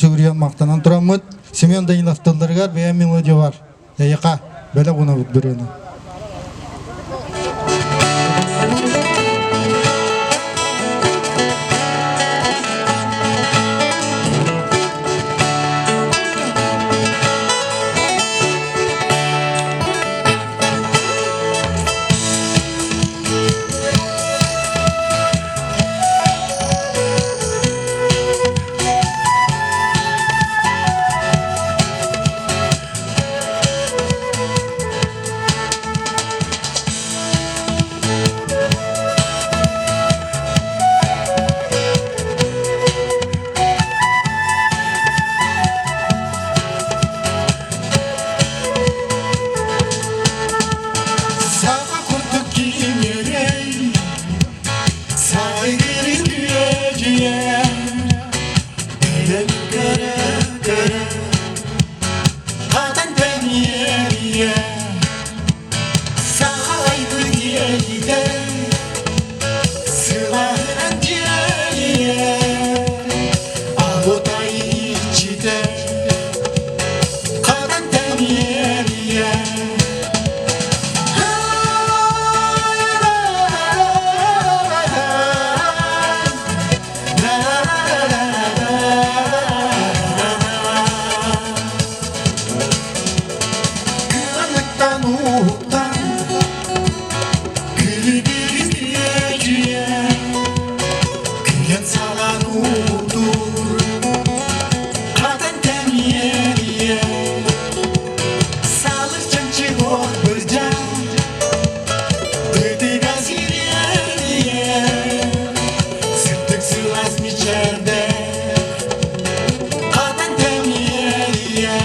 сүгүрүйэн махтанан тураммыт Семен Данилов тылларыгар бэйэм мелодия бар. Эйиэхэ бэлэх уунабыт бырыаны. Саха курдук киинэрэй, сайгырын үөдүйэ, Бэйэм көрө-көрө, хатан тэнийэ, Саха айбыт диэйдэ, сылаһынан диэйэ, Алытай иччитэ, хатан тэнийэ. Кыраныктан уһуктан күлүбүрү күлэн салан уутур хатан тэмиэрийэ салыр чанчык от бырдьан Ытыга сириэрийэ сырдык сылаас мичээрдэ хатан тэмиэрийэ.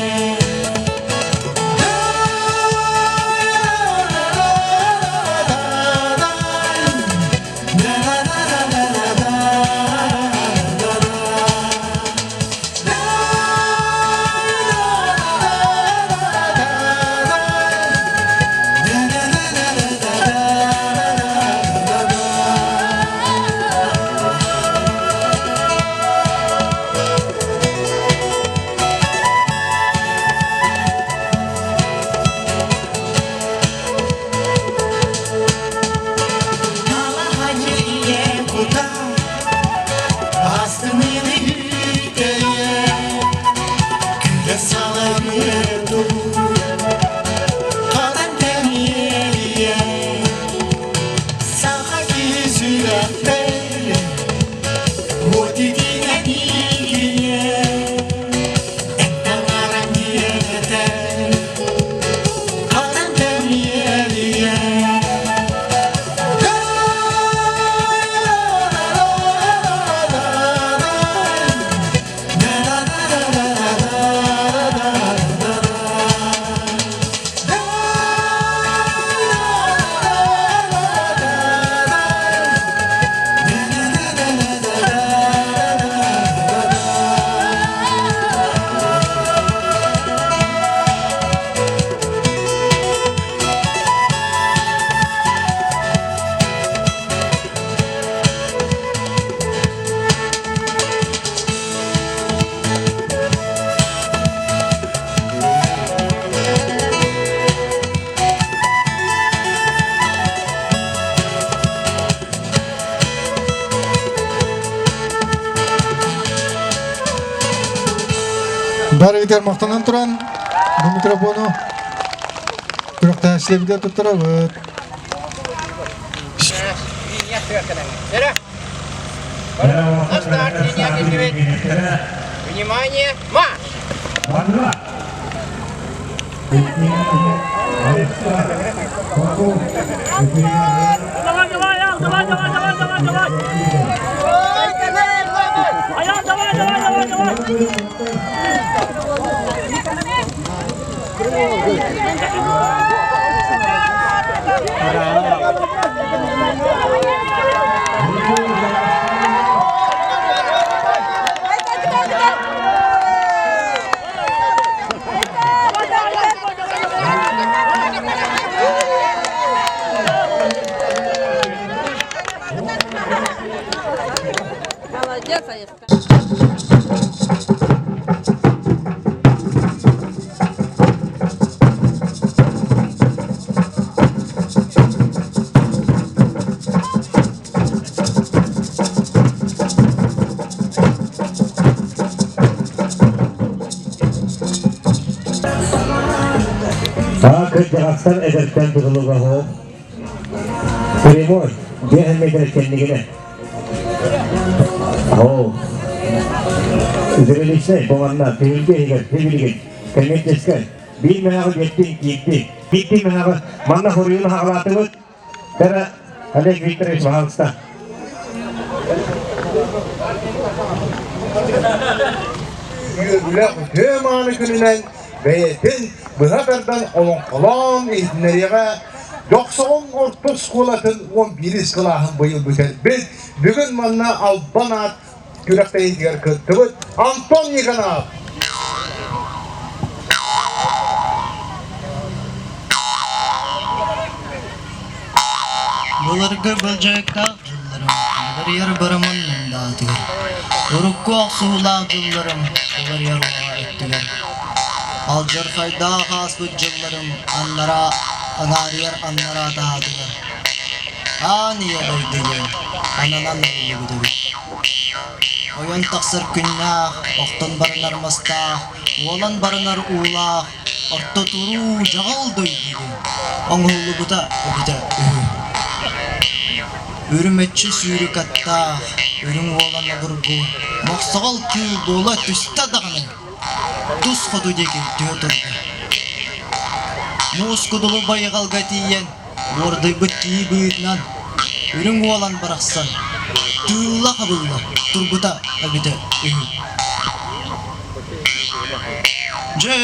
Yeah. Барыгытыгар махтанан туран бу микрофону күрэхтэһээччилэрбитигэр туттарабыт. Внимание, марш! Давай, давай, Аял, давай, давай, давай, давай, давай! Аял, давай, давай, давай, давай! Молодец, Аевка. Аа кырдьаҕастар эдэртэн тутулуга суох. Прямой, биэһэн метр кэннигинэ. Оо. Зрелищнэй бу манна түһүлгэ иһигэр сибилигин коммерческай биир мэһэҕи биэрдин киирди. Биирдии мэһэҕи манна хоруйун хаҕалаатыбыт. Кара Олег Викторович, пожалуйста. Үөрүүлээх үтүө мааны күнүнэн бэйэтин быһа тардан олоҥхолоон иһитиннэриэҕэ Дьохсоҕон орто оскуолатын 11 кылааһын быйыл бүтэрбит, бүгүн манна Албан аат күрэхтэһиитигэр кыттыбыт Антон Никонов. Былыргы былдьаһыктаах дьылларым уларыйар барымын мындаатыгар, урукку охсуһуулаах дьылларым уларыйар уоҕа өттүгэр, алдьархайдаах ааспыт дьылларым аннараа аҥаарыйар аннараа таһаатыгар, аан ийэ дойдугу ананан ыллыбыт эбит. Ойон тахсар күннээх, охтон барынар мастаах, уолан барынар уулаах, орто туруу дьаҕыл дойдугу оҥоһуллубута эбитэ үһү. Үрүмэччи сүүрүк аттаах, үрүҥ уолан обургу, мохсоҕол кыыл буола түстэ даҕаны, тус хоту диэки түһэ турда. Муус кудулу байҕалга тиийэн, Уордайбыт киһи быһыытынан үрүҥ уолан барахсан тыылла-хабылла турбута эбитэ үһү. Дьэ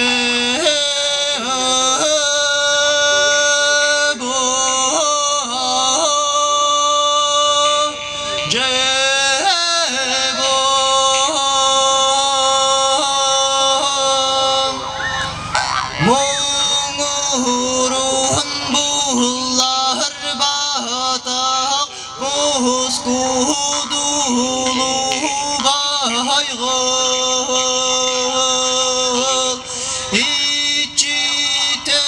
Муҥуруһун буһуллар баатах Кускудулубайгыл Иччитэ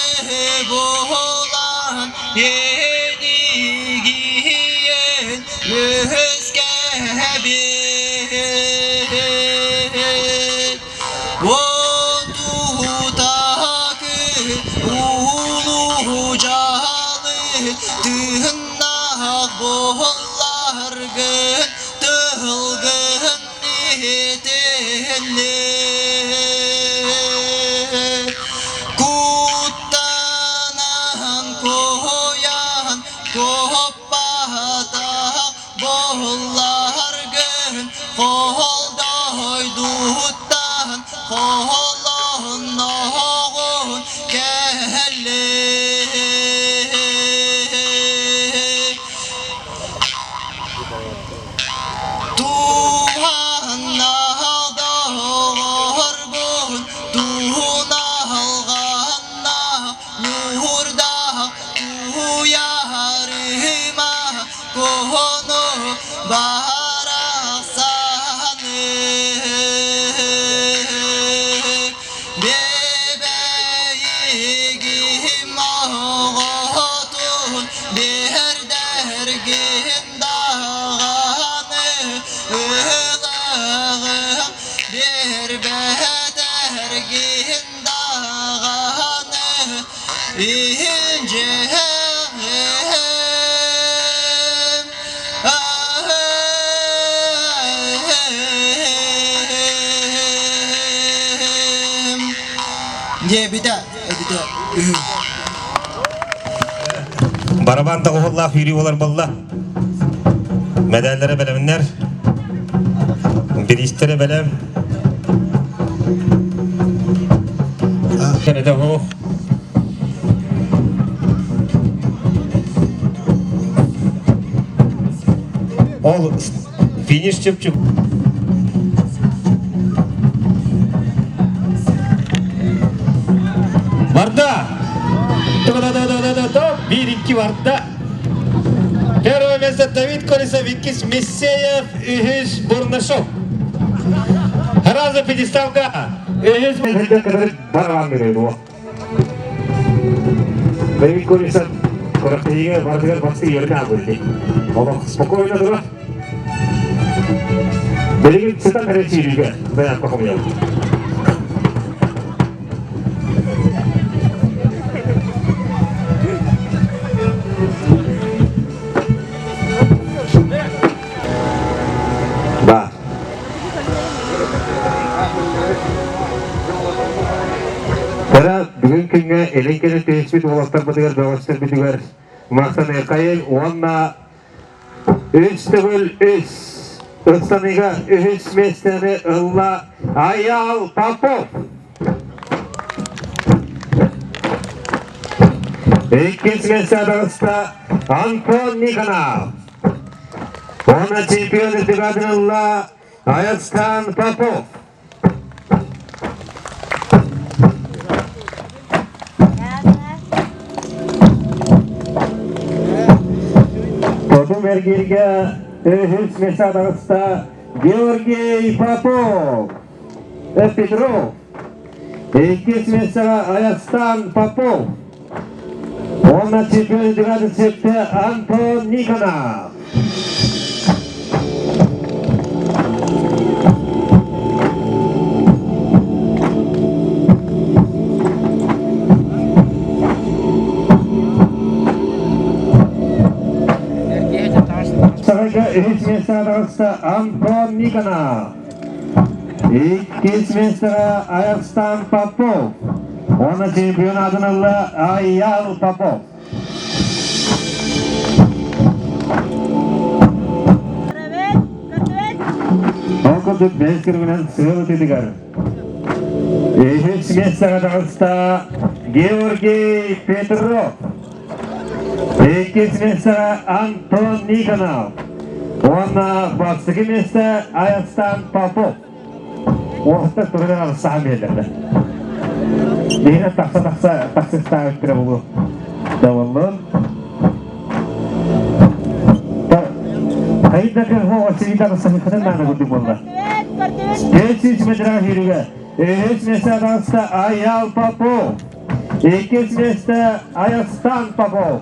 буолан Эдигиэн үөскэбит Отутаакы улуу дьаалы тыыннаах буолларгын тылгын иһитинни Куттанан куһуйан куоппатах Буолларгын холдойдуттан холонноҕун кэллин. Туһанна доҕорбун туһуналҕанна ньуурдаах туйаарыма Куһуну барахсаны Бэбэйигим оҕотун биэрдэргин даҕаны ылаҕым биэрбэтэргин даҕаны Диэбитэ эбитэ үһү. Барабан тоҕуһуллаах сүүрүү буолар буолла. Мэдээллэрэ бэлэмнэр. Бириистэрэ бэлэм. Кэнэтэ Ол финиш чып-чып. Барда! Да-да-да-да-да-да! Bir-iki барда. Первое место Давид Колесов, иккис Мессеев, үһүс Бурнашов. Раза пятиставка. Үһүс Давид Колесов күрэхтэһиигэ барытыгар бастыы үөрэнэ аҕалбыт. Олох спокойно турар. Билигин сытан эрэ сүүрүүгэ заявка хомуйабыт. Дара бүгүн күҥҥэ илин кэлин түһүспүт уолаттарбытыгар бөҕөстөрбүтүгэр махтаныаххайын уонна үс төгүл үс ыстаныыга үһүс миэстэни ылла Айаал Попов. Иккис миэстэ таҕыста Антон Никонов. Уонна чемпион үрдүк ылла Айастан Попов. Потом эргииргэ үһүс миэстэ таҕыста Георгий Попов. Петров. Иккис миэстэҕэ Айастан Попов. Уонна чемпион үрдүк Антон Никонов. Саҕайга үһүс миэстэҕэ таҕыста Антон Никонов. Иккис миэстэҕэ Айастан Попов. Уонна чемпионатын ылла Айял Попов. Ол курдук бэс көрүҥүнэн сыал ытыытыгар үһүс миэстэҕэ таҕыста Георгий Петров. Иккис миэстэҕэ Антон Никонов. Уонна бастакы миэстэ Айастан Попов. Уохта туран арсаан биэрдэ. Биһине тахса-тахса тахсыстаабыттара булу. Даваллын. Хайда хо сирита сахытын наана курдук буолла. 500 метра хириге. Үһүс миэстэ таҕыста Аял Попов. Иккис миэстэ Айастан Попов.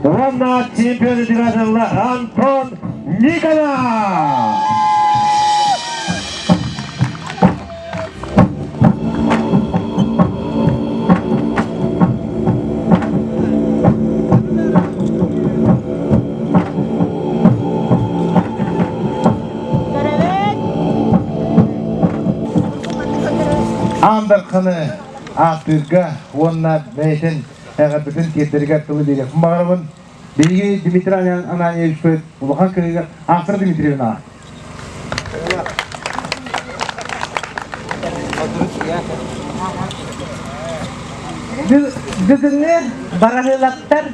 Уонна чемпион ылла Антон Николаев. Аан Дарханы ааттыырга уонна бэйэтин эҕэрдэтин тиэрдэригэр тылы биэриэхпин баҕарабын. Биһиги Дмитрий Ананьевичпыт улахан кыһыгар Автор Дмитриевна. Бүгүҥҥү бараһыылаптар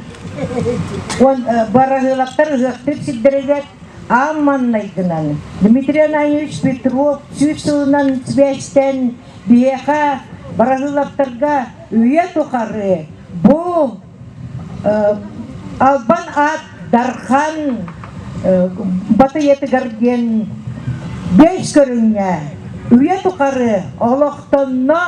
бараһыылаптар ыһыахтыыр сирдэригэр аан маннайгынан Дмитрий Ананьевич Петров сүүс сылынан сибээстэн биһиэхэ бараһыылаптарга үйэ тухары бу Албан аат Дархан батыйатыгар диэн бэс көрүҥҥэ үйэ тухары олохтонно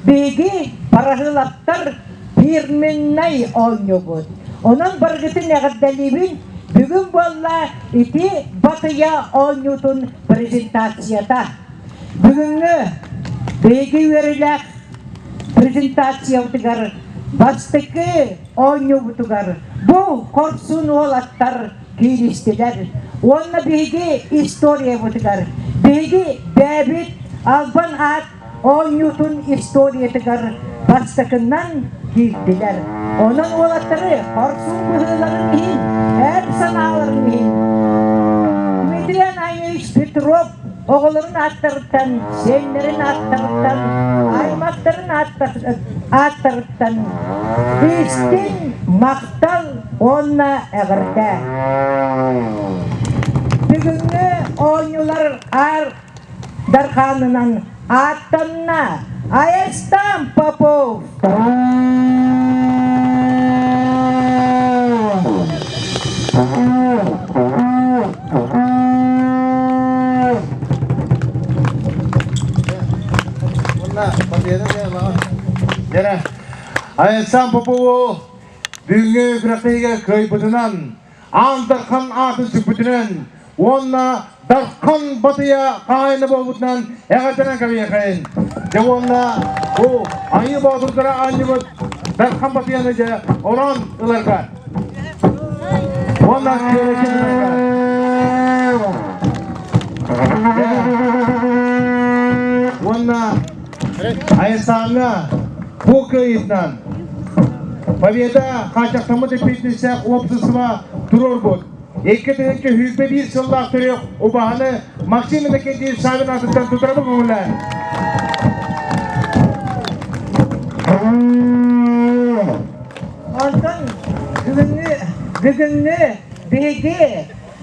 биһиги бараһыылаптар фирменнай оонньуубут. Онон барыгытын эҕэрдэлиибин. Бүгүн буолла ити батыйа оонньуутун презентацията. Бүгүҥҥү биһиги үөрүүлээх презентациябытыгар бастакы оонньуубутугар бу хорсун уолаттар кииристилэр уонна биһиги историябытыгар биһиги бэйэбит албан аат оонньуутун историятыгар бастакынан киирдилэр. Онон уолаттары хорсун быһыыларын иһин, эр санааларын иһин Дмитрий Ананьевич Петров оҕолорун ааттарыттан, сиэннэрин ааттарыттан, аймахтарын ааттарыттан истиҥ махтал уонна эҕэрдэ. Бүгүҥҥү оонньуулар аар дархаанынан ааттанна Айастан Попов. Айсан Попову бүгүҥҥү күрэхтэһиигэ кыайбытынан, Аан Дархан аатын сүкпүтүнэн уонна Дархан Батыйа хаһаайына буолбутунан эҕэрдэнэн кэбиһиэххэйин. Дьэ уонна бу Айыы Боотурдара аанньыбыт Дархан Батыйаны дьэ орон ыларга. Уонна күөрэччи тутарга. Уонна Айсааҥҥа. Бу кыайыытынан Победа хааччахтаммыт эппиэтинэстээх уопсастыба туруорбут. 2021 сыллаах төрүөх убаһаны Максим Иннокентьевич Савин аатыттан тутарабын көҥүлээн. Онтон бүгүҥҥү бүгүҥҥү биһиги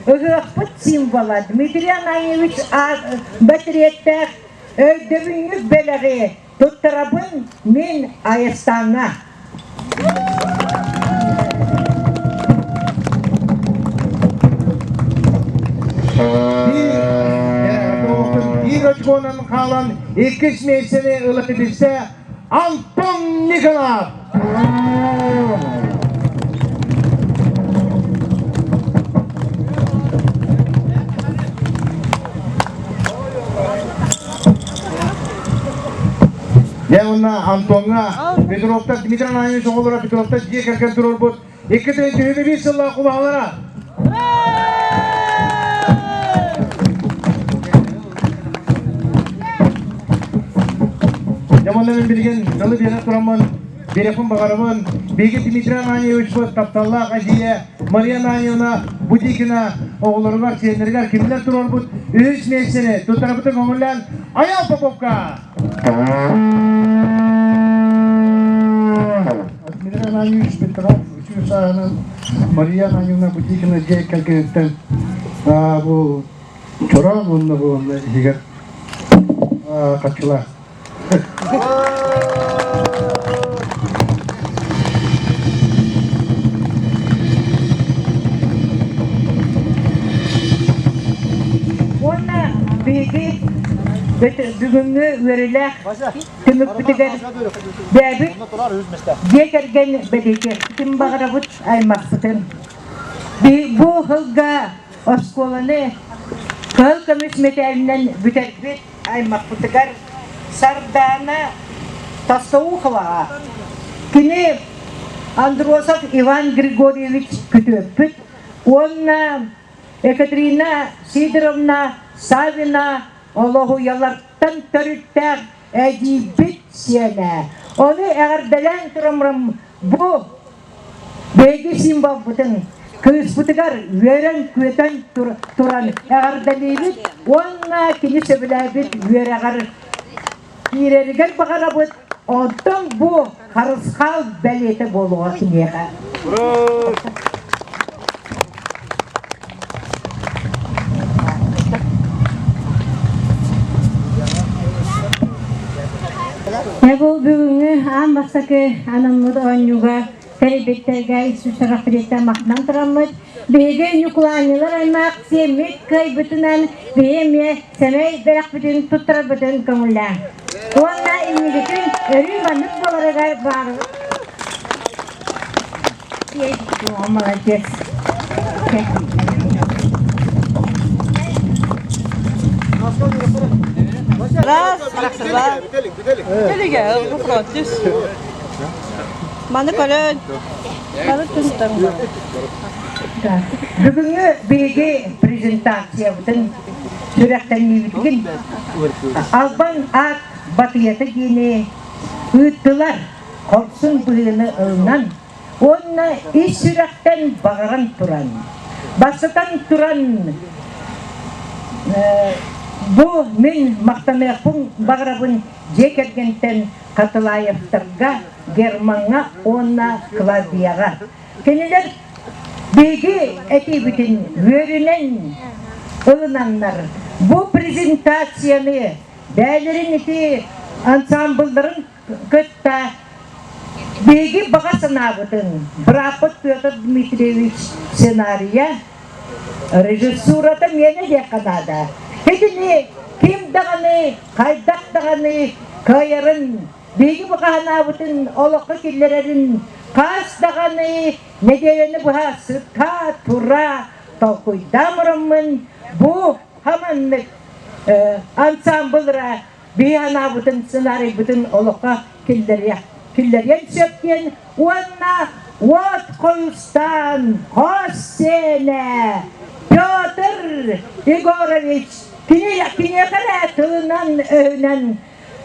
ыһыахпыт символа Дмитрий Ананьевич бэтириэттээх өйдөбүнньүк бэлэҕи туттарабын мин Айастааҥҥа. Биир очконан хаалан иккис миэстэни ыла тигистэ Антон Николаев. Дьэ уонна Антоҥҥа Петровтар Дмитрий Ананьевич оҕолоро Петровтар дьиэ кэргэн туруорбут 2 сыллаах кубаһалара. Дьэ уонна мин билигин тылы биэрэн тураммын биэриэхпин баҕарабын. Биһиги Дмитрий Ананьевичпыт тапталлаах эдьиийэ Мария Ананьевна Бутикина оҕолоругар, сиэннэригэр кинилэр туруорбут үһүс миэстэни туттарбытын көҥүллээн Айал Поповка! Дмитрий Ананьевич Петров үчүгэй сааһынан Мария Ананьевна Бутикина дьиэ кэргэниттэн бу чороон уонна бу уонна иһигэр хаччылаах. Уонна биһиги бүгүҥҥү үөрүүлээх түмүкпүтүгэр бэйэбит дьиэ кэргэн бэлиэтиэхпитин баҕарабыт аймахпытын. Бу сылга оскуоланы кыһыл көмүс мэтээлинэн бүтэрбит аймахпытыгар Сардаана Тостоуховаҕа кини Андросов Иван Григорьевич күтүөппүт уонна Екатерина Сидоровна Савина олоһуйалартан төрүттээх эдьиийбит сиэнэ. Ону эҕэрдэлээн тураммын бу биһиги символбутун кыыспытыгар үөрэн-күөтэн туран эҕэрдэлиибит уонна кини сөбүлээбит үөрэҕэр киирэригэр баҕарабыт. Онтон бу харысхал бэлиэтэ буолуоҕа киниэхэ. Бу бүгүҥҥү аан бастакы анаммыт оонньууга тэрийбиттэргэ Иисус махтанан тураммыт, биһиги Ньукулаанньылар аймах сиэммит кыайбытынан биһи эмиэ сэмэй бэлэхпитин туттарарбытын көҥүллээҥ. Уонна иннигитин өрүү маннык буоларыгар баарыбыт. Молодец. Раз, два. Маны көрөн, бары түнтэн Бүгүҥҥү биһиги презентациябытын сүрэхтэниибитин Албан аат батыйата диэни ыыттылар хорсун быһыыны ылынан уонна ис сүрэхтэн баҕаран туран, бастатан туран бу мин махтаныахпын баҕарабын дьиэ кэргэнтэн Хатылаевтарга, Гермаҥҥа уонна Клавдияҕа. Кинилэр биһиги этиибитин үөрүнэн ылынаннар бу презентацияны бэйэлэрин ити ансамблларын кытта биһиги баҕа санаабытын бырааппыт Петр Дмитриевич сценарийа, режиссурата миэнэ диэххэ наада. Итини ким даҕаны, хайдах даҕаны кыайарын, биһиги баҕа санаабытын олоххо киллэрэрин хас даҕаны нэдиэлэни быһа сыта тура толкуйдаан бараммын бу хаманнык ансамблра биһи анаабытын сценарийбытын олоххо киллэриэн сөп диэн уонна уот хойустаан хос сиэнэ Петр Егорович кини киниэхэ эрэ тылынан-өһүнэн.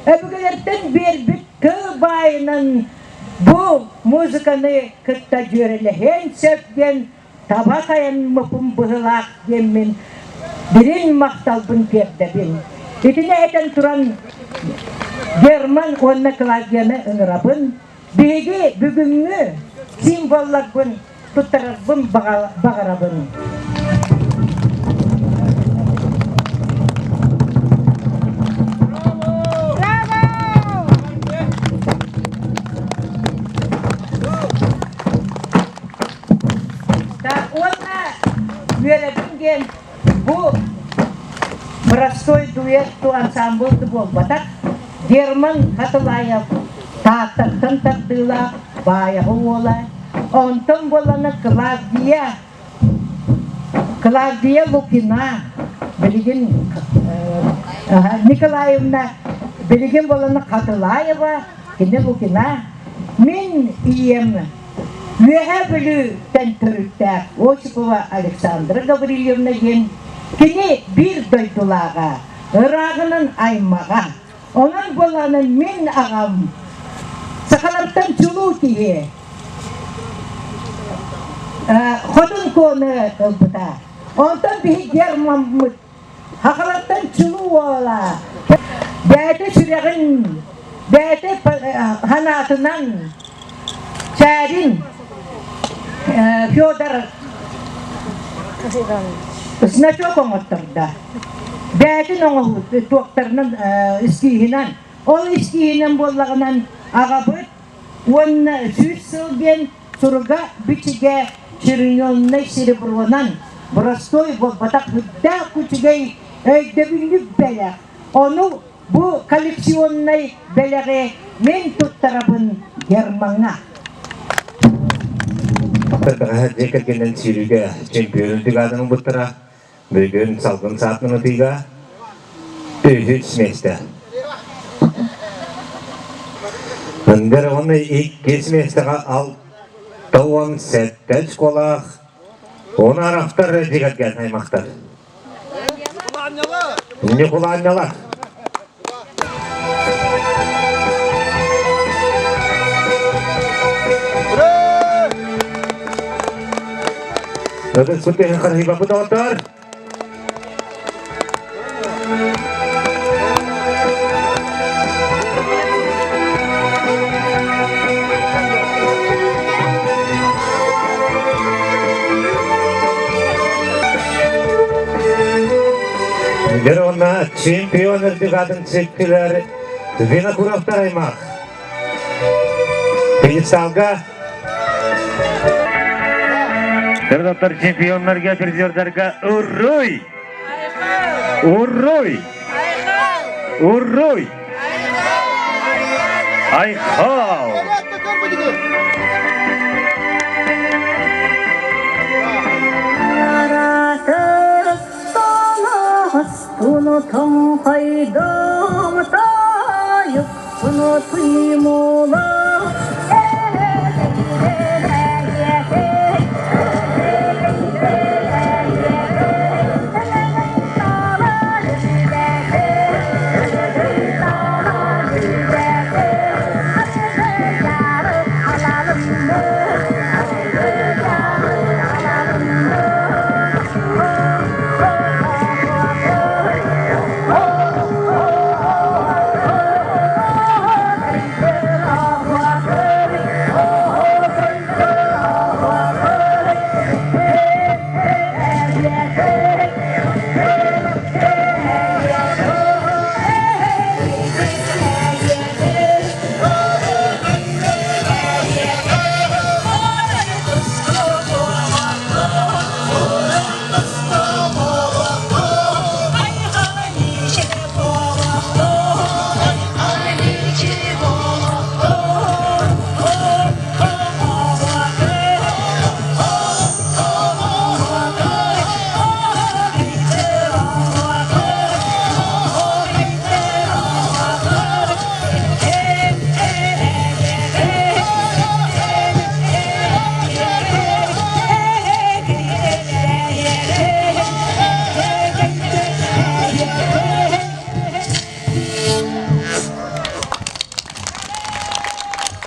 Өбүгэлэртэн биэрбит тыл баайынан бу музыканы кытта дьүөрэлэһиэн сөп диэн таба тайаммыппын быһылаах диэммин дириҥ махталбын тиэрдэбин. Итини этэн туран Герман уонна Клавдияны ыҥырабын. Биһиги бүгүҥҥү символларбын туттарарбын баҕарабын. Уонна үөрэбин диэн бу простой дуэт ансамбль буолбатах. Герман Хатылаев Тааттаттан тардыылаах Баайаҕа уола, онтон буоллана Клавдия, Клавдия Лукина, билигин Николаевна, билигин буоллана Хатылаева, кини Лукина, мин ийэм Үөһээ Бүлүүттэн төрүттээх Осипова Александра Гаврильевна диэн кини биир дойдулааҕа, ырааҕынан аймаҕа. Онон буоллаҕына мин аҕам сахалартан чулуу киһи Хотун Куону ылбыта. Онтон биһи Гермаммыт сахалартан чулуу уола бэйэтэ сүрэҕин, бэйэтэ санаатынан Чээрин Федор значок оҥоттордо. Бэйэтин оҥоһуу туохтарынан истииһинэн. Ол истииһинэн буоллаҕынан аҕабыт уонна 100 сыл диэн суруга бичигэ чернённай серебронан боростуой буолбатах үрдээх үчүгэй өйдөбүнньүк бэлэх. Ону Бу коллекционнай бэлэҕи мин туттарабын Гермаҥҥа. Бэҕэһээ дьиэ кэргэнинэн сүүрүүгэ чемпион үрдүк аатын ылбыттара. Бүгүн салгын саатынан ытыыга үһүс миэстэ. Ындыр уонна иккис миэстэҕэ 67 школаах он арахтар дьиэ кэргэн аймахтар. Ньукулаанньалар. Ödül sütühün karıhıba доҕоттор. Дьэ уонна чемпион үрдүк атын сиккилэр Винокуровтар аймах. Пьедесталга Дороготтор чемпионнарга, призердарга уруй! Уруй! Уруй! Айхал!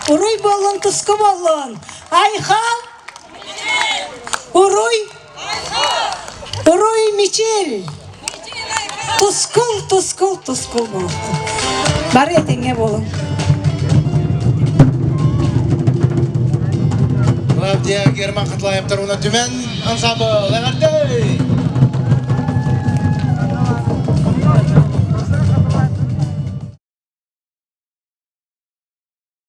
Уруй буоллун, туску буоллун! Айхал! Уруй! Уруй Мичил! Тускул, тускул, тускул буолуохтун. Бары этэҥҥэ буолуҥ. Клавдия Герман Котлаевтар уна түмэн ансамбл эҕэрдэ!